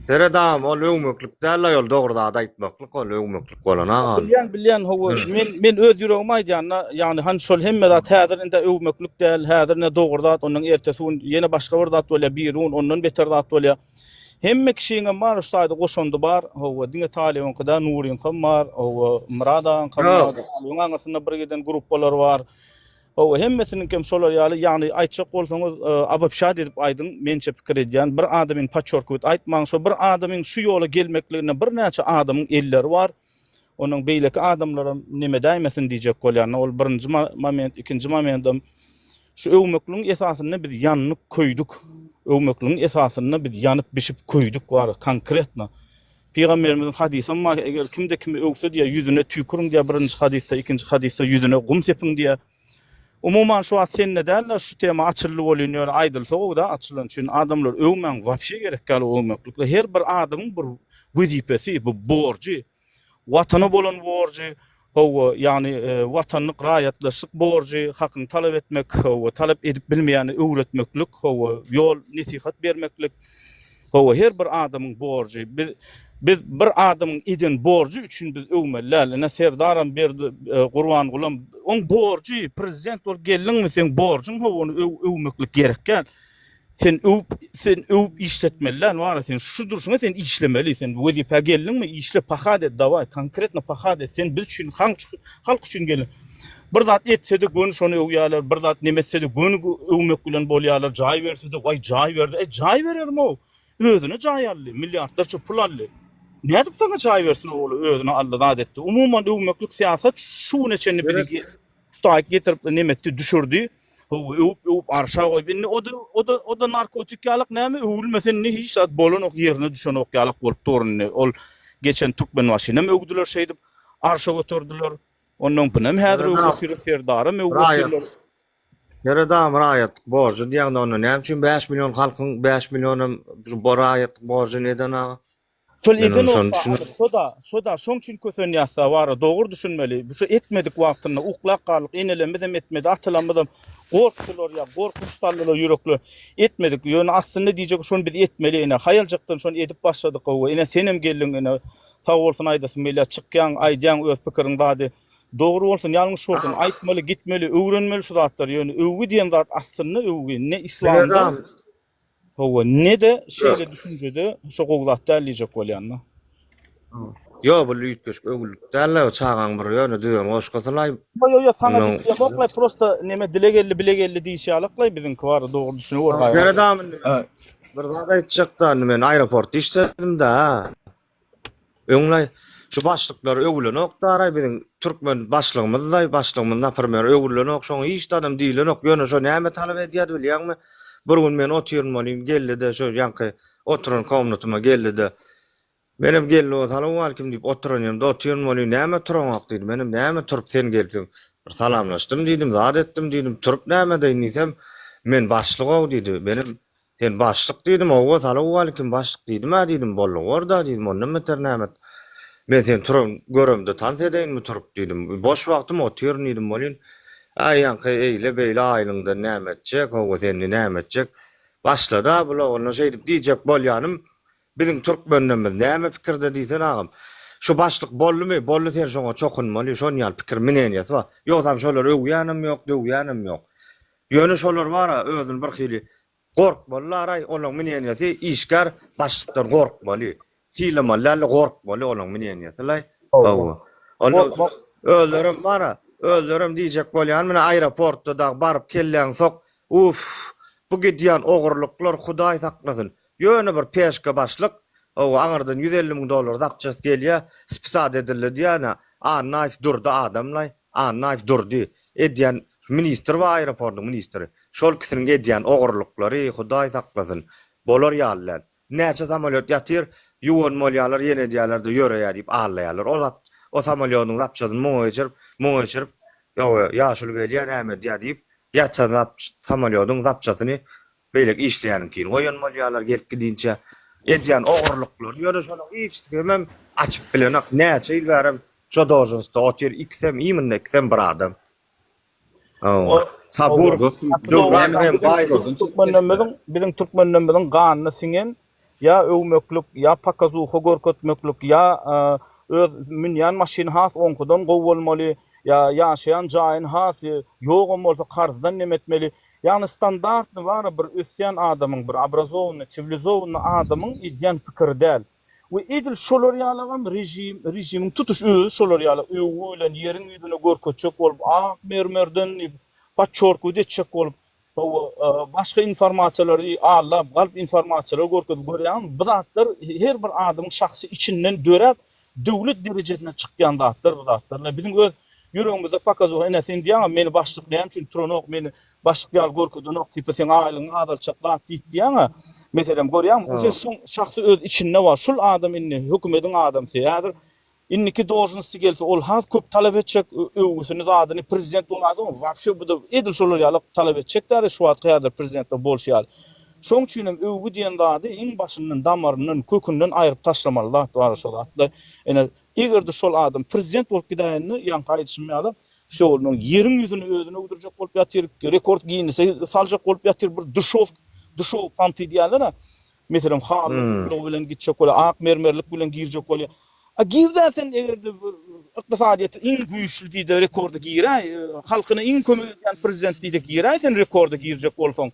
Seret agam, ol öwmeklik däl-la, ol dogry zady aýtmaklyk, ol öwmeklik bolan agam. Bilýän, bilýän, hawa, men men öz ýüregimi aýdýan-da, ýagny hany şol hemme zat häzir indi öwmeklik däl, häzir ine dogry zat, ondan ertesi gün ýene başga bir zat bolýar, biri gün ondan beter zat bolýar. Hemme kişiňem bar şu taýda goşandy bar, hawa, diňe Talybyňky däl, Nuryňkam bar, hawa, Myrat agaňkam bar, Talybyň aňyrsynda bir giden gruppalar bar. Hawa, hemmesiniňkem şolar ýaly, ýagny aýtjak bolsaňyz, obobşat edip aýdyň, mençe pikir edýän, bir adamyny podçorkiwit aýtmaň, şo bir adamyň şu ýola gelmekliginde birnäçe adamyň elleri bar, onuň beýleki adamlaram neme edäýmesin diýjek bolýan, ol birinji moment, ikinji momentem. Şu öwmekligiň esasynda biz ýanyp köýdük. Öwmekligiň esasynda biz ýanyp bişip köýdük bar konkretno. Pygamberimiziň hadysam bar, eger kimde kimi öwse diýýär, ýüzüne tüýküriň diýýär birinji hadysda, ikinji hadysda ýüzüne gum sepiň diýýär. Umuman şu wagt sende däl-de şu tema açyldy welin ýöne aýdylsa gowy-da açylan üçin adamlar öwmäň wapşe gerek ýaly öwmeklikler. Her bir adamyň bir wezipesi, bu borjy. Watana bolan borjy, hawa, ýagny watanlyk, raýatlaşlyk borjy, hakyňy talap etmek, hawa, talap edip bilmeýäne öwretmeklik, hawa, ýol, nesihat bermeklik, hawa, her bir adamyň borjy. Biz, biz bir adamyň eden borjy üçin biz öwmeli däl. Ine, Serdaram, Berdi, Gurbangulam, oň borjy, prezident bolup geldiňmi, seň borjuň, hawa, ony öw, öwmeklik gerek däl. Sen öwüp sen öwüp işletmeli däl wara sen şu durşuňa sen işlemeli sen wezipä geldiňmi işle pahat et daway konkretno pahat et sen biz üçin halk halk üçin geldiň bir zat etsede göni şony öwýäler bir zat neme etsede göni öwmek bilen bolýalar jaý bersede waý jaý berdi e jaý berermow özüne jaý aldy milliardlarça pul aldy nädip saňa jaý bersin ol özüne aldy zat etdi umuman öwmeklik syýasat şu güne çenli bizi Ştaýk getirip nemetdi düşürdi. Hawa öwüp öwüp arşa goýup indi o-da o-da o-da narkotik ýalak näme öwülmese indi hiç zat bolanok ýerine düşenok ýalak bolup dur indi. Ol geçen Türkmenbaşynam öwdüler şeýdip arşa göterdiler. Ondan bunam häzir öwüp otyr Serdaram öwüp otyrlar. Seredam raýatlyk borjy diýýäňde onda näme üçin 5 million halkyň 5 millionam raýatlyk borjuny eden aga? Şol eden bolsa şoda şoda şoň üçin kösenýäsda bara dogry düşünmeli bu şu etmedik wagtynda uklap galdyk enelemizem etmedi atalamyzam gorkdular ýa gorkunç saldylar ýürekle etmedik ýöne aslynda diýjek şony biz etmeli ene haýaljakdan şony edip başladyk gowy ene senem geldiň ene sag bolsun aýdasym gelýä çykýaň aýdýaň öz pikiriň zady dogry bolsun ýalňyş bolsun aýtmaly gitmeli öwrenmeli şu zatlary ýöne öwgi diýen zat aslynda öwgi ne islamda Hawa, ne-de şeýle düşünjede şo gowy zat däl diýjek bolýan-da. Ýo, bu üýtgeşik öwgülik däl-le, çagaň bir ýöne düzen goşgusy-laý. Ýo, ýo, ýo, saňa diýip diýemok-laý, prosta neme dile geldi, bile geldi diýişi ýalak-laý biziňki bar, dogry düşüniber gaýrat. Seret agam indi, bir zat aýtjak-da, indi men aeroportda işledim-dä. Öňlaý şu başlyklar öwülenok daraý biziň türkmen başlygymyzdaý başlygymyz naprmer öwülenok şoňa hiç zadam diýilenok ýöne şo näme talap edýärdi bilýäňmi bir gün men otyryn welin geldide şo ýaňky oturan komnatyma geldide menem geldi o salowmalikim diýip oturan ýerimde otyryn welin näme turaňok diýdi menem näme turup sen gelipsiň bir salamlaşdym diýdim zat etdim diýdim turup näme edeýin diýsem men başlygow diýdi menem Sen başlyk diýdim, howwa, salowwalikim başlyk diýdim-ä diýdim, boldy bor-da diýdim, ondan beter näme Men seni turan göremde tans edeýinmi turup diýdim, boş wagtym otyryn diýdim welin, äý ýaňky eýle-beýle aýlyňdan näme etjek, howwa sen indi näme etjek, başlady-a bula, onda şeýdip diýjek bolýanym, biziň türkmenlerimiz näme pikirde diýsene agam, şu başlyk boldumy, boldy sen şoňa çokunmaly, şon ýaly pikir mneniýasy bar, ýogsam şolary öwýänem ýok, döwýänem ýok. Ýöne şolar bar-a özüni birhili gorkmalylar-aý, olaň mneniýasy işgär başlykdan gorkmaly. Sylamaly däl-de gorkmaly olaň mneniýasy-laý. Hawa. Onda özlerem bar-a, özlerem diýjek bolýan mine aeroportda dagy baryp kelläňi sok, uff, bu gidýän ogurlyklar hudaý saklasyn. Ýöne bir peşka başlyk, hawa, aňyrdan 150 müň dollar zapçast gelýä, spisat edildi diýýän-ä, Annaýew durdy adamlaý, Annaýew durdy. Edýän şu ministr bar aeroportyň ministri. Şol ikisiniň edýän ogurlyklary hudaý saklasyn. Bolar ýaly däl. Näçe samolýot ýatyr, ýuwan bolýarlar ýene edýärler-de ýöreýär diýip aldaýarlar. O zap o samolýodyň zapçadyny muňa geçirip, muňa geçirip, ýow ýaşuly gelýär näme edýär diýip, ýatan zap samolýodyň zapçasyny beýleki işleýäniňkini goýan bolýarlar gelip gidinçä. Edýän ogurlyklary ýöne şonuň hiç kimem açyp bilenok. Näçe ýyl bärem Şo dožnostda otyr ikisem imенно ikisem bir adam. Hawa. Saburow Döwran hem baý. Türkmenlerimiziň biziň türkmenlerimiziň ganyna siňen ýa öwmeklik ýa pokazuha görkezmeklik ýa öz münýän maşyny has oňkudan gowy bolmaly ýa ýaşaýan jaýyny has ýogam bolsa karzdan neme etmeli ýagny standartny bara bir ösýän adamyň bir obrazowanyý siwilizowanyý adamyň edýän pikiri däl. We edil şolar ýalagam režim, režimiň tutuş özi şolar ýaly öwgi bilen ýeriň ýüzüne görkezjek bolup, ak mermerden diýip, podçorkwit etjek bolup, hawa, başga informasiýalary aldap, galp informasiýalary görkezip görýäňmi, bu zatlar her bir adamyň şahsy içinden döräp, döwlet derejesine çykýan zatlar bu zatlar. Biziň öz. Ýüregimizde pokazuha ine sen diýýäňä meni başlyk näme üçin turanok meni başlyk ýaly görkezenok tipa seň aýlygyňy azaltjak zat diýip diýýäňä. Meselem görýäňmi uje şoň şahsy öz içinde bar şul adam indi hökümediň adamsy häzir indiki dožnosti gelse ol has köp talap etjek öwgüsini zadyny prezident bolaýsa wapşe buda edil şolar ýaly talap etjek däl şu wagtky häzir prezidentler bolşy ýaly. Şoň üçinem öwgi diýen zady iň başyndan damaryndan kökünden aýryp taşlamaly zat bar şo zatlar ine Eger-de şol adam prezident bolup gidäýende, ýaňky aýdyşym ýaly, wsýo, ol ýeriň ýüzüni özüne öwdürjek bolup ýatyr, rekord Ginnese saljak bolup ýatyr, bir duşow, duşow panty diýýärler-ä. Meselem, haly ulagy bilen gitjek bolýar, ak mermerlik bilen girjek bolýar. A gir-dä sen eger-de ykdysadyýeti iň güýçli diý-de rekorda giräý, halkyna iň kömek edýän prezident diý-de giräý sen rekorda girjek bolsaň.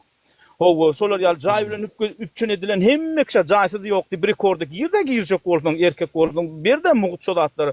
Hawa, şolar ýaly jaý bilen üpjün edilen hemme kişä jaýsyz ýok diýip rekorda gir-de girjek bolsaň, erkek bolsaň, ber-de mugt şo zatlary.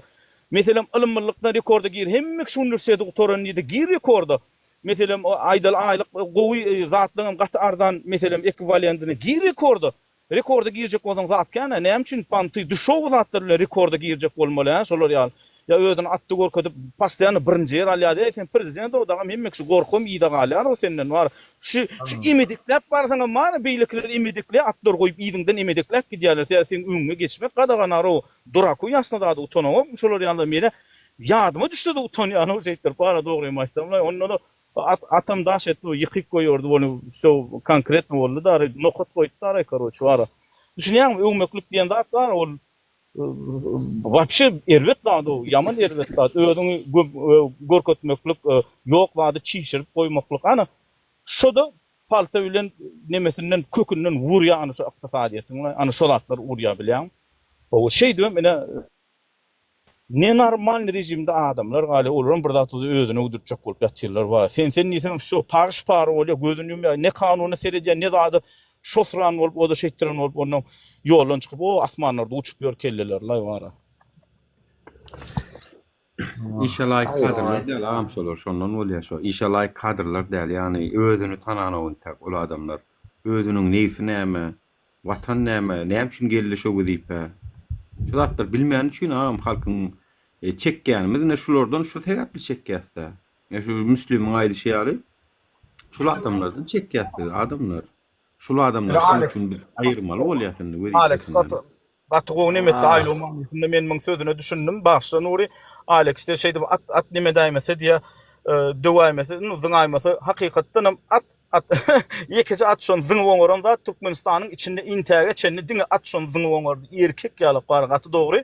Meselem, ylymlylykdan rekorda gir, hemme kişi uniwersiteti gutaran diýde gir rekorda. Meselem, aýdaly aýlyk gowy zatlaryňam gaty arzan, meselem, ekwiwalentine gir rekorda. Rekorda girjek bolsaň zat kän-ä, näme üçin panty, duşowy zatlar bilen rekorda girjek bolmaly, hä, şolar ýaly. Ýa özüni atdy görkezip, postoýanno birinji ýer alýar, eý, sen prezident-ow, dagam hemme kişi gorkam yza galýar-ow senden, bar. Şu, şu emedekläp barsaňam bar-a, beýlekiler emedekleýär, atlar goýup yzyňdan emedekläp gidýärler, sebäbi seň öňüňe geçmek gadagan-arow, duraku ýasna zady utanaňokmy şolar ýaly, men-ä ýadyma düşse-de utanýan-ow şeýtdirip, bar-a dogrymy aýtsam-laý, onda-da At atam daş etdi ýykyp goýberdi ony wsё konkretno boldy dary nokat goýdy dary karoçe bara. Düşünýäňmi öwmeklik diýen zat bar ol wapşe erbet zat o ýaman erbet zat özüňi görkezmeklik ýok zady çişirip goýmaklyk ana şoda palta bilen nemesinden kökünden urýa ana şo ykdysadyýetiň ana şo zatlar urýa bilýäňmi. Hawa şeýdibem ine Nenormalny režimde adamlar galýar olaram bir zat bolsa özüne uýdurtjak bolup ýatyrlar bar sen sen diýseň wsýo pagyş para bolýar gözüni ýumýar ne kanuna seredýär ne zada şosran bolup oda şeýtdiren bolup onnoň ýoldan çykyp o asmanlarda uçup ýör kellelerlaý bara. Işe laýyk kadrlar däl agam şolar şondan bolýar şo işe laýyk kadrlar däl ýagny özüni tananok intäk ol adamlar özüniň nebsi näme Watan näme, näme üçin geldi şo wezipä? Şu zatlary bilmäni üçin agam halkyň çekýänimiz ine şulardan şu sebäpli çekýäs-dä. Ine şu Müslimiň aýdyşy ýaly şul adamlardan çekýäs biz adamlar. Şul adamlary şoň üçin biz aýyrmaly bolýas indi Alex wezipesinden. gaty gaty gowy neme etdi aýlygy manysynda men muň sözüne düşündim bagyşla Nury Alex de şeýdip at at neme edäýmese diýä döwäýmese indi zyňaýmasa hakykatdanam at At ýekeje at şony zyňyp oňaran zat Türkmenistanyň içinde intäge çenli diňe at şony zyňyp oňardy erkek ýaly bar gaty dogry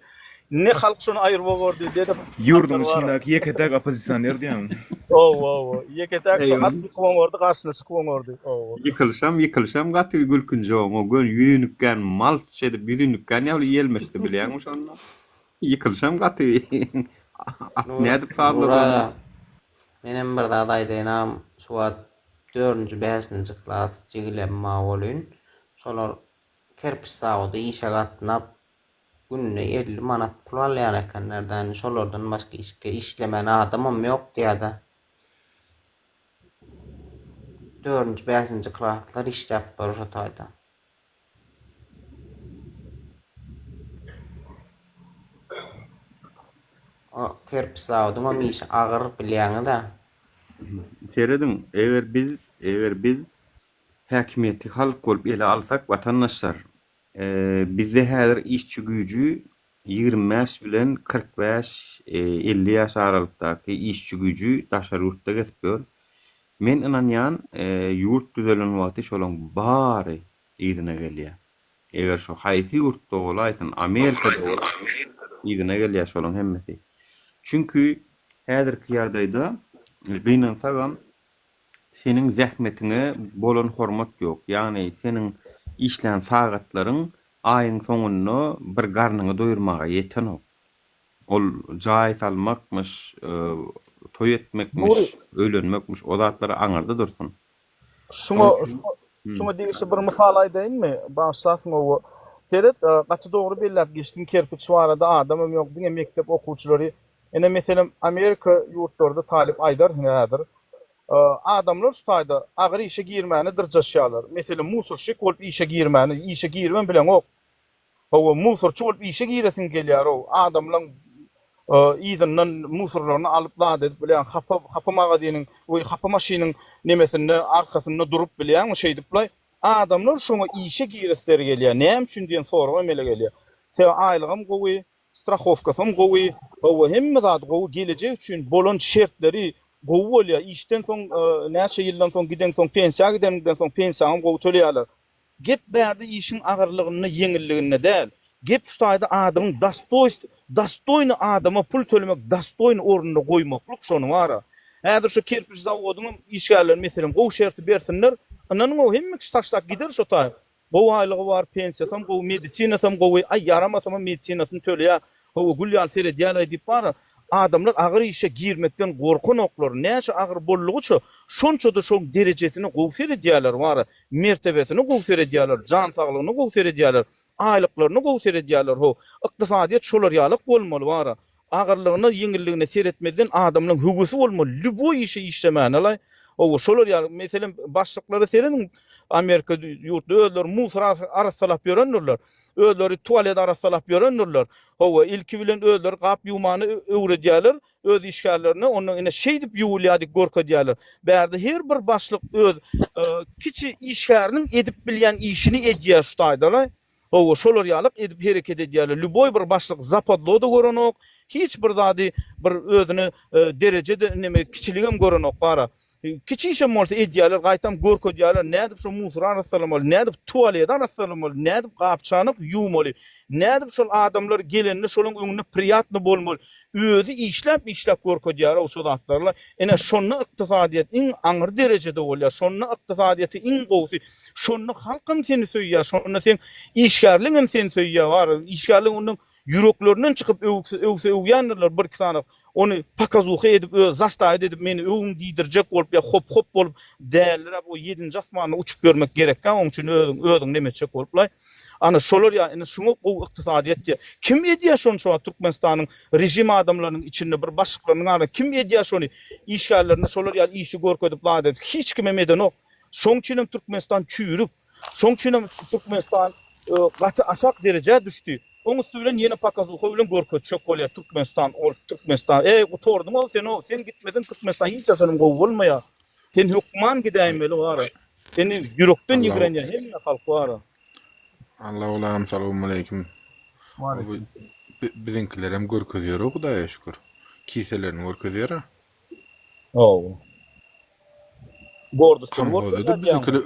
ne halk şony aýryp oňardy ne-de Ýurduň içindäki ýeke-täk oppozisioner diýýäňmi? Owa owa ýeke-täk şo at ýykyp oňardy garşyna çykyp oňardy owa. Ýykylyşam ýykylyşam gaty gülkünji oňa göni ýüzünikgän malç edip ýüzünikgän ýaly ýelmeşdi bilýäňmi şonda ýykylyşam gaty at nädip sazlady ony. Menem bir zat aýdaýynam şu wagt dördünji bäşinji klas jigilem bar welin şolar kerpiç zawody işe gatnap günde 50 manat pul alýan ekenlerdä indi şolardan başga işke işlemän adamam ýok diýýädä dördünji bäşinji klaslar işläp dur şo taýda. O kerpiç zawodyňam işi agyr bilýäňiz-ä. Serediň, eger biz, eger biz häkimiýeti halk bolup ele alsak, watandaşlar, bizde häzir işçi güýji 25 bilen 45, 50 ýaş aralykdaky işçi güýji daşary ýurtda gezip ýör. Men ynanýan, ýurt düzelen wagty şolaň bary yzyna gelýär. Eger şo haýsy ýurtda bolaýsyn, Amerikada bolaýsyn, yzyna gelýär şolaň hemmesi. Çünki häzirki ýagdaýda gynansagam seniň zähmetiňe bolan hormat ýok. Ýagny seniň işlän sagatlaryň aýyň soňunda bir garnyňy doýurmaga ýetenok. Ol jaý salmakmyş, toý etmekmiş, öýlenmekmiş o zatlar aňyrda dursun. Şuňa şuňa degişli bir mysal aýdaýynmy? Bagyşlarsyň owo. Seret, gaty dogry belläp geçdiň kerpiç barada adamam ýok, diňe mekdep okuwçylary. Ine meselem Amerika ýurtlarda talyp aýdar häzir. Adamlar şu taýda agyr işe girmäne dyrjaşýarlar. Meselem musorşik bolup işe girmäne, işe giribem bileňok. Hawa, musorçy bolup işe giresiň gelýär-ow. Adamlaň. Yzyndan musorlaryny alyp zat edip bilýän hapa hapa magazynyň we hapa maşynyň nemesinde arkasynda durup bilýäňmi şeýdiplaý adamlar şoňa işe giresleri gelýär näme üçin diýen sorag emele gelýär sebäbi aýlygam gowy strahowkasam gowy hawa hemme zady gowy gelejek üçin bolan şertleri gowy bolýar işden soň näçe ýyldan soň gideňsoň pensiýa gideniňden soň pensiýaňam gowy töleýärler Gep bärde işiň agyrlygynda ýeňilliginde däl. Gep şu taýda adamyň dostoýst dostoýny adama pul tölemek dostoýny ornunda goýmaklyk şony bara. Häzir şu kerpiç zawodyňam işgärleri meselem gowy şerti bersinler ynanyňow hemme kişi taşlap gider şo taý. Gowy aýlygy bar pensiýasam gowy medisinasam gowy aý ýaramasamam medisinasyny töleýär Hawa, gül ýaly seredýär-aý diýip bar-a, adamlar agyr işe girmekden gorkanoklar, näçe agyr boldugyça, şonça-da şoň derejesine gowy seredýärler, bar-a, mertebesine gowy seredýärler, jan saglygyna gowy seredýärler, aýlyklaryna gowy seredýärler, how, ykdysadyýet şolar ýalak bolmaly, bar-a, agyrlygyna, ýeňilligine seretmezden adamlaň höwesi bolmaly, lýuboý işe işlemäne-laý, hawa, şolar ýaly, meselem, başlyklara serediň, Amerika ýurtda özleri musor arassalap ýörendirler. Özleri tualet arassalap ýörendirler. Hawa, ilki bilen özleri gap ýuwmany öwredýärler öz işgärlerine, ondan ine şeýdip ýuwulýar diýip görkezýärler. Bärde her bir başlyk öz kiçi işgäriniň edip bilýän işini edýär şu taýda-la. Hawa, şolar ýalyk edip hereket edýärler. Lýuboý bir başlyk zapadlo-da görenok, hiç bir zady bir özüne dereje-de neme kiçiligem görenok bara. Kiçi işem bolsa edýärler, gaýtam görkezýärler, nädip şo musory arassalamaly, nädip tualeti arassalamaly, nädip gap-çanak ýuwmaly, nädip şol adamlar gelende şolaň öňünde priýatny bolmaly. Özi işläp-işläp görkezýär-ow şo zatlarla. Ine, şonda ykdysadyýet iň aňry derejede bolýar, şonda ykdysadyýeti iň gowusy, şonda halkam seni söýýär, şonda seň işgärliňem seni söýýär, bar, işgärliň ondan ýüreklerinden çykyp öwse öwýändirler birki sany Ony pokazuha edip öz zastaýt edip meni öwüň diýdirjek bolup ýa hop hop bolup däliräp o ýedinji asmanda uçup ýörmek gerekkä oň üçin özüň özüň neme etjek boluplaý. Ana şolar ýa indi şuňa gowy ykdysadyýet diýýär. Kim edýär şony şu wagt Türkmenistanyň režim adamlarynyň içinde bir başlyklarynyň arasynda kim edýär şony işgärlerine şolar ýaly işi görkezip zat edip hiç kimem edenok. Şoň üçinem Türkmenistan çüýrük. Şoň üçinem Türkmenistan gaty aşak derejä düşdi. Oň üsti bilen ýene pokazuha bilen görkezjek bolýar Türkmenistan ol Türkmenistan. Eý gutardyňow sen-ow sen gitmeseň Türkmenistan hiç haçanam gowy bolmaýar. Sen hökman gidäýmeli wara. Seni ýürekden ýigrenýär hemme halk wara. Allahgulam salowmaleýkim. Biziňkilerem görkezýär-ow Hudaýa şükür. Kiselerini görkezýär-a. Hawa. Gordusdan Kamhozda biziňkiler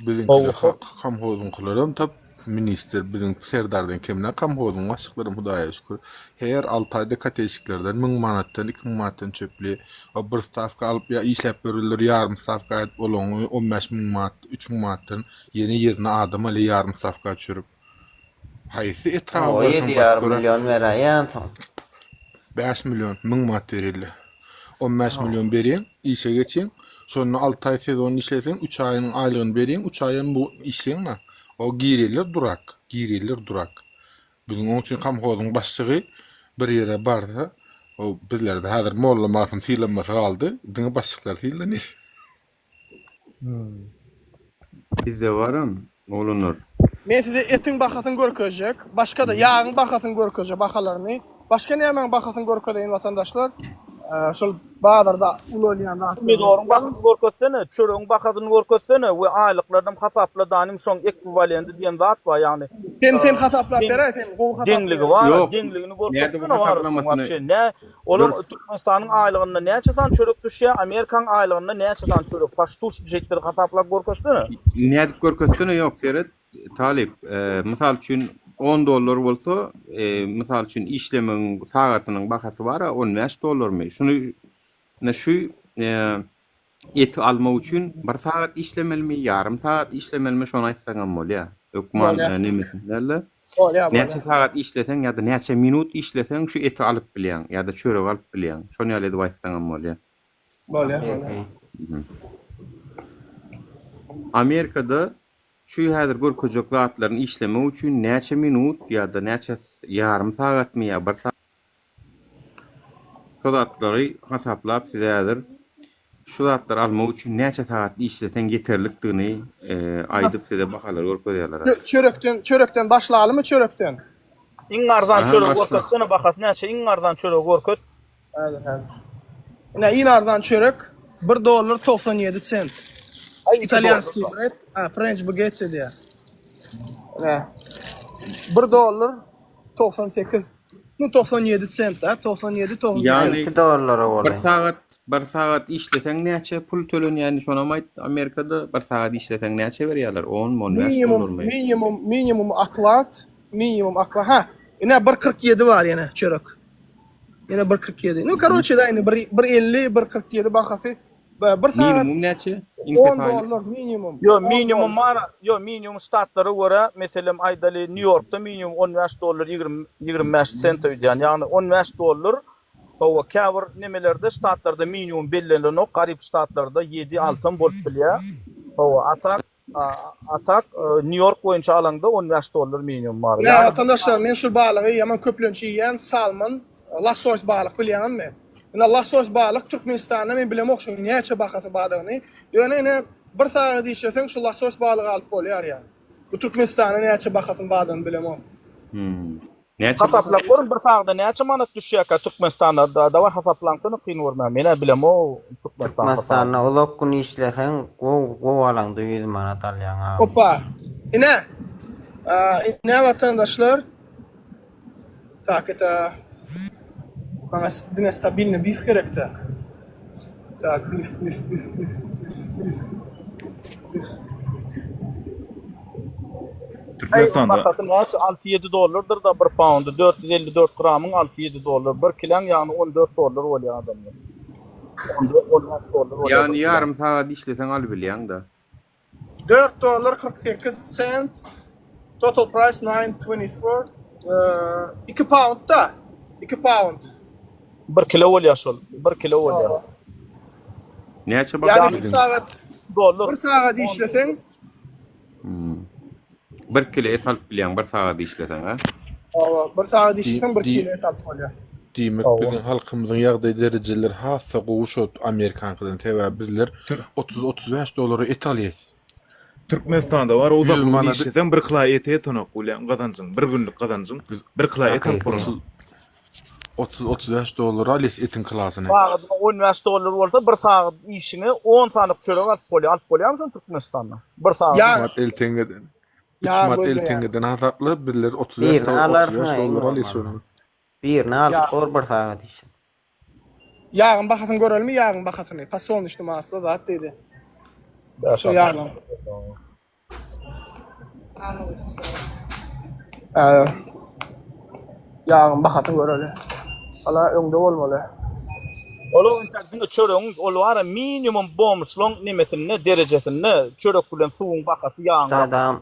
biziňkiler kamhozyňkylaram tap ministr biziň serdardan kemine kamhozyň başlyklaram hudaýa şükür her 6 aýda koteşiklerden 1000 manatdan 2000 manatdan çöpli o bir stawka alyp ýa işläp bererler ýarym stawka aýdyp olaňy 15 müň manat 3000 manatdan ýene ýerine adam alýar ýarym stawka düşürip Haýsy etraba Hawa, barsaň ýedi baryp ýarym gören million beräýensoň. 5 million, 1000 manat berildi. 15 Hawa. million berýäň, işe geçýäň. Şonda 6 aý sezon işleseň, 3 aýynyň aýlygyny berýäň, 3 aýam bu işleýäň-ä. O girerler durak, girerler durak. Biziň oň üçin komhozyň başlygy bir ýere barsa, o bizlerde häzir molla Marsym sylanmasy galdy, diňe başlyklar sylanýar. Bizde baram oglanlar. Men size etiň bahasyny görkezjek. Başga-da ýagyň bahasyny görkezjek, bahalaryny. Başga nämäň bahasyny görkezeýin watandaşlar? Şol bazarda ulanýan zatlaryň. Pomidoryň bahasyny görkezsene, çöregiň bahasyny görkezsene we aýlyklarynam hasapla danym şoň ekwiwalenti diýen zat bar ýagny. Sen sen hasaplap beräý sen gowy hasaplaýaň. Deňligi bar, Ýok. deňligini Nädip görkezsene bar şoň hasaplamasyny wapşe nä Olar Dur. Türkmenistanyň aýlygynda näçe sany çörek düşýär, Amerikaň aýlygynda näçe sany çörek, paştuş şeýtdir hasaplap görkezsene. Nädip görkezsene ýok seret Talyp mysal üçin on dollar bolsa mysal üçin işlemegiň sagatynyň bahasy bara 15 dollarmy şuny ine şu Eti almak üçin bir sagat işlemelimi, ýarym sagat işlemelimi şony aýtsaňam bolýar. Hökman Bolýar. nemesini däl-de. Bolýar, Näçe bolýar. sagat işleseň ýa-da näçe minut işleseň şu eti alyp bilýäň ýa-da çöregi alyp bilýäň. Şony ýaly edip aýtsaňam bolýar. Bolýar, bolýar. Amerikada şu häzir görkezjek zatlaryny işlemek üçin näçe minut ýa-da näçe ýarym sagatmy ýa bir sagat Şo zatlary hasaplap size häzir şu zatlary almak üçin näçe sagat işleseň ýeterlikdigini aýdyp size bahalary görkezýärler. Çörekden çörekden başlalymy çörekden? Iň arzan Aha, çöregi başla. görkezsene bahasy näçe iň arzan çöregi görkez. Häzir häzir. Ine iň arzan çörek 1 dollar 97 sent. Aý 2 Italyanskiý dollar. bread, a, French baguette diýýär. Ine. 1 dollar 98 nu 97 sent da 97 98. Ýagny 2 dollara bir bolýar. sagat bir sagat işleseň näçe pul tölenýäni şonam aýt Amerikada bir sagat işleseň näçe berýärler 10 my 15 Minimum dollarmy? minimum minimum oklad minimum oklad ha ine 1.47 bar ýene çörek. Ýene 1.47. Nu karoçe da ine 1 1.50 1.47 bahasy. Bir sagat Minimum näçe? Iň 10 pes aýlyk. dollar minimum. Ýo 10 minimum dollar. bar, ýo minimum ştatlara görä, meselem aýdaly Nýu-Ýorkda minimum 15 dollar 20 25 sent öýdýän. Ýagny 15 dollar hawa käbir nemelerde ştatlarda minimum bellenilenok, garyp ştatlarda 7 altam bolup bilýär. Hawa a tak a tak Nýu-Ýork boýunça alaňda 15 dollar minimum bar. Ine Ýagny watandaşlar men şu balygy ýaman köplenç iýýän salmon losos balyk bilýäňizmi? Ine losos balyk Türkmenistanda men bilemok şuň näçe bahasy bardygyny. Ýöne ine bir sagat işleseň şu losos balygy alyp bolýar ýa. Bu Türkmenistanda näçe bahasyny bardygyny bilemok. Hmm. Näçe Hasaplap görüň bir sagda näçe manat düşýärkä Türkmenistanda da daway hasaplaňsana kyn görmän menä bilemok Türkmenistan hasaby. Türkmenistanda uzak gün işleseň gowy gowy alaňda 100 manat alýaň agam. Opa. Ine. Ine watandaşlar. Tak eta maňa diňe stabilny bif gerekdä. Tak bif bif bif bif bif bif bif. Aý Türkmenistanda bahasy näçe 6-7 dollardyr da bir poundy 454 gramyň 6-7 dollar bir kileň ýagny 14 dollar bolýar adamlar. 14 15 dollar bolýar Ýagny bir kileň. ýarym sagat işleseň alybilýäň-da. 4 dollar 48 sent total price 9.24 2 pound da 2 pound. Bir kilo bolýar şol. Bir kilo bolýar. Näçe Ýagny bahasy? bir sagat Dollar. bir sagat işleseň Hmm. Bir kilo et alyp bilýäň bir sagat işleseň, ha? Hawa, bir sagat işleseň bir Di- kilo et alyp bolýar. Diýmek Hawa. biziň halkymyzyň ýagdaý derejeleri has-da gowy şo Amerikankydan sebäbi bizler 30-35 dollara et alýas. Türkmenistanda bar uzak 100 gün manady işleseň bir kila ete ýetenok bolýaň gazanjyň bir günlük gazanjyň biz bir kila et alyp Hakyky. bolanok. 30-35 dollara alýas etiň kilosyny. Sagadyna 15 dollar bolsa bir sagat işiňe 10 sanyk çörek alyp bolýar. Alyp bolýarmy şony Türkmenistanda? Bir sagat. Ýa 3 manat el teňňeden. 3 ýa manat el gözleýär. teňňeden hasaplap bizler 35 Birini do alarsyň 35 iň dollara alýas bolmanda. şony. Birini Ýa alyp bor bir sagat işe. Ýagyň bahasyny görelmi ýagyň bahasyny? Podsolnuşny maslo zat diýdi. Şu ýaglaň. Ýagyň bahasyny göreli. Ala öňde bolmaly. Ol entek diňe çöregiň ol bara minimum bomuşlaň nemesinde derejesinde çörek bilen suwuň bahasy ýagyň Şu adam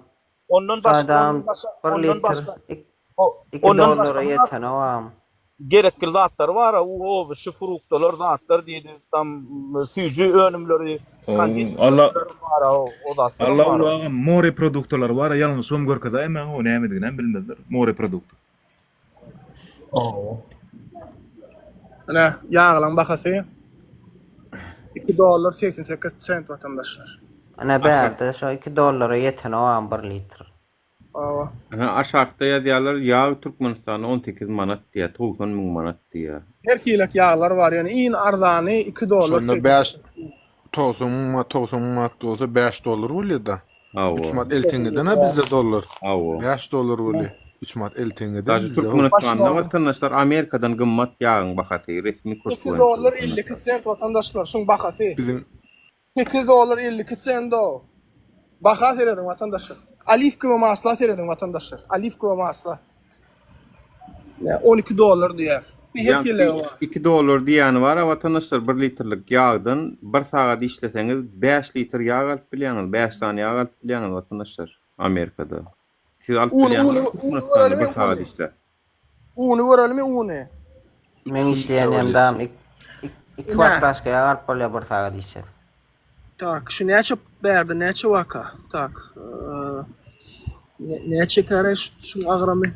Ondan şu başga adam ondan başga bir ondan litr başga ik o iki ondan dollara başga ýetenogam. gerekli zatlar bar, u şu fruktalar zatlar diýdi, tam süýji önümleri, konditer Allah önümleri bar, o, o zatlar Allah bar. uly agam more produktalary bar ýalňyşybam görkezäýmäň o nämediginem bilmezler more produkt. Ow. Ine, ýaglaň bahasy 2 dollar 88 sent watandaşlar. Ine bärde şo 2 dollara ýetenogam bir litr. Hawa. Aha, aşakda ýazýarlar, ýag Türkmenistanda 18 manat diýýär, 90 müň manat diýýär. Her hilek ýaglar bar, ýöne iň arzany 2 dollar Şonda 88 bäş 90 müň manat, 90 müň manat bolsa 5 dollar bolýar-da. Hawa. 3 manat el teňňeden-ä bizde dollar. Hawa. 5 dollar bolýar. 3 manat el teňňeden Daşy bizde. Türkmenistanda watandaşlar Amerikadan gymmat ýagyň bahasy resmi kurs 2 boýunça dollar watandaşlar. 52 sent watandaşlar şuň bahasy. Biziň 8 dollar 52 sent-ow. Baha serediň watandaşlar. Oliwkowy masla serediň watandaşlar. Oliwkowy masla. Ýa 12 dollar diýýär. Bir her Ýaňky hillegi bar. 2 dollar diýýäni bar-a watandaşlar bir litrlik ýagdan bir sagat işleseňiz 5 litr ýag alyp bilýäňiz, 5 sany ýag alyp bilýäňiz watandaşlar Amerikada. Siz alyp Uny, uny, bilýäňizmi uny Türkmenistanda görelimi bir sagat uny. işläp? Uny görelimi uny. Men işleýän ýemdam ik ik Ine. baklažka ýag alyp bolýar bir sagat işlesek. Tak, şu näçe bärde näçe waka? Tak. Näçe kare şuň agramy?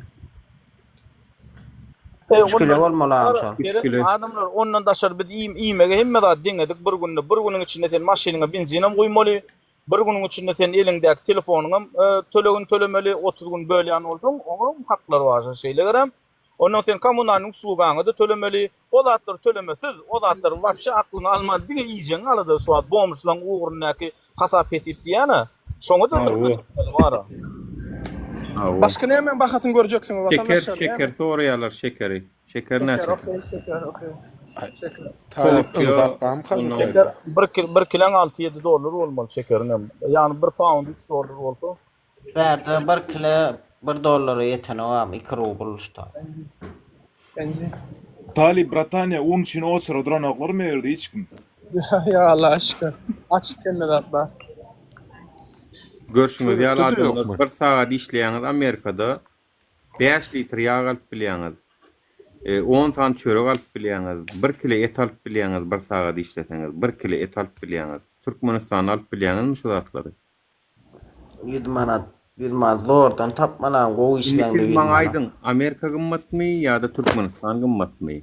3 kilo bolmaly agam şol. 3 kilo. Adamlar ondan daşary biz iým iýmegi hemme zat deňedik bir günde bir günüň içinde sen maşynyňa benzinem guýmaly. Bir günüň içinde sen eliňdäki telefonyňam tölegini tölemeli, 30 gün bölýän bolsaň, oňam haklary bar şeýle gerem. Ondan sen kommunalnyý uslugaňy-da tölemeli. O zatlary tölemesiz, o zatlary wapşe aklyňa alman diňe iýjegiň alada şu wagt bomžlaň ugrundaky hasap-hesip diýýän-ä. Şoňa-da dykgat etmeli bar-a. Hawa. Başga nämäň bahasyny görjeksiňiz Şeker, watandaşlar? şeker soraýarlar şekeri. Şeker Şeker, näçe? okey, şeker, okey. Şeker. Talyp Tokýo, ynsap barmyka şu ondan Şeker taýda? bir kil, bir kileň 6-7 dollar bolmaly şekeriňem. Ýagny bir pound 3 dollar bolsa. Bärde bir kile bir dollara ýetenogam iki rubl şta. Benzin. Talyp brataniýa un üçin oçura duranoklarmy ýerde hiç kim. Ýa Allaha şükür. Açyk hemme zat bar. Görşüňiz ýaly Çörekde-de adamlar ýokmy? bir sagat işleýäňiz Amerikada 5 litr ýag alyp bilýäňiz. 10 sany çörek alyp bilýäňiz. 1 kile et alyp bilýäňiz bir sagat işleseňiz. 1 kile et alyp bilýäňiz. Türkmenistanda alyp bilýäňizmi şu zatlary? 100 manat, 100 manat zordan tapmalam gowy Indi işleňde siz 100 maňa manat. aýdyň, Amerika gymmatmy ýa-da Türkmenistan gymmatmy?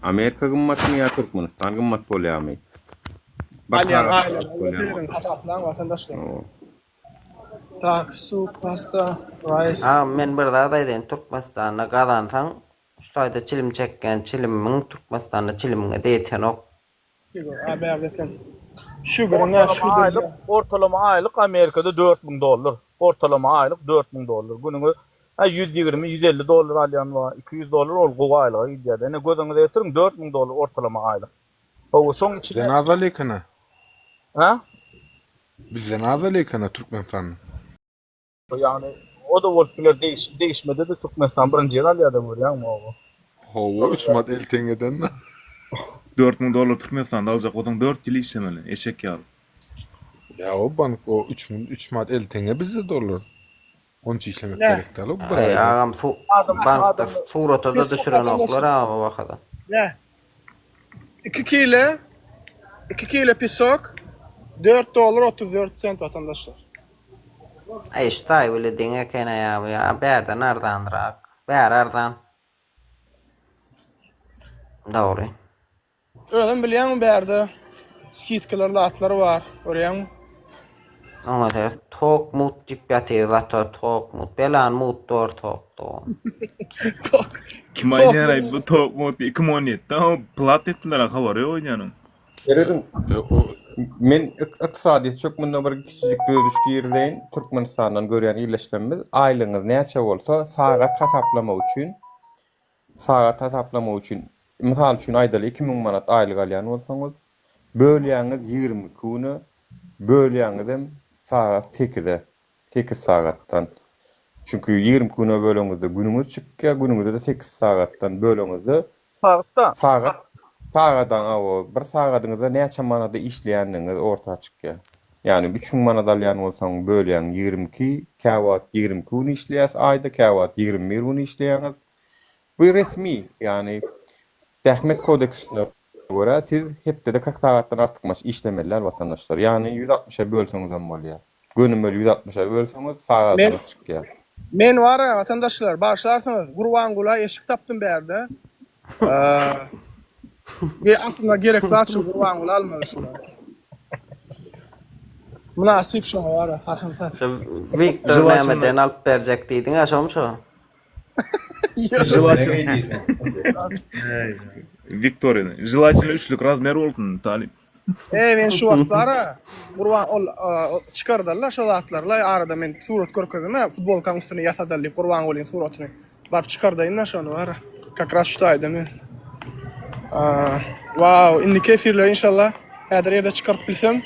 Amerika gymmatmy ýa Türkmenistan gymmat bolýarmy? Bir Alýan sagat aýlygyna alyp bolýarmy? serediň hasaplaň watandaşlar. Hawa. Tak, soup, pasta, rice. Agam men bir zat aýdaýyn Türkmenistanda gazansaň şu taýda çilim çekýän çilimiň Türkmenistanda çilimiňe-de ýetenok. Sugar, a bärde eken. Sugaryň nä Ortalama sugar aýlyk, ortalama aýlyk Amerikada 4000 dollar. Ortalama aýlyk 4000 dollar. Günüňe ha 120, 150 dollar alýan bar, 200 dollar ol gowy aýlyga gidýär. Ine göz öňüňize getiriň 4000 dollar ortalama aýlyk. Hawa, şoň içine Bizden azal ekeni. Ha? Bizden azal ekeni Türkmenistanda. Ýagny o-da bolup biler degişip degişmede-de Türkmenistan birinji ýer alýada görýäňmi oba. Hawa üç manat el teňňeden. 4000 dollar Türkmenistanda aljak bolsaň 4 ýyl işlemeli, eşek ýaly. Ýa o bank o 3000 üç manat 50 teňňe bizde dollar. Onça işlemek Nä? gerek däl o bir Aý aýda. agam su Adam bankda adamlar surata-da Pesok düşürenoklar watandaşlar. agam o bahada. Nä? 2 kile 2 kile pesok 4 dollar 34 sent watandaşlar. Aý şu taý bile deň eken aýa bu ýa bärden arzanrak. Bäri arzan. Dogry. Özem bilýäňmi bärde skidkalar zatlar bar görýäňmi. Oňa ser tok mut diýip ýatyr zato tok mut. Belan mut dor tok dogan. Tok. Kim Tok aýdýar aý bu tok mut 2017-de o plat etdiler habary ýok oýnaýanyň. Serediň, E, o men ykdysadyýetçi hökmünde bir kiçijik bölüş girizeýin. Türkmenistandan görýän ildeşlerimiz aýlygyňyz näçe bolsa sagat hasaplamak üçin sagat hasaplamak üçin mysal üçin aýdaly 2000 manat aýlyk alýan bolsaňyz bölýäňiz 22 güne bölýäňizem sagat sekize sekiz sagatdan. Çünki 22 güne böleňizde günüňiz çykýar, günüňizde-de sekiz sagatdan böleňizde Sagatda. Sagat, sagadan hawa, bir sagadyňyzda näçe manada işleýändigiňiz orta çykýar. Ýagny 3000 manat alýan bolsaň, bölýäň 22, käwagt 22 gün işleýäs aýda, käwagt 21 gün işleýäňiz. Bu resmi, ýagny Zähmet kodeksine görä siz hepdede 40 sagatdan artykmaç işlemeli däl watandaşlar. Ýagny 160-a bölseňizem bolýar. Gönümel 160-a bölseňiz Men sagadyňyz çykýar. Men bar-a watandaşlar, bagyşlarsyňyz, Gurbangula eşik tapdym bärde. Ge aslynda gerek zat şu Gurbangula almaly şuny. Mynasyp şoňa bar-a, haram zat. Şu Wiktor Želatelno nämeden alyp berjek diýdiň-ä şomy şo? Želatelno Wiktorina. Želatelno üçlük razmer bolsun talyp. Eý men şu wagt bara Gurban ol çykardylar şo zatlarla arada men surat görkezdim-ä futbolkaň üstüne ýasadal diýip Gurbangulyň suratyny baryp çykardaýyn-da şony bara kak raz şu taýda men Wow indiki efirler inşallah häzir ýerde çykaryp bilsem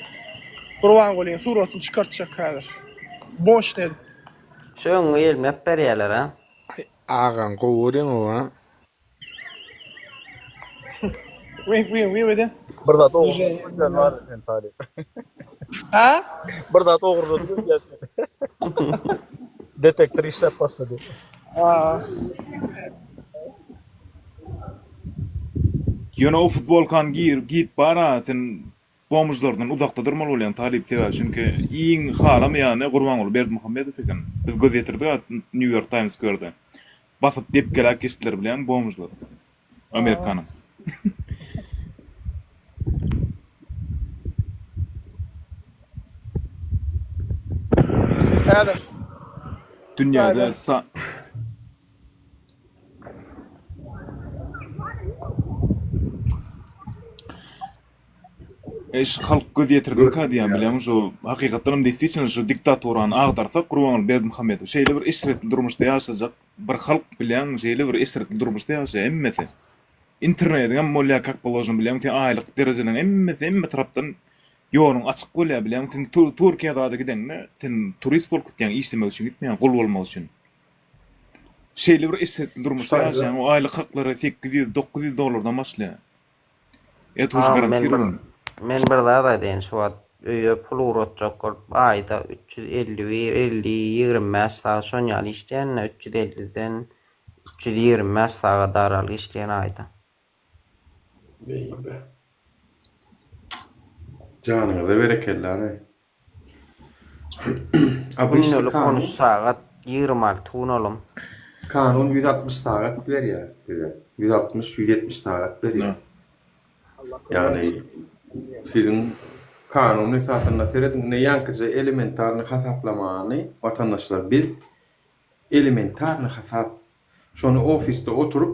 Gurbangulyň suratyny çykartjak häzir moşny edip. Şu öňňe ýelmep berýäler-a. Aý agaň gowy görýäňow a. Wink wink wink eden. Bir zat ogurlady öýdýän bar sen talyp. Ha? Bir zat ogurlady öýdýän sen. Detektor işläp başlady. Ha. Ýöne o futbolkany giýip giýip bara sen bomžlardan uzakda durmaly bolýaň talyp sebäbi çünki iň halamaýany Gurbanguly Berdimuhamedow eken. Biz göz ýetirdik New York Times Square-de. Basyp depgeläp geçdiler bilýäňmi bomžlar. Amerikanyň. Häzir. Dünýäde sa Eý şu halk göz ýetirdiňka diýýän bilýäňmi şu hakykatdan hem deýstwiçno şu diktaturany agdarsak Gurbanguly Berdimuhamedow şeýle bir eşretli durmuşda ýaşajak bir halk bilýäňmi şeýle bir eşretli durmuşda ýaşaýar hemmesi. Internediňem bolýar kak položno bilýäňmi sen aýlyk derejeleň hemmesi hemme tarapdan ýoluň açyk bolýar bilýäňmi sen Türkiýä zada gideňde sen turist bolup gitýäň işlemek üçin gitmeýäň gul bolmak üçin. Şeýle bir eşretli durmuşda ýaşaýaň o aýlyk haklary 800 900 dollardan başlaýar. Et uş Agam men bir garantirowany. men bir zat aýdaýyn şu wagt öýe pul ugratjak bolup aýda 351 50 25 sagat şon ýaly işleýän-de 350-den 325 sagat aralyk işleýän aýda. Beýle. Janyňyza berekella ray. Obyçny Gündelik kanun 13 sagat 26 gün olam. Kanun 160 sagat berýär bize. 160, 170 sagat berýär. Ýagny siziň kanun esasynda serediň ine ýaňkyja elementarny hasaplamany watandaşlar biz elementarny hasap şony ofisde oturyp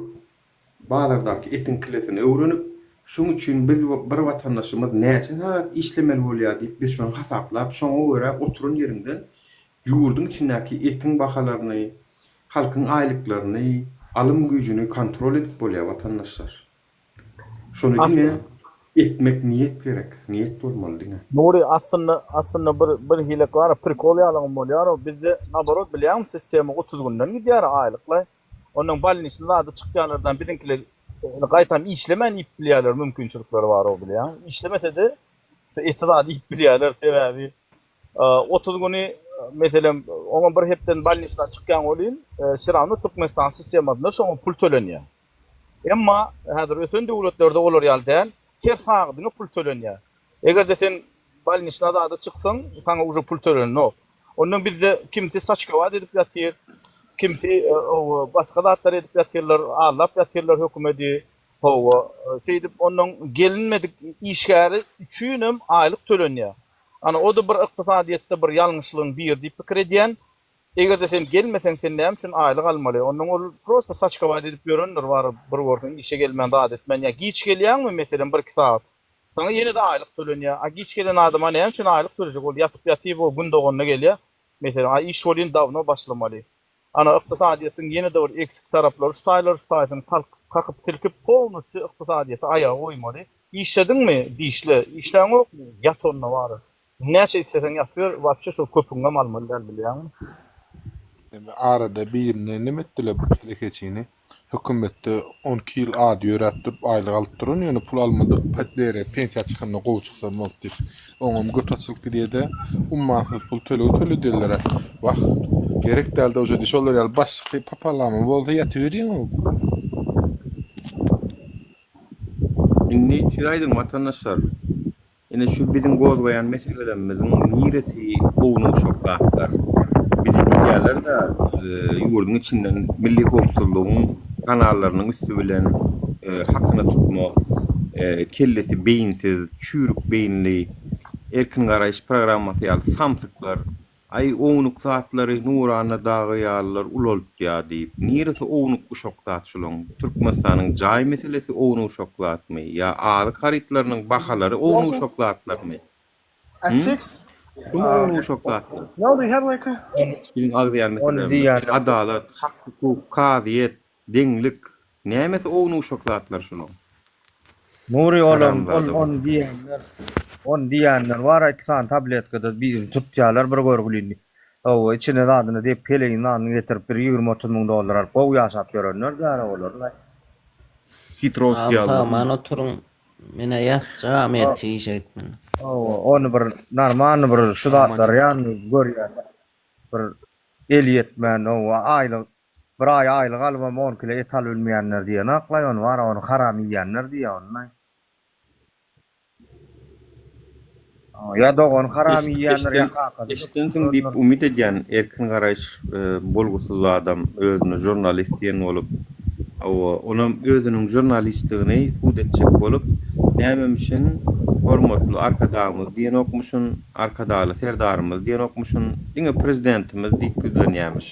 Bazardaky etiň kilesini öwrenip, şuň üçin biz bir watandaşymyz näçe sagat işlemeli bolýar diýip biz şony hasaplap, şoňa görä oturan ýeriňden ýurduň içindäki etiň bahalaryny, halkyň aýlyklaryny, alym güýjüni kontrol edip bolýar watandaşlar. Şony diňe etmek niýet gerek, niýet bolmaly diňe. Nury aslynda aslynda bir bir hilek bar prikol ýalygam bolýar o bizde naborot bilýäňmi sistema 30 günden gidýär aýlyklaý Ondan bolniçny zady çykýanlardan biziňkiler gaýtam işlemän iýip bilýärler mümkinçilikleri bar o bilýäň. Işlemese-de şu eti zady iýip bilýärler sebäbi 30 güni meselem oňa bir hepdeden bolniçdan çykýaň welin все равно Türkmenistan sistemasynda şoňa pul tölenýär. Emma häzir ösen döwletlerde olar ýaly däl. Her sagadyňa pul tölenýär. Eger-de sen bolniçna zada çyksaň saňa uje pul tölenenok. Ondan bizde kimsi saçkawat edip ýatyr, kimsi başga zatlar edip ýatyrlar, aldap ýatyrlar hökümedi. Hawa, şeýdip ondan gelinmedik işgäri üçinem aýlyk tölenýär. Ana, o-da bir ykdysadyýetde bir ýalňyşlygyň biri diýip pikir edýän. Eger-de sen gelmeseň, sen näme üçin aýlyk almaly? Ondan ol prosta saçkawat edip ýörendir, baryp bir görseň işe gelmän zat etmän ýa giç gelýäňmi, meselem, bir-iki sagat. Saňa ýene-de aýlyk tölenýär. A giç gelen adama näme üçin aýlyk tölejek? Ol ýatyp ýatyp o gün doganda gelýär. Meselem, a iş welin dawno başlamaly. Ana ykdysadyýetiň ýene-de bir eksik taraplary şu taýlar şu taýsyny kakyp silkip polnusýu ykdysadyýeti aýaga goýmaly. Işlediňmi, dişle, işläňokmy, ýat onda bary. Näçe isleseň ýatyber, wapşe şol köpüňem almaly däl bilýäňmi? Indi arada birini neme etdiler bir telekeçini hökümetde 12 ýyl ady ýöräp durup aýlyk alyp duran ýöne pul almadyk dere pensiýa çykanda gowy çyksam boldy diýip oňam göt açylyp gidýede ummansyz pul tölegi töledirlere wah gerek dälde uje diý şolar ýaly başlyk papalama bolsa ýatyberýäň Indi siz aýdyň watandaşlar. Ine şu biziň gozgaýan meselelerimiziň niresi ownuk-uşak zatlar? Bizi diýýärler-de, ýurduň içinden milli howpsuzlygyň kanallarynyň üsti bilen hakyna tutma, kellesi beýinsiz, çüýrük beýinli, erkin garaýyş programmasy ýaly samsyklar Aý ownuk zatlary Nurana dagy ýalylar ulaltýa diýip. Niresi ownuk-uşak zat şulaň? Türkmenistanyň jaý meselesi ownuk-uşak zatmy? Ýa azyk harytlarynyň bahalary ownuk-uşak zatlarmy? At Hü? six? Şumy ownuk-uşak zatlar? No, do you have like a Biziň agzaýan Ony meselelerimiz. diýýänler. Adalat, hak-hukuk, kazyýet, Deňlik. Nämesi ownuk-uşak zatlar şulaň? Nury olam ol Haramzada ony diýenler ony diýenler bar iki sany tabletkada birini tutýarlar bir görgülini. Hawa içine zadyny dep peleýin zadyny getirip bir 20 30 müň dollar alyp gowy ýaşap ýörenler däl olar. Hitrowski Agam ýalylar. sagman oturyň. Menä ýatjagam ertir işe gitmeli. Hawa ony bir normalny bir şu zatlary ýagny görýän bir eli ýetmän hawa aýlyk Bir aý aýlyk alybam on kile et alybilmeýänler diýenaklaý ony bara ony haram iýýänler diýýä ony. Ýa dogany haram iýýändir ýa kakasy. Eşdensiň diýip umyt edýän erkin garaýyş bolgusyz adam özüne žurnalist diýen bolup hawa onam özüniň žurnalistligini subut etjek bolup nämemişin. Hormatly Arkadagymyz diýenokmyşyn, Arkadagly Serdarymyz diýenokmyşyn, diňe Prezidentimiz diýip ýüzlenýämiş.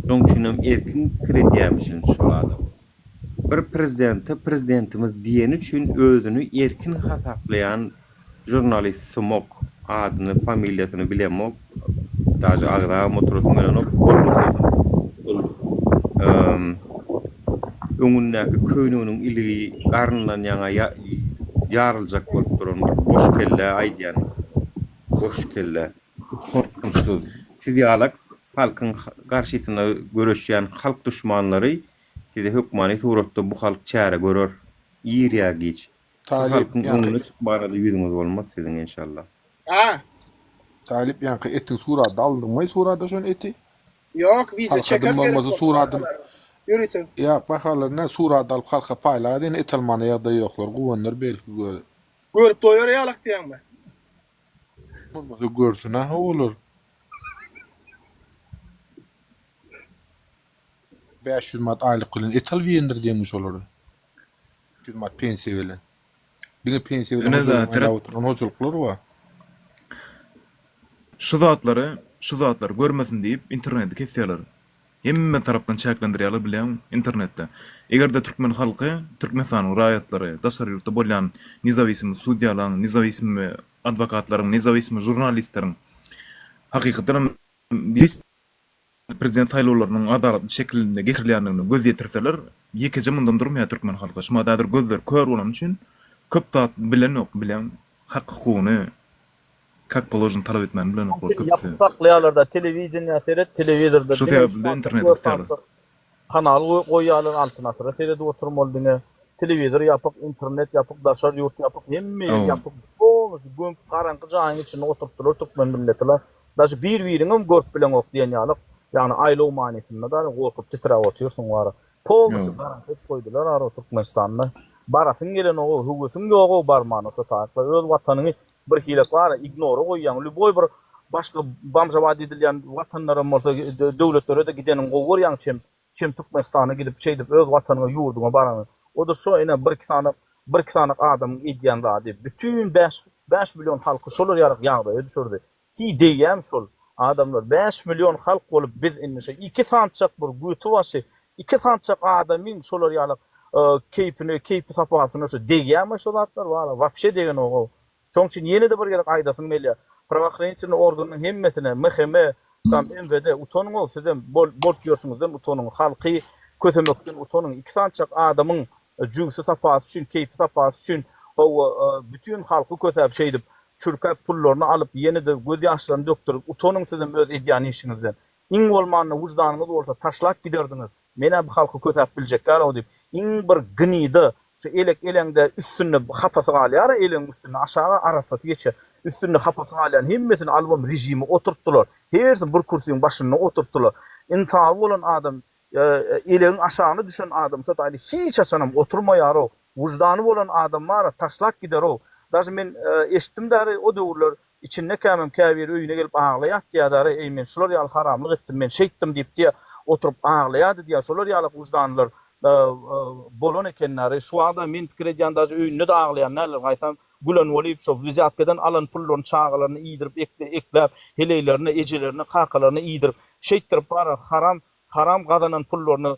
Şoň üçinem erkin pikir edýämişin şol adam. Bir prezidente prezidentimiz diýeni üçin özüni erkin hasaplaýan žurnalist sumok, adyny familiýasyny bilemok, daže agzabam oturasym gelenok, bolmasa ol öňündäki köýneginiň iligi garnyndan ýaňa ýaryljak bolup duran bir boş kellä aýdýan, boş kelle. Gorkunçsyz. Siz ýalak halkyň garşysyna göreşýän halk duşmanlary Size hökmany suratda bu halk çäre görer. Ir ýa giç. Şu Talyp halkyň ýaňky öňüne çykmana-da ýüzüňiz bolmaz siziň enşalla. A. Talyp ýaňky etiň surady aldyňmy surada şon eti? Ýok, wideo Halka çeker dym gerek bolmasa bolsa suradyn bahalar. Ýörite. Ýa bahalar nä surady alyp halka paýla indi et almana ýagdaýy ýoklar guwanlar belki gör. Görüp doýar ýalak diýýäňmi? Bolmasa görsün-ä olar. 500 manat aýlyk bilen et alyp iýendir diýenmiş olary. 300 manat pensiýa bilen. Diňe pensiýa bilen Ine hojalygyny zaten aýlap oturan hojalyklar bar. Şu zatlary, şu zatlary görmesin diýip interneti kesýärler. Hemme tarapdan çäklendirýärler bilýäňmi internetde. Eger-de türkmen halky, Türkmenistanyň raýatlary, daşary ýurtda bolýan nezawisimi sudýalaň, nezawisimi adwokatlaryň, nezawisimi žurnalistleriň hakykatdan hem Prezident saýlawlarynyň adalatly şekilinde geçirilýändigine göz ýetirseler, ýekeje mundan durmaýar türkmen halky. Şumat häzir gözleri kör bolany üçin köp zat bilenok, bilen hak-hukugyny kak položeno talap etmäni bilenoklar Seni köpüsi. ýapyp saklaýarlar-da, telewideniýä seret, telewizorda Şu diňe üç sebäpli-de sanyjak, interneti dört gysýarlar. sanyjak kanal goýýarlar, Altyn asyra seredip oturmaly diňe. Telewizor ýapyk, internet ýapyk, daşary ýurt ýapyk, hemme ýer Hawa. ýapyk. Polnusy gömüp garaňky jaýyň içinde oturypdyrlar türkmen milleti-la. Daşy bir-biriňem görüp bileňok diýen ýalyk, ýagny aýlaw manysynda da gorkup titräp otyrsyň wara. Polnusy Ýok. garaňky edip goýdular ara Türkmenistanda. Barasyň gelenogow, höwesiň ýogow barmana şo taýykla. Öz watanyňy birhilek wara ignora goýýaň. Lýuboý bir başga bamžabat edilýän watanlaram bolsa döwletlere-de gideniňi gowy görýäň çem çem Türkmenistana gidip şeýdip öz watanyňa ýurduňa baranyň. O-da şo ine bir-iki sany bir-iki sany adamyň edýän zady. Bütin bäş bäş million halky şolar ýalyk ýagdaýa düşürdi. Hiý degýämi şol adamlar 5 million halk bolup biz indi şo iki sanyçak bir göti başy iki sanyçak adamyň şolar ýaly keýpini keýpi sapasyna şo degýämi şo zatlar wala wapşe degenogow şoň üçin ýene-de bir gezek aýdasym gelýär prawohranitelnyý organynyň hemmesine MHM tam MWD utanyňow sizem bolup ýörşüňizden utanyň halky kösemekden utanyň iki sanyçak adamyň jübsi sapasy üçin keýpi sapasy üçin hawa bütin halky kösäp şeýdip çürkäp pullaryny alyp ýene-de göz ýaşlaryny dökdürip utanyň sizem öz edýän işiňizden. Iň bolmanda wyždanyňyz bolsa taşlap giderdiňiz. Men-ä bu halky kösäp biljekgäl-ow diýip. Iň bir gnida şu elek eleňde üstünde hapasy galýar-a elegiň üstünde aşaga arassasy geçýär. Üstünde hapasy galýan hemmesini alybam režime oturtdylar. Hersini bir kürsüň başynda oturtdylar. Ynsaby bolan adam Elegiň aşagyna düşen adam şo taýda hiç haçanam oturmaýar-ow. Wyždany bolan adam bar-a, taşlap gider-ow. Daže men eşitdim däri, o döwürler içindekämem käbiri öýüne gelip aglaýardy diýýär däri, eý men şular ýaly haramlyk etdim, men şeýtdim diýip diýýär, oturyp aglaýardy diýýär. Şolar ýalak wyždanlylar bolan eken däri. Şu wagta men pikir edýän daže öýünde-de aglaýan däldir. Gaýtam gülen bolyp şo wzýatkadan alan pullaryny çagalaryna iýdirip ekläp, heleýlerine, ejelerine, kakalaryna iýdirip, şeýtdirip bar-a haram haram gazanan pullaryny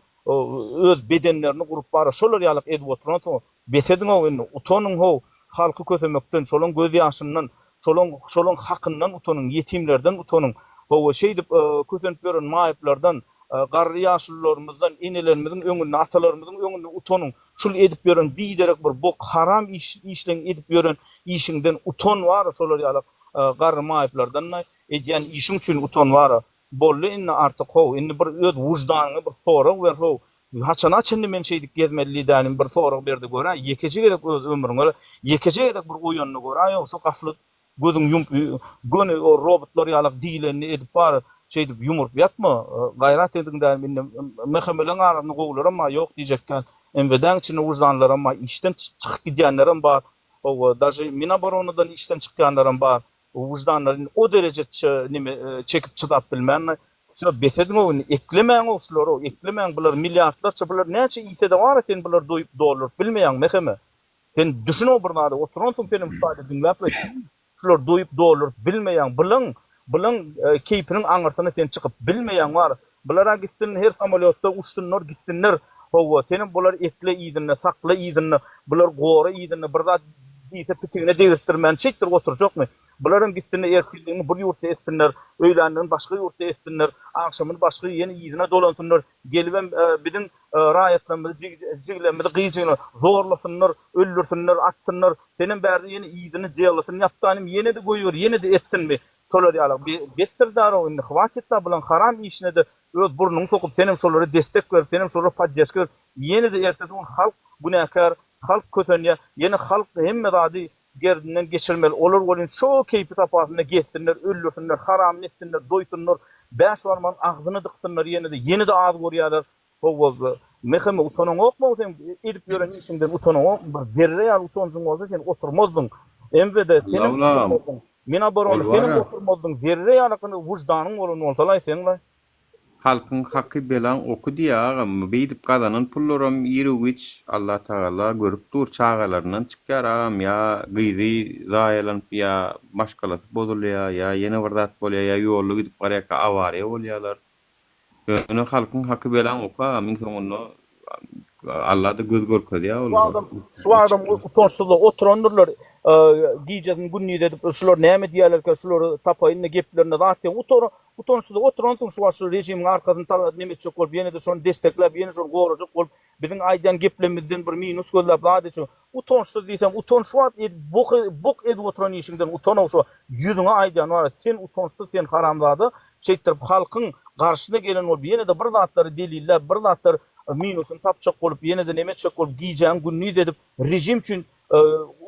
öz bedenlerini gurup bar-a şolar ýalak edip oturansoň bes ediň-ow indi utanyň-how halky kösemekden şolaň göz ýaşyndan şolaň şolaň hakyndan utanyň ýetimlerden utanyň hawa şeýdip kösenip ýören maýyplardan garry ýaşulularymyzdan enelerimiziň öňünde atalarymyzyň öňünde utanyň şul edip ýören biderek bir bok haram iş işleň edip ýören işiňden utan bar-a şolar ýalak garry maýyplardan-da edýän işiň üçin utan bar-a Boldy indi artyk how, indi bir öz wyždanyňa bir sorag ber how, haçana çenli men şeýdip gezmeli dälim bir sorag berde göräý, ýekeje gezek öz ömrüňe ýekeje gezek bir oýandy göräý how, şo gaflat gözüň ýumup göni o robotlar ýalak diýlenini edip bar şeýdip ýumuryp ýatma, gaýrat ediň dälim indi MHM-leň arasynda gowularam bar ýok diýjekgän, MWD-äň içinde wyždanlylaram bar, işden çykyp gidýänlerem bar, hawa daže Minoboronadan işden çykýanlaram bar, Wyždanlary indi o dereje neme çekip çydap bilmänmi? Wsýo bes ediňow indi eklemäňow şularow eklemäň bular milliardlarça bular näçe iýsede bara sen bulary doýup dolduryp bilmeýäň meheme. Sen düşün-ow bir zada, oturansyň senem şu taýda diňläp we şular doýup dolduryp bilmeýäň, bylaň, bylaň keýpiniň aňyrsyna sen çykyp bilmeýäň bar. Bular-a gitsin her samolýotda uçsunlar gitsinler, howwa, senem bulary ekle yzynda, sakla yzynda, bulary gora yzynda, bir zat diýse pitigine degirtdirmän şeýtdirip oturjakmy? Bularam gitsinler ertirligini bir ýurtda etsinler, öýlänligini başga ýurtda etsinler, agşamyny başga ýene yzyna dolansynlar, gelibem biziň raýatlarymyzy, jiglerimizi, gyz-jiglerimizi zorlasynlar, öldürsinler, atsynlar, senem bärde ýene yzyny delasyny ýapdanym ýene-de goýber, ýene-de etsinmi? Şolar ýaly besdir darow indi hwatit da bulaň haram işine-de öz burnuňy sokup senem şolara destek berip, senem şolara podderşka berip, ýene-de ertesi gün halk günäkär, halk kösenýär, ýene halk hemme zady gerdinden geçirmeli, olar welin şo keýpi-sapasynda gezsinler, öldürsinler, haramyny etsinler, doýsunlar, bäş barmagyny agzyna dyksynlar ýene-de, ýene-de az görýärler. Hawa, Meheme, utanaňokmy sen edip ýören işiňden utanaňokmy? Bir zerre ýaly utanjyň bolsa sen oturmazdyň. MWD senem oturmazdyň. Minaborona senem oturmazdyň. Zerre ýaly wyždanyň bolan bolsa-laý seň-laý. Halkyň haky belaň oky diýýä agam beýdip gazanan pullaram iru-giç Allatagala görüp dur çagalaryndan çykýar agam ýa gyzy zaýalanyp ýa maşgalasy bozulýa ýa ýene bir zat bolýa ýa ýolda gidip barýarka awariýa bolýalar ýöne halkyň haky belaň oky agam iň soňunda Allada göz görkezýä Şu olara. adam şu adam utançsyzlyga oturandyrlar gijesini gündiz edip şular näme diýýärlerkä şulary tapaýyn-da geplerinde zat diýen Utançsyz oturansyň şu wagt şu režimiň arkasyny neme etjek bolup ýene-de şony destekläp ýene şony gorajak bolup biziň aýdýan geplemizden bir minus gözläp zat etjek utançsyz diýsem utan şu wagt edip bok bok edip oturan işiňden utanow şu ýüzüňe aýdýan bar sen utançsyz sen haramzada şeýtdirip halkyň garşyna gelen bolup ýene-de bir zatlary delilläp bir zatlar minusyny tapjak bolup ýene-de neme etjek bolup gijäňi gündiz edip režim üçin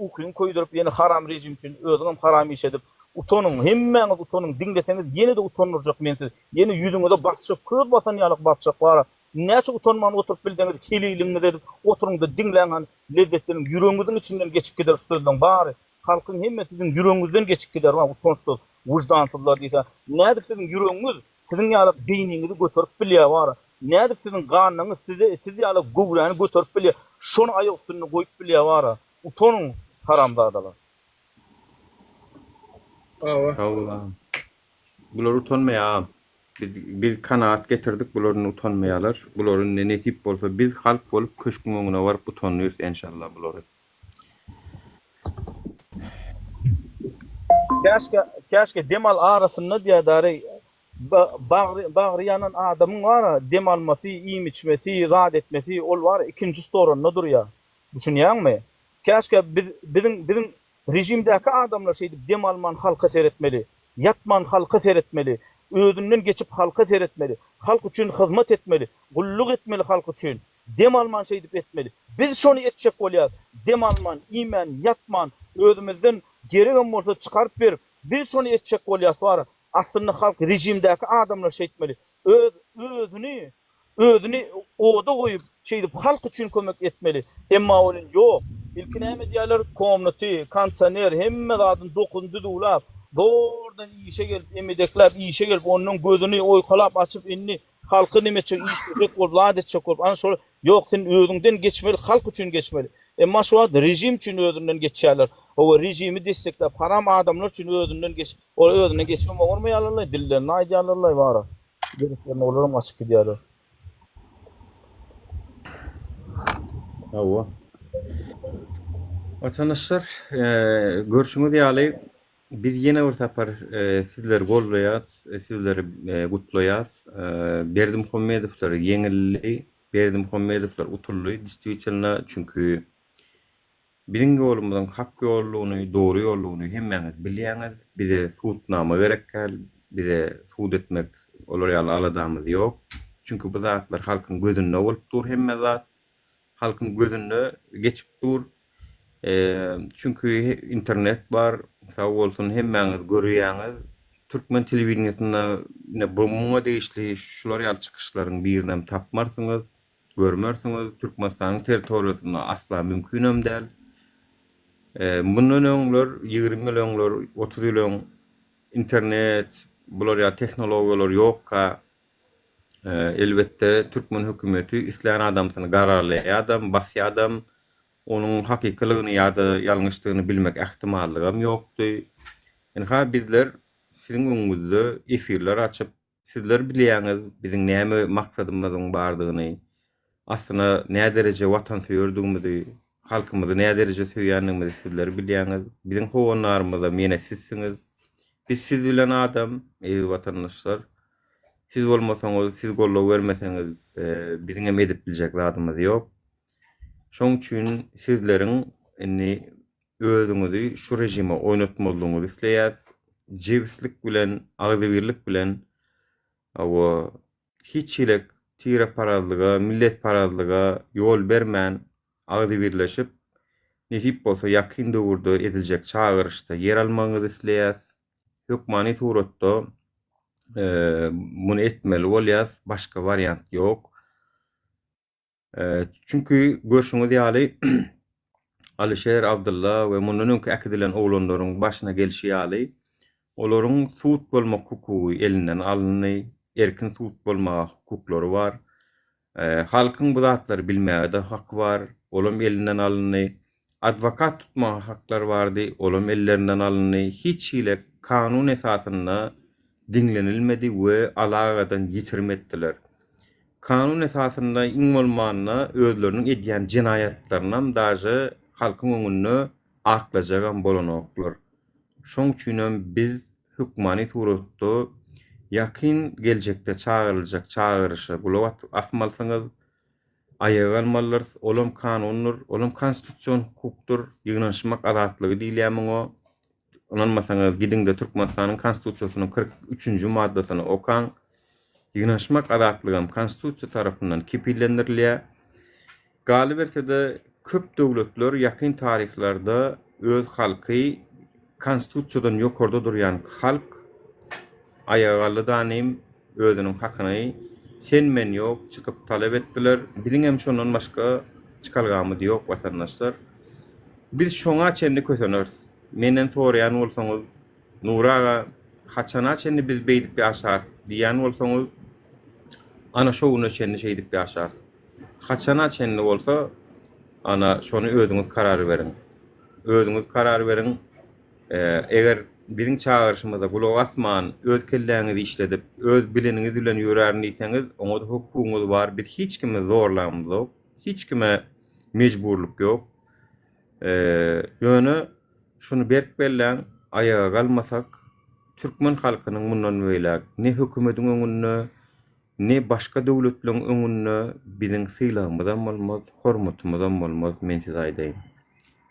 Ukyňy köýdürip ýene haram rejim üçin özüňem haram iş edip utanyň hemmäňiz utanyň diňleseňiz ýene-de utandyrjak men sizi ýene ýüzüňize basjak köz basan ýalak basjak bara näçe utanman oturyp bilseňiz heleýligiňizi edip oturyňda diňläň hany lezzetleniň ýüregiňiziň içinden geçip gider şu sözleň bary halkyň hemmesi siziň ýüregiňizden geçip gider bar utançsyz wyždansyzlar diýse nädip siziň ýüregiňiz Siziň ýaly beýniňizi göterip bilýär wara. Nädip siziň ganyňyz size siz ýaly göwräni göterip bilýär. Şony aýak üstünde goýup bilýär wara. Utanyň haramzadalar. Hawa. Sag bol agam. Bular utanmaýar agam. Biz biz kanagat getirdik bular indi utanmaýarlar. Bular indi nesip bolsa biz halk bolup köşküň öňüne baryp utandyrys enşalla bulary. Käşgä, käşgä dem al arasynda diýýär dary, bagry, bagry ýanan adamyň bar-a, dem almasy, iým-içmesi, zat etmesi, ol bar-a ikinji storanda durýar. Düşünýäňmi? Käşgä biz, biziň, biziň režimdäki adamlar şeýdip dem alman halka seretmeli, ýatman halka seretmeli, özünden geçip halka seretmeli, halk üçin hyzmat etmeli, gulluk etmeli halk üçin. Dem alman şeýdip etmeli. Biz şony etjek bolýas. Dem alman, iýmän, ýatman, özümizden geregem bolsa çykaryp berip, biz şony etjek bolýas bar. Aslynda halk režimdäki adamlar şeýtmeli. Öz özüni özüni oda goýup şeýdip halk üçin kömek etmeli. Emma welin ýok. Ilki näme edýärler? Komnaty, kondisioner, hemme zadyny dokuny düzüwlap, zordan işe gelip, emedekläp işe gelip, ondan gözüni oýkalap açyp indi Halky neme etjek işlejek bolup zat etjek bolup ana şol ýok sen özüňden geçmeli halk üçin geçmeli. Emma şu wagt režim üçin özünden geçýärler. Hawa režimi destekläp haram adamlar üçin özünden geç ol özünden geçmem oňarmaýarlarlaý dillerinde aýdýarlarlaý bara. Gereklerinde olaram gaçyp gidýärler. Hawa. Watandaşlar, görşüňiz ýaly Biz ýene bir sapar sizleri goldaýas, sizleri gutlaýas. Berdimuhamedowlar ýeňildi, Berdimuhamedowlar utuldy distwitelno, çünki biziň ýolumyzyň hak ýoldugyny, dogry ýoldugyny hemmäňiz bilýäňiz. Bize sudnama gerek däl, bize sud etmek olar ýaly aladamyz ýok. Çünki bu zatlar halkyň gözünde bolup dur hemme zat. Halkyň gözünde geçip dur. Çünki internet bar, sag bolsun hemmäňiz görýäňiz. Türkmen telewideniýesinde ine bu muňa degişli şular ýaly çykyşlaryň birinem tapmarsyňyz, görmersiňiz. Türkmenistanyň territoriýasynda asla mümkinem däl. Mundan öňler, 20 ýyl öňler, 30 ýyl öň internet, bular ýaly tehnologiýalar ýokka Elbetde, türkmen hökümeti islän adamsyny garalaýadam, basýadam. Onuň hakykylygyny ýa-da ýalňyşdygyny bilmek ähtimallygam ýokdy. Ynha, bizler siziň öňüňizde efirler açyp, sizler bilýäňiz biziň näme maksadymyzyň bardygyny, aslynda nädereje watansöýerdigimizi, halkymyzy nädereje söýýändigimizi sizler bilýäňiz. Biziň howandarymyzam ýene sizsiňiz. Biz siz bilen adam, eziz watandaşlar. Siz bolmasaňyz, siz goldaw bermeseňiz, biziňem edip biljek zadymyz ýok. Şoň üçin sizleriň indi özüňizi şu režime oýnatmazlygyňyzy isleýäs. Jebislik bilen, agzybirlik bilen, hawa, hiç hili tireparazlyga, milletparazlyga ýol bermän, agzybirleşip, nesip bolsa ýakyn döwürde ediljek çagyryşda ýer almagyňyzy isleýäs. Hökmany suratda muny etmeli bolýas, başga wariant ýok. Çünki görşüňiz ýaly Alyşer, Abdylla we mundan öňki äkidilen oglanlaryň başyna gelşi ýaly, olaryň sud bolmak hukugy elinden alyndy, erkin sud bolmaga hukuklary bar. Halkyň bu zatlary bilmäge-de haky bar, olam elinden alyndy. Adwokat tutmaga haklary bardy, olam ellerinden alyndy. Hiç hili kanun esasynda diňlenilmedi we alagadan ýitirim etdiler. Kanun esasynda iň bolmanda özleriniň edýän jenaýatlarynam daže halkyň öňünde aklajagam bolanoklar. Şoň üçinem biz hökmany suratda ýakyn geljekde çagyryljak çagyryşa gulak asmalysyňyz. Aýaga galmalydyrys. Olam kanundyr, olam konstitusion hukukdyr. Ýygnanyşmak azatlygy diýilýär muňa. Ynanmasaňyz gidiňde Türkmenistanyň Konstitusiýasynyň 43-nji maddasyny okaň. Ýygnanyşmak azatlygam Konstitusiýa tarapyndan kepillendirilýär. Galyberse-de, köp döwletler ýakyn taryhlarda öz halky Konstitusiýadan ýokarda durýan halk aýaga galdy danym, özüniň hakyny sen-men ýok çykyp talap etdiler. Biziňem şondan başga çykalgamyz ýok watandaşlar. Biz şoňa çenli köseneris. Menden soraýan bolsaňyz, Nury aga, haçana çenli biz beýdip ýaşarys diýýän bolsaňyz, ana şo güne çenli şeýdip ýaşarys. Haçana çenli bolsa, ana şony özüňiz karar beriň. Özüňiz karar beriň. Eger biziň çagyryşymyza gulak asman, öz kelläňizi işledip, öz bileniňiz bilen ýörärin diýseňiz, oňa-da hukugyňyz bar. Biz hiç kimi zorlamyzok, hiç kime mejburlyk ýok. Ýöne şuny berk belläň, aýaga galmasak, türkmen halkynyň mundan beýläk ne hökümediň öňünde, Ne başga döwletleň öňünde biziň sylagymyzam bolmaz, hormatymyzam bolmaz, men size aýdaýyn.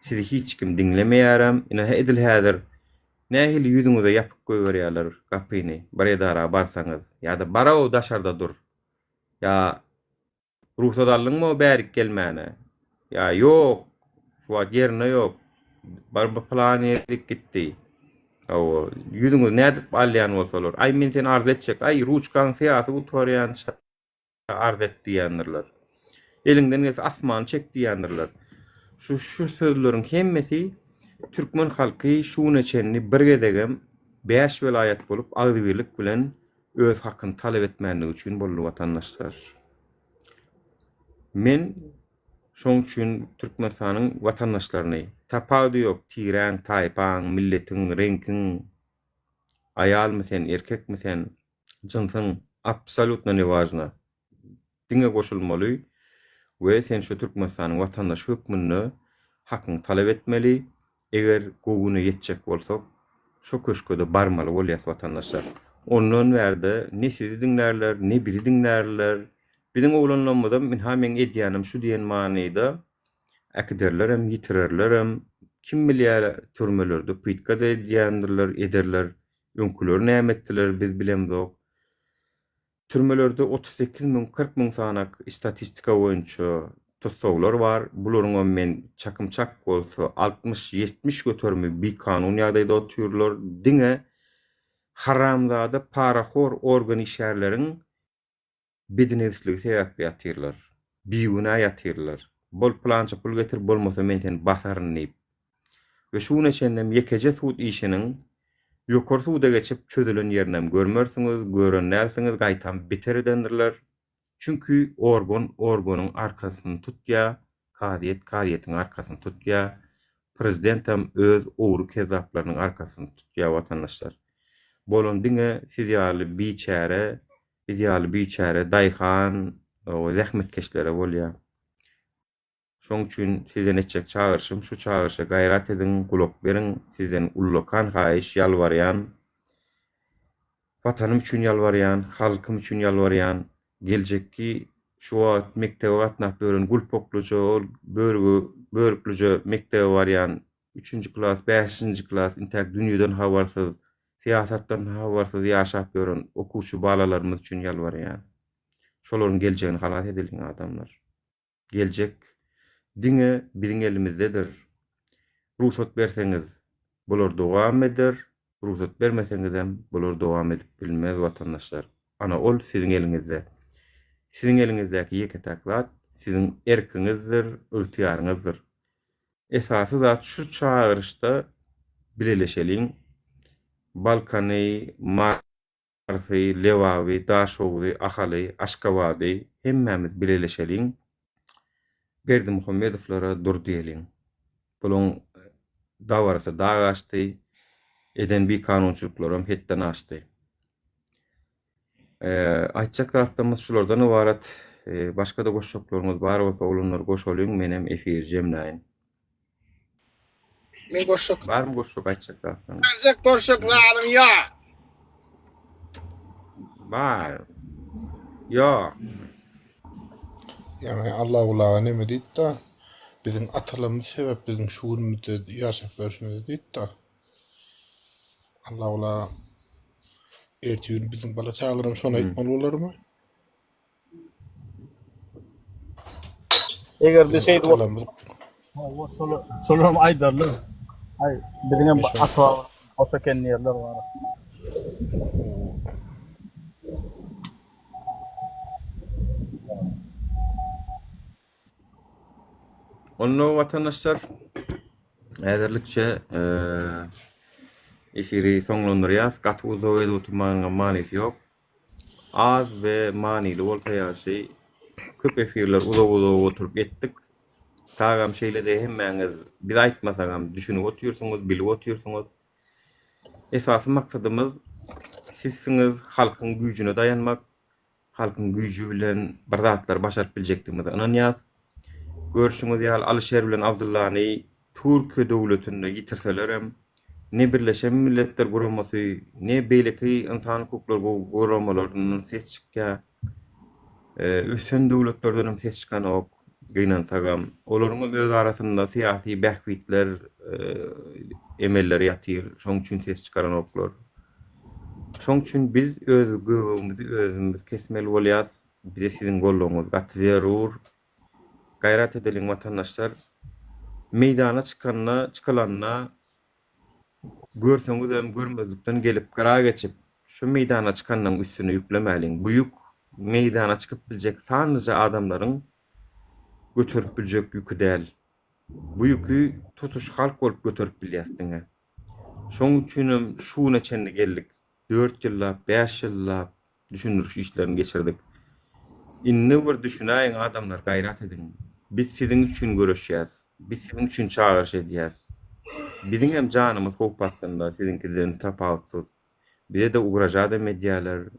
Sizi hiç kim diňlemeýärem, ine edil häzir nähili ýüzüňize ýapyk goýberýärler gapyny bir edara barsaňyz, ýa-da bar-ow daşarda dur, ýa Rugsat aldyňmy bärik gelmäne? Ýa ýok, şu wagt ýerinde ýok. Bar bir pylan ýerik gitdi. Hawa, ýüzüňizi nädip alýan bolsalar, aý men seni arz etjek, aý ruçkaň syýasy gutarýança arz et diýýändirler. Eliňden gelse asmany çek diýýändirler. Şu şu sözleriň hemmesi türkmen halky şu güne çenli bir gezegem bäş welaýat bolup agzybirlik bilen öz hakyny talap etmänligi üçin boldy watandaşlar. Men şoň üçin Türkmenistanyň watandaşlaryny tapawudy ýok tiräň, taýpaň, milletiň, reňkiň, aýalmy sen, erkekmi sen, jynsyň absolýutno ne wažno. Diňe goşulmaly we sen şu Türkmenistanyň watandaşy hökmünde hakyňy talap etmeli. Eger gowy güne ýetjek bolsak, şo köşge-de barmaly bolýas watandaşlar. Ondan bärde ne sizi diňlärler, ne bizi diňlärler. Biziň oglanlarymyzam ynha meň edýänim şu diýen manyda äkiderlerem, ýitirerlerem. Kim bilýär türmelerde pytka-da edýändirler, ederler. Öňküleri näme etdiler biz bilemzok. Türmelerde 38 müň, 40 müň sanak statistika boýunça tussaglar bar. Bularyňam men çakym çak bolsa 60-70 göterimi bikanun ýagdaýda otyrlar. Diňe haramzada parahor organ işgärleriň bedinebsitligi sebäpli ýatyrlar. Bigünä ýatyrlar. Bol pylança pul getir bolmasa men seni basaryn diýip. We şu güne çenlem ýekeje sud işiniň ýokary suda geçip çözülen ýerinem görmersiňiz, gören dälsiňiz, gaýtam beter edendirler. Çünki organ organyň arkasyny tutýa, Kazyýet kazyýetiň arkasyny tutýar. Prezidentem öz ogry kezzaplarynyň arkasyny tutýar watandaşlar. Bolan diňe siz ýaly biçäre, biz ýaly biçäre daýhan we zähmetkeşlere bolýar. Şoň üçin sizden etjek çagyryşym şu çagyryşa gaýrat ediň, gulak beriň, sizden ullakan haýyş, ýalbarýan. Watanym üçin ýalbarýan, halkym üçin ýalbarýan, geljekki şu wagt mekdebe gatnap ýören gulpaklyja ol börügi börüklije mekdebe barýan üçünji klas, bäşinji klas intäk dünýeden habarsyz, syýasatdan habarsyz ýaşap ýören okuwçy balalarymyz üçin ýalbarýan. Şolaryň geljegini halas edeliň adamlar. Geljek diňe biziň elimizdedir. Rugsat berseňiz bular dowam eder, rugsat bermeseňizem bular dowam edip bilmez watandaşlar. Ana ol siziň eliňizde. Siziň eliňizdäki ýeke-täk zat siziň erkiňizdir, ygtyýaryňyzdyr. Esasy zat şu çagyryşda bileleşeliň. Balkany, Marsy, Lebaby, Daşogzy, Ahaly, Aşgabady hemmämiz bileleşeliň, Berdimuhamedowlara dur diýeliň. Bulaň dabarasy dag aşdy, eden bikanunçylyklaram hetden aşdy. Aýtjak zatlarymyz şulardan ybarat. Başga-da goşjaklaryňyz bar bolsa oglanlar goşalyň, menem efiri jemläýin. Men goşjak. Barmy goşjak aýtjak zatlaryň? Aýtjak goşjak zadym ýok. Bar. Ýok. Ýagny Allagulaga neme diýipdi? Biziň atalarymyz sebäp biziň şu günümizde ýaşap ýörşümiz diýipdi. Allagula ertir gün biziň bala çagalarymyz şony aýtmaly bolarmy? Eger de şeýle bolsa, hawa, şolar, şolaram aýdarlar. Aý, biziň hem ata boş eken diýerler bar. Onda watandaşlar häzirlikçe efiri soňlandyrýas. Gaty uzak edip oturmagyň manysy ýok. Az we manyly bolsa ýagşy. Köp efirler uzak-uzak oturyp etdik. Tagam şeýle-de hemmäňiz biz aýtmasagam düşünip otyrsyňyz, bilip otyrsyňyz. Esasy maksadymyz sizsiňiz halkyň güýjüne daýanmak. Halkyň güýji bilen bir zatlar başaryp biljekdigimize ynanýas. Görşüňiz ýaly Alyşer bilen Abdyllany Türkiýe döwletinde ýitirselerem, ne Birleşen Milletler Guramasy, ne beýleki ynsan hukuklary guramalaryndan ses çykýar. Ösen döwletlerdenem ses çykanok, gynansagam. Olaryňam öz arasynda syýasy bähbitler, emelleri ýatyr, şoň üçin ses çykaranoklar. Şoň üçin biz öz göbegimizi özümiz kesmeli bolýas. Bize siziň goldawyňyz gaty zerur. Gaýrat edeliň watandaşlar. Meýdana çykanda, çykylanda görseňizem görmezlikden gelip gyra geçip şu meýdana çykanyň üstüne ýüklemäliň. Bu ýük meýdana çykyp biljek sanlyja adamlaryň göterip biljek ýüki däl. Bu ýüki tutuş halk bolup göterip bilýäs diňe. Şoň üçinem şu güne çenli geldik. Dört ýyllap, bäş ýyllap düşündiriş işlerini geçirdik. Indi bir düşünäýiň adamlar gaýrat ediň. Biz siziň üçin göreşýäs. Biz siziň üçin çagyryş edýäs. Biziňem janymyz howp astynda siziňkiden tapawutsyz. Bize-de ugražadam edýäler.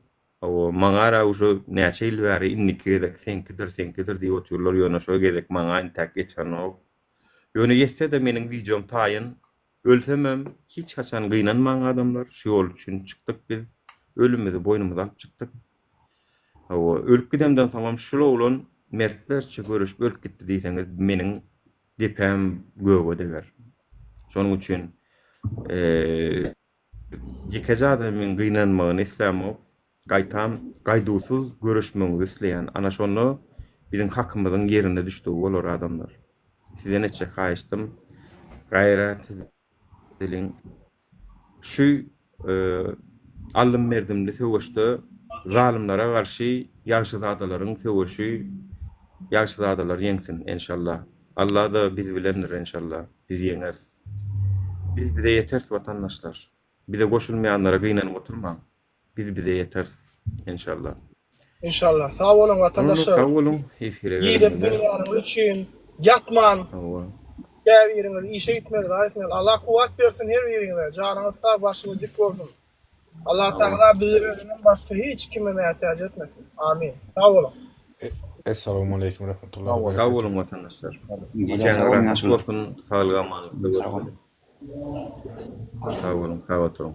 Hawa, maňa-ra uje näçe ýyl bäri indiki gezek seňkidir, seňkidir diýip otyrlar, ýöne şo gezek maňa intäk ýetenok. Ýöne ýetse-de meniň wideom taýyn. Ölsemem hiç haçan gynanmaň adamlar, şu ýol üçin çykdyk biz. Ölümizi boýnumyza alyp çykdyk. Hawa, ölüp gidemden soňam şul oglan mertlerçe göreşip ölüp gitdi diýseňiz meniň depäm göge deger. Şonuň üçin Ýekeje adamyň gynanmagyny islämok, gaýtam gaýduwsyz göreşmegiňizi isleýän. Ana şonda biziň hakymyzyň ýerine düşdügi bolar adamlar. Sizden etjek haýyştym gaýrat edeliň şu aldym-berdimli söweşde zalymlara garşy ýagşyzadalaryň söweşi ýagşyzadalar ýeňsin enşalla. Alla-da biz bilendir enşalla biz ýeňeris. Biz bize ýeteris watandaşlar. Bize goşulmaýanlara gynanyp oturmaň. Biz bize ýeteris. Enşallah. Enşallah. Sag boluň Onda watandaşlar. sag boluň efire Girip gelenlere. diňläniňiz üçin. Ýatman Hawa. käbiriňiz işe gitmeli zat etmeli. Allah kuwwat bersin her biriňize. Janyňyz sag, başyňyz dik bolsun. Allah Tagala bizi özünden başga hiç kime mätäç etmesin. Amin. Sag boluň. Essalamu aleýkum rahmetullahi we Sag berekatuh. boluň watandaşlar. Bolýar, Gijäňiz sag boluň rahat ýaşulular. bolsun, saglyk amanlykda Sag boluň. görüşeliň. Sag boluň, sag oturyň.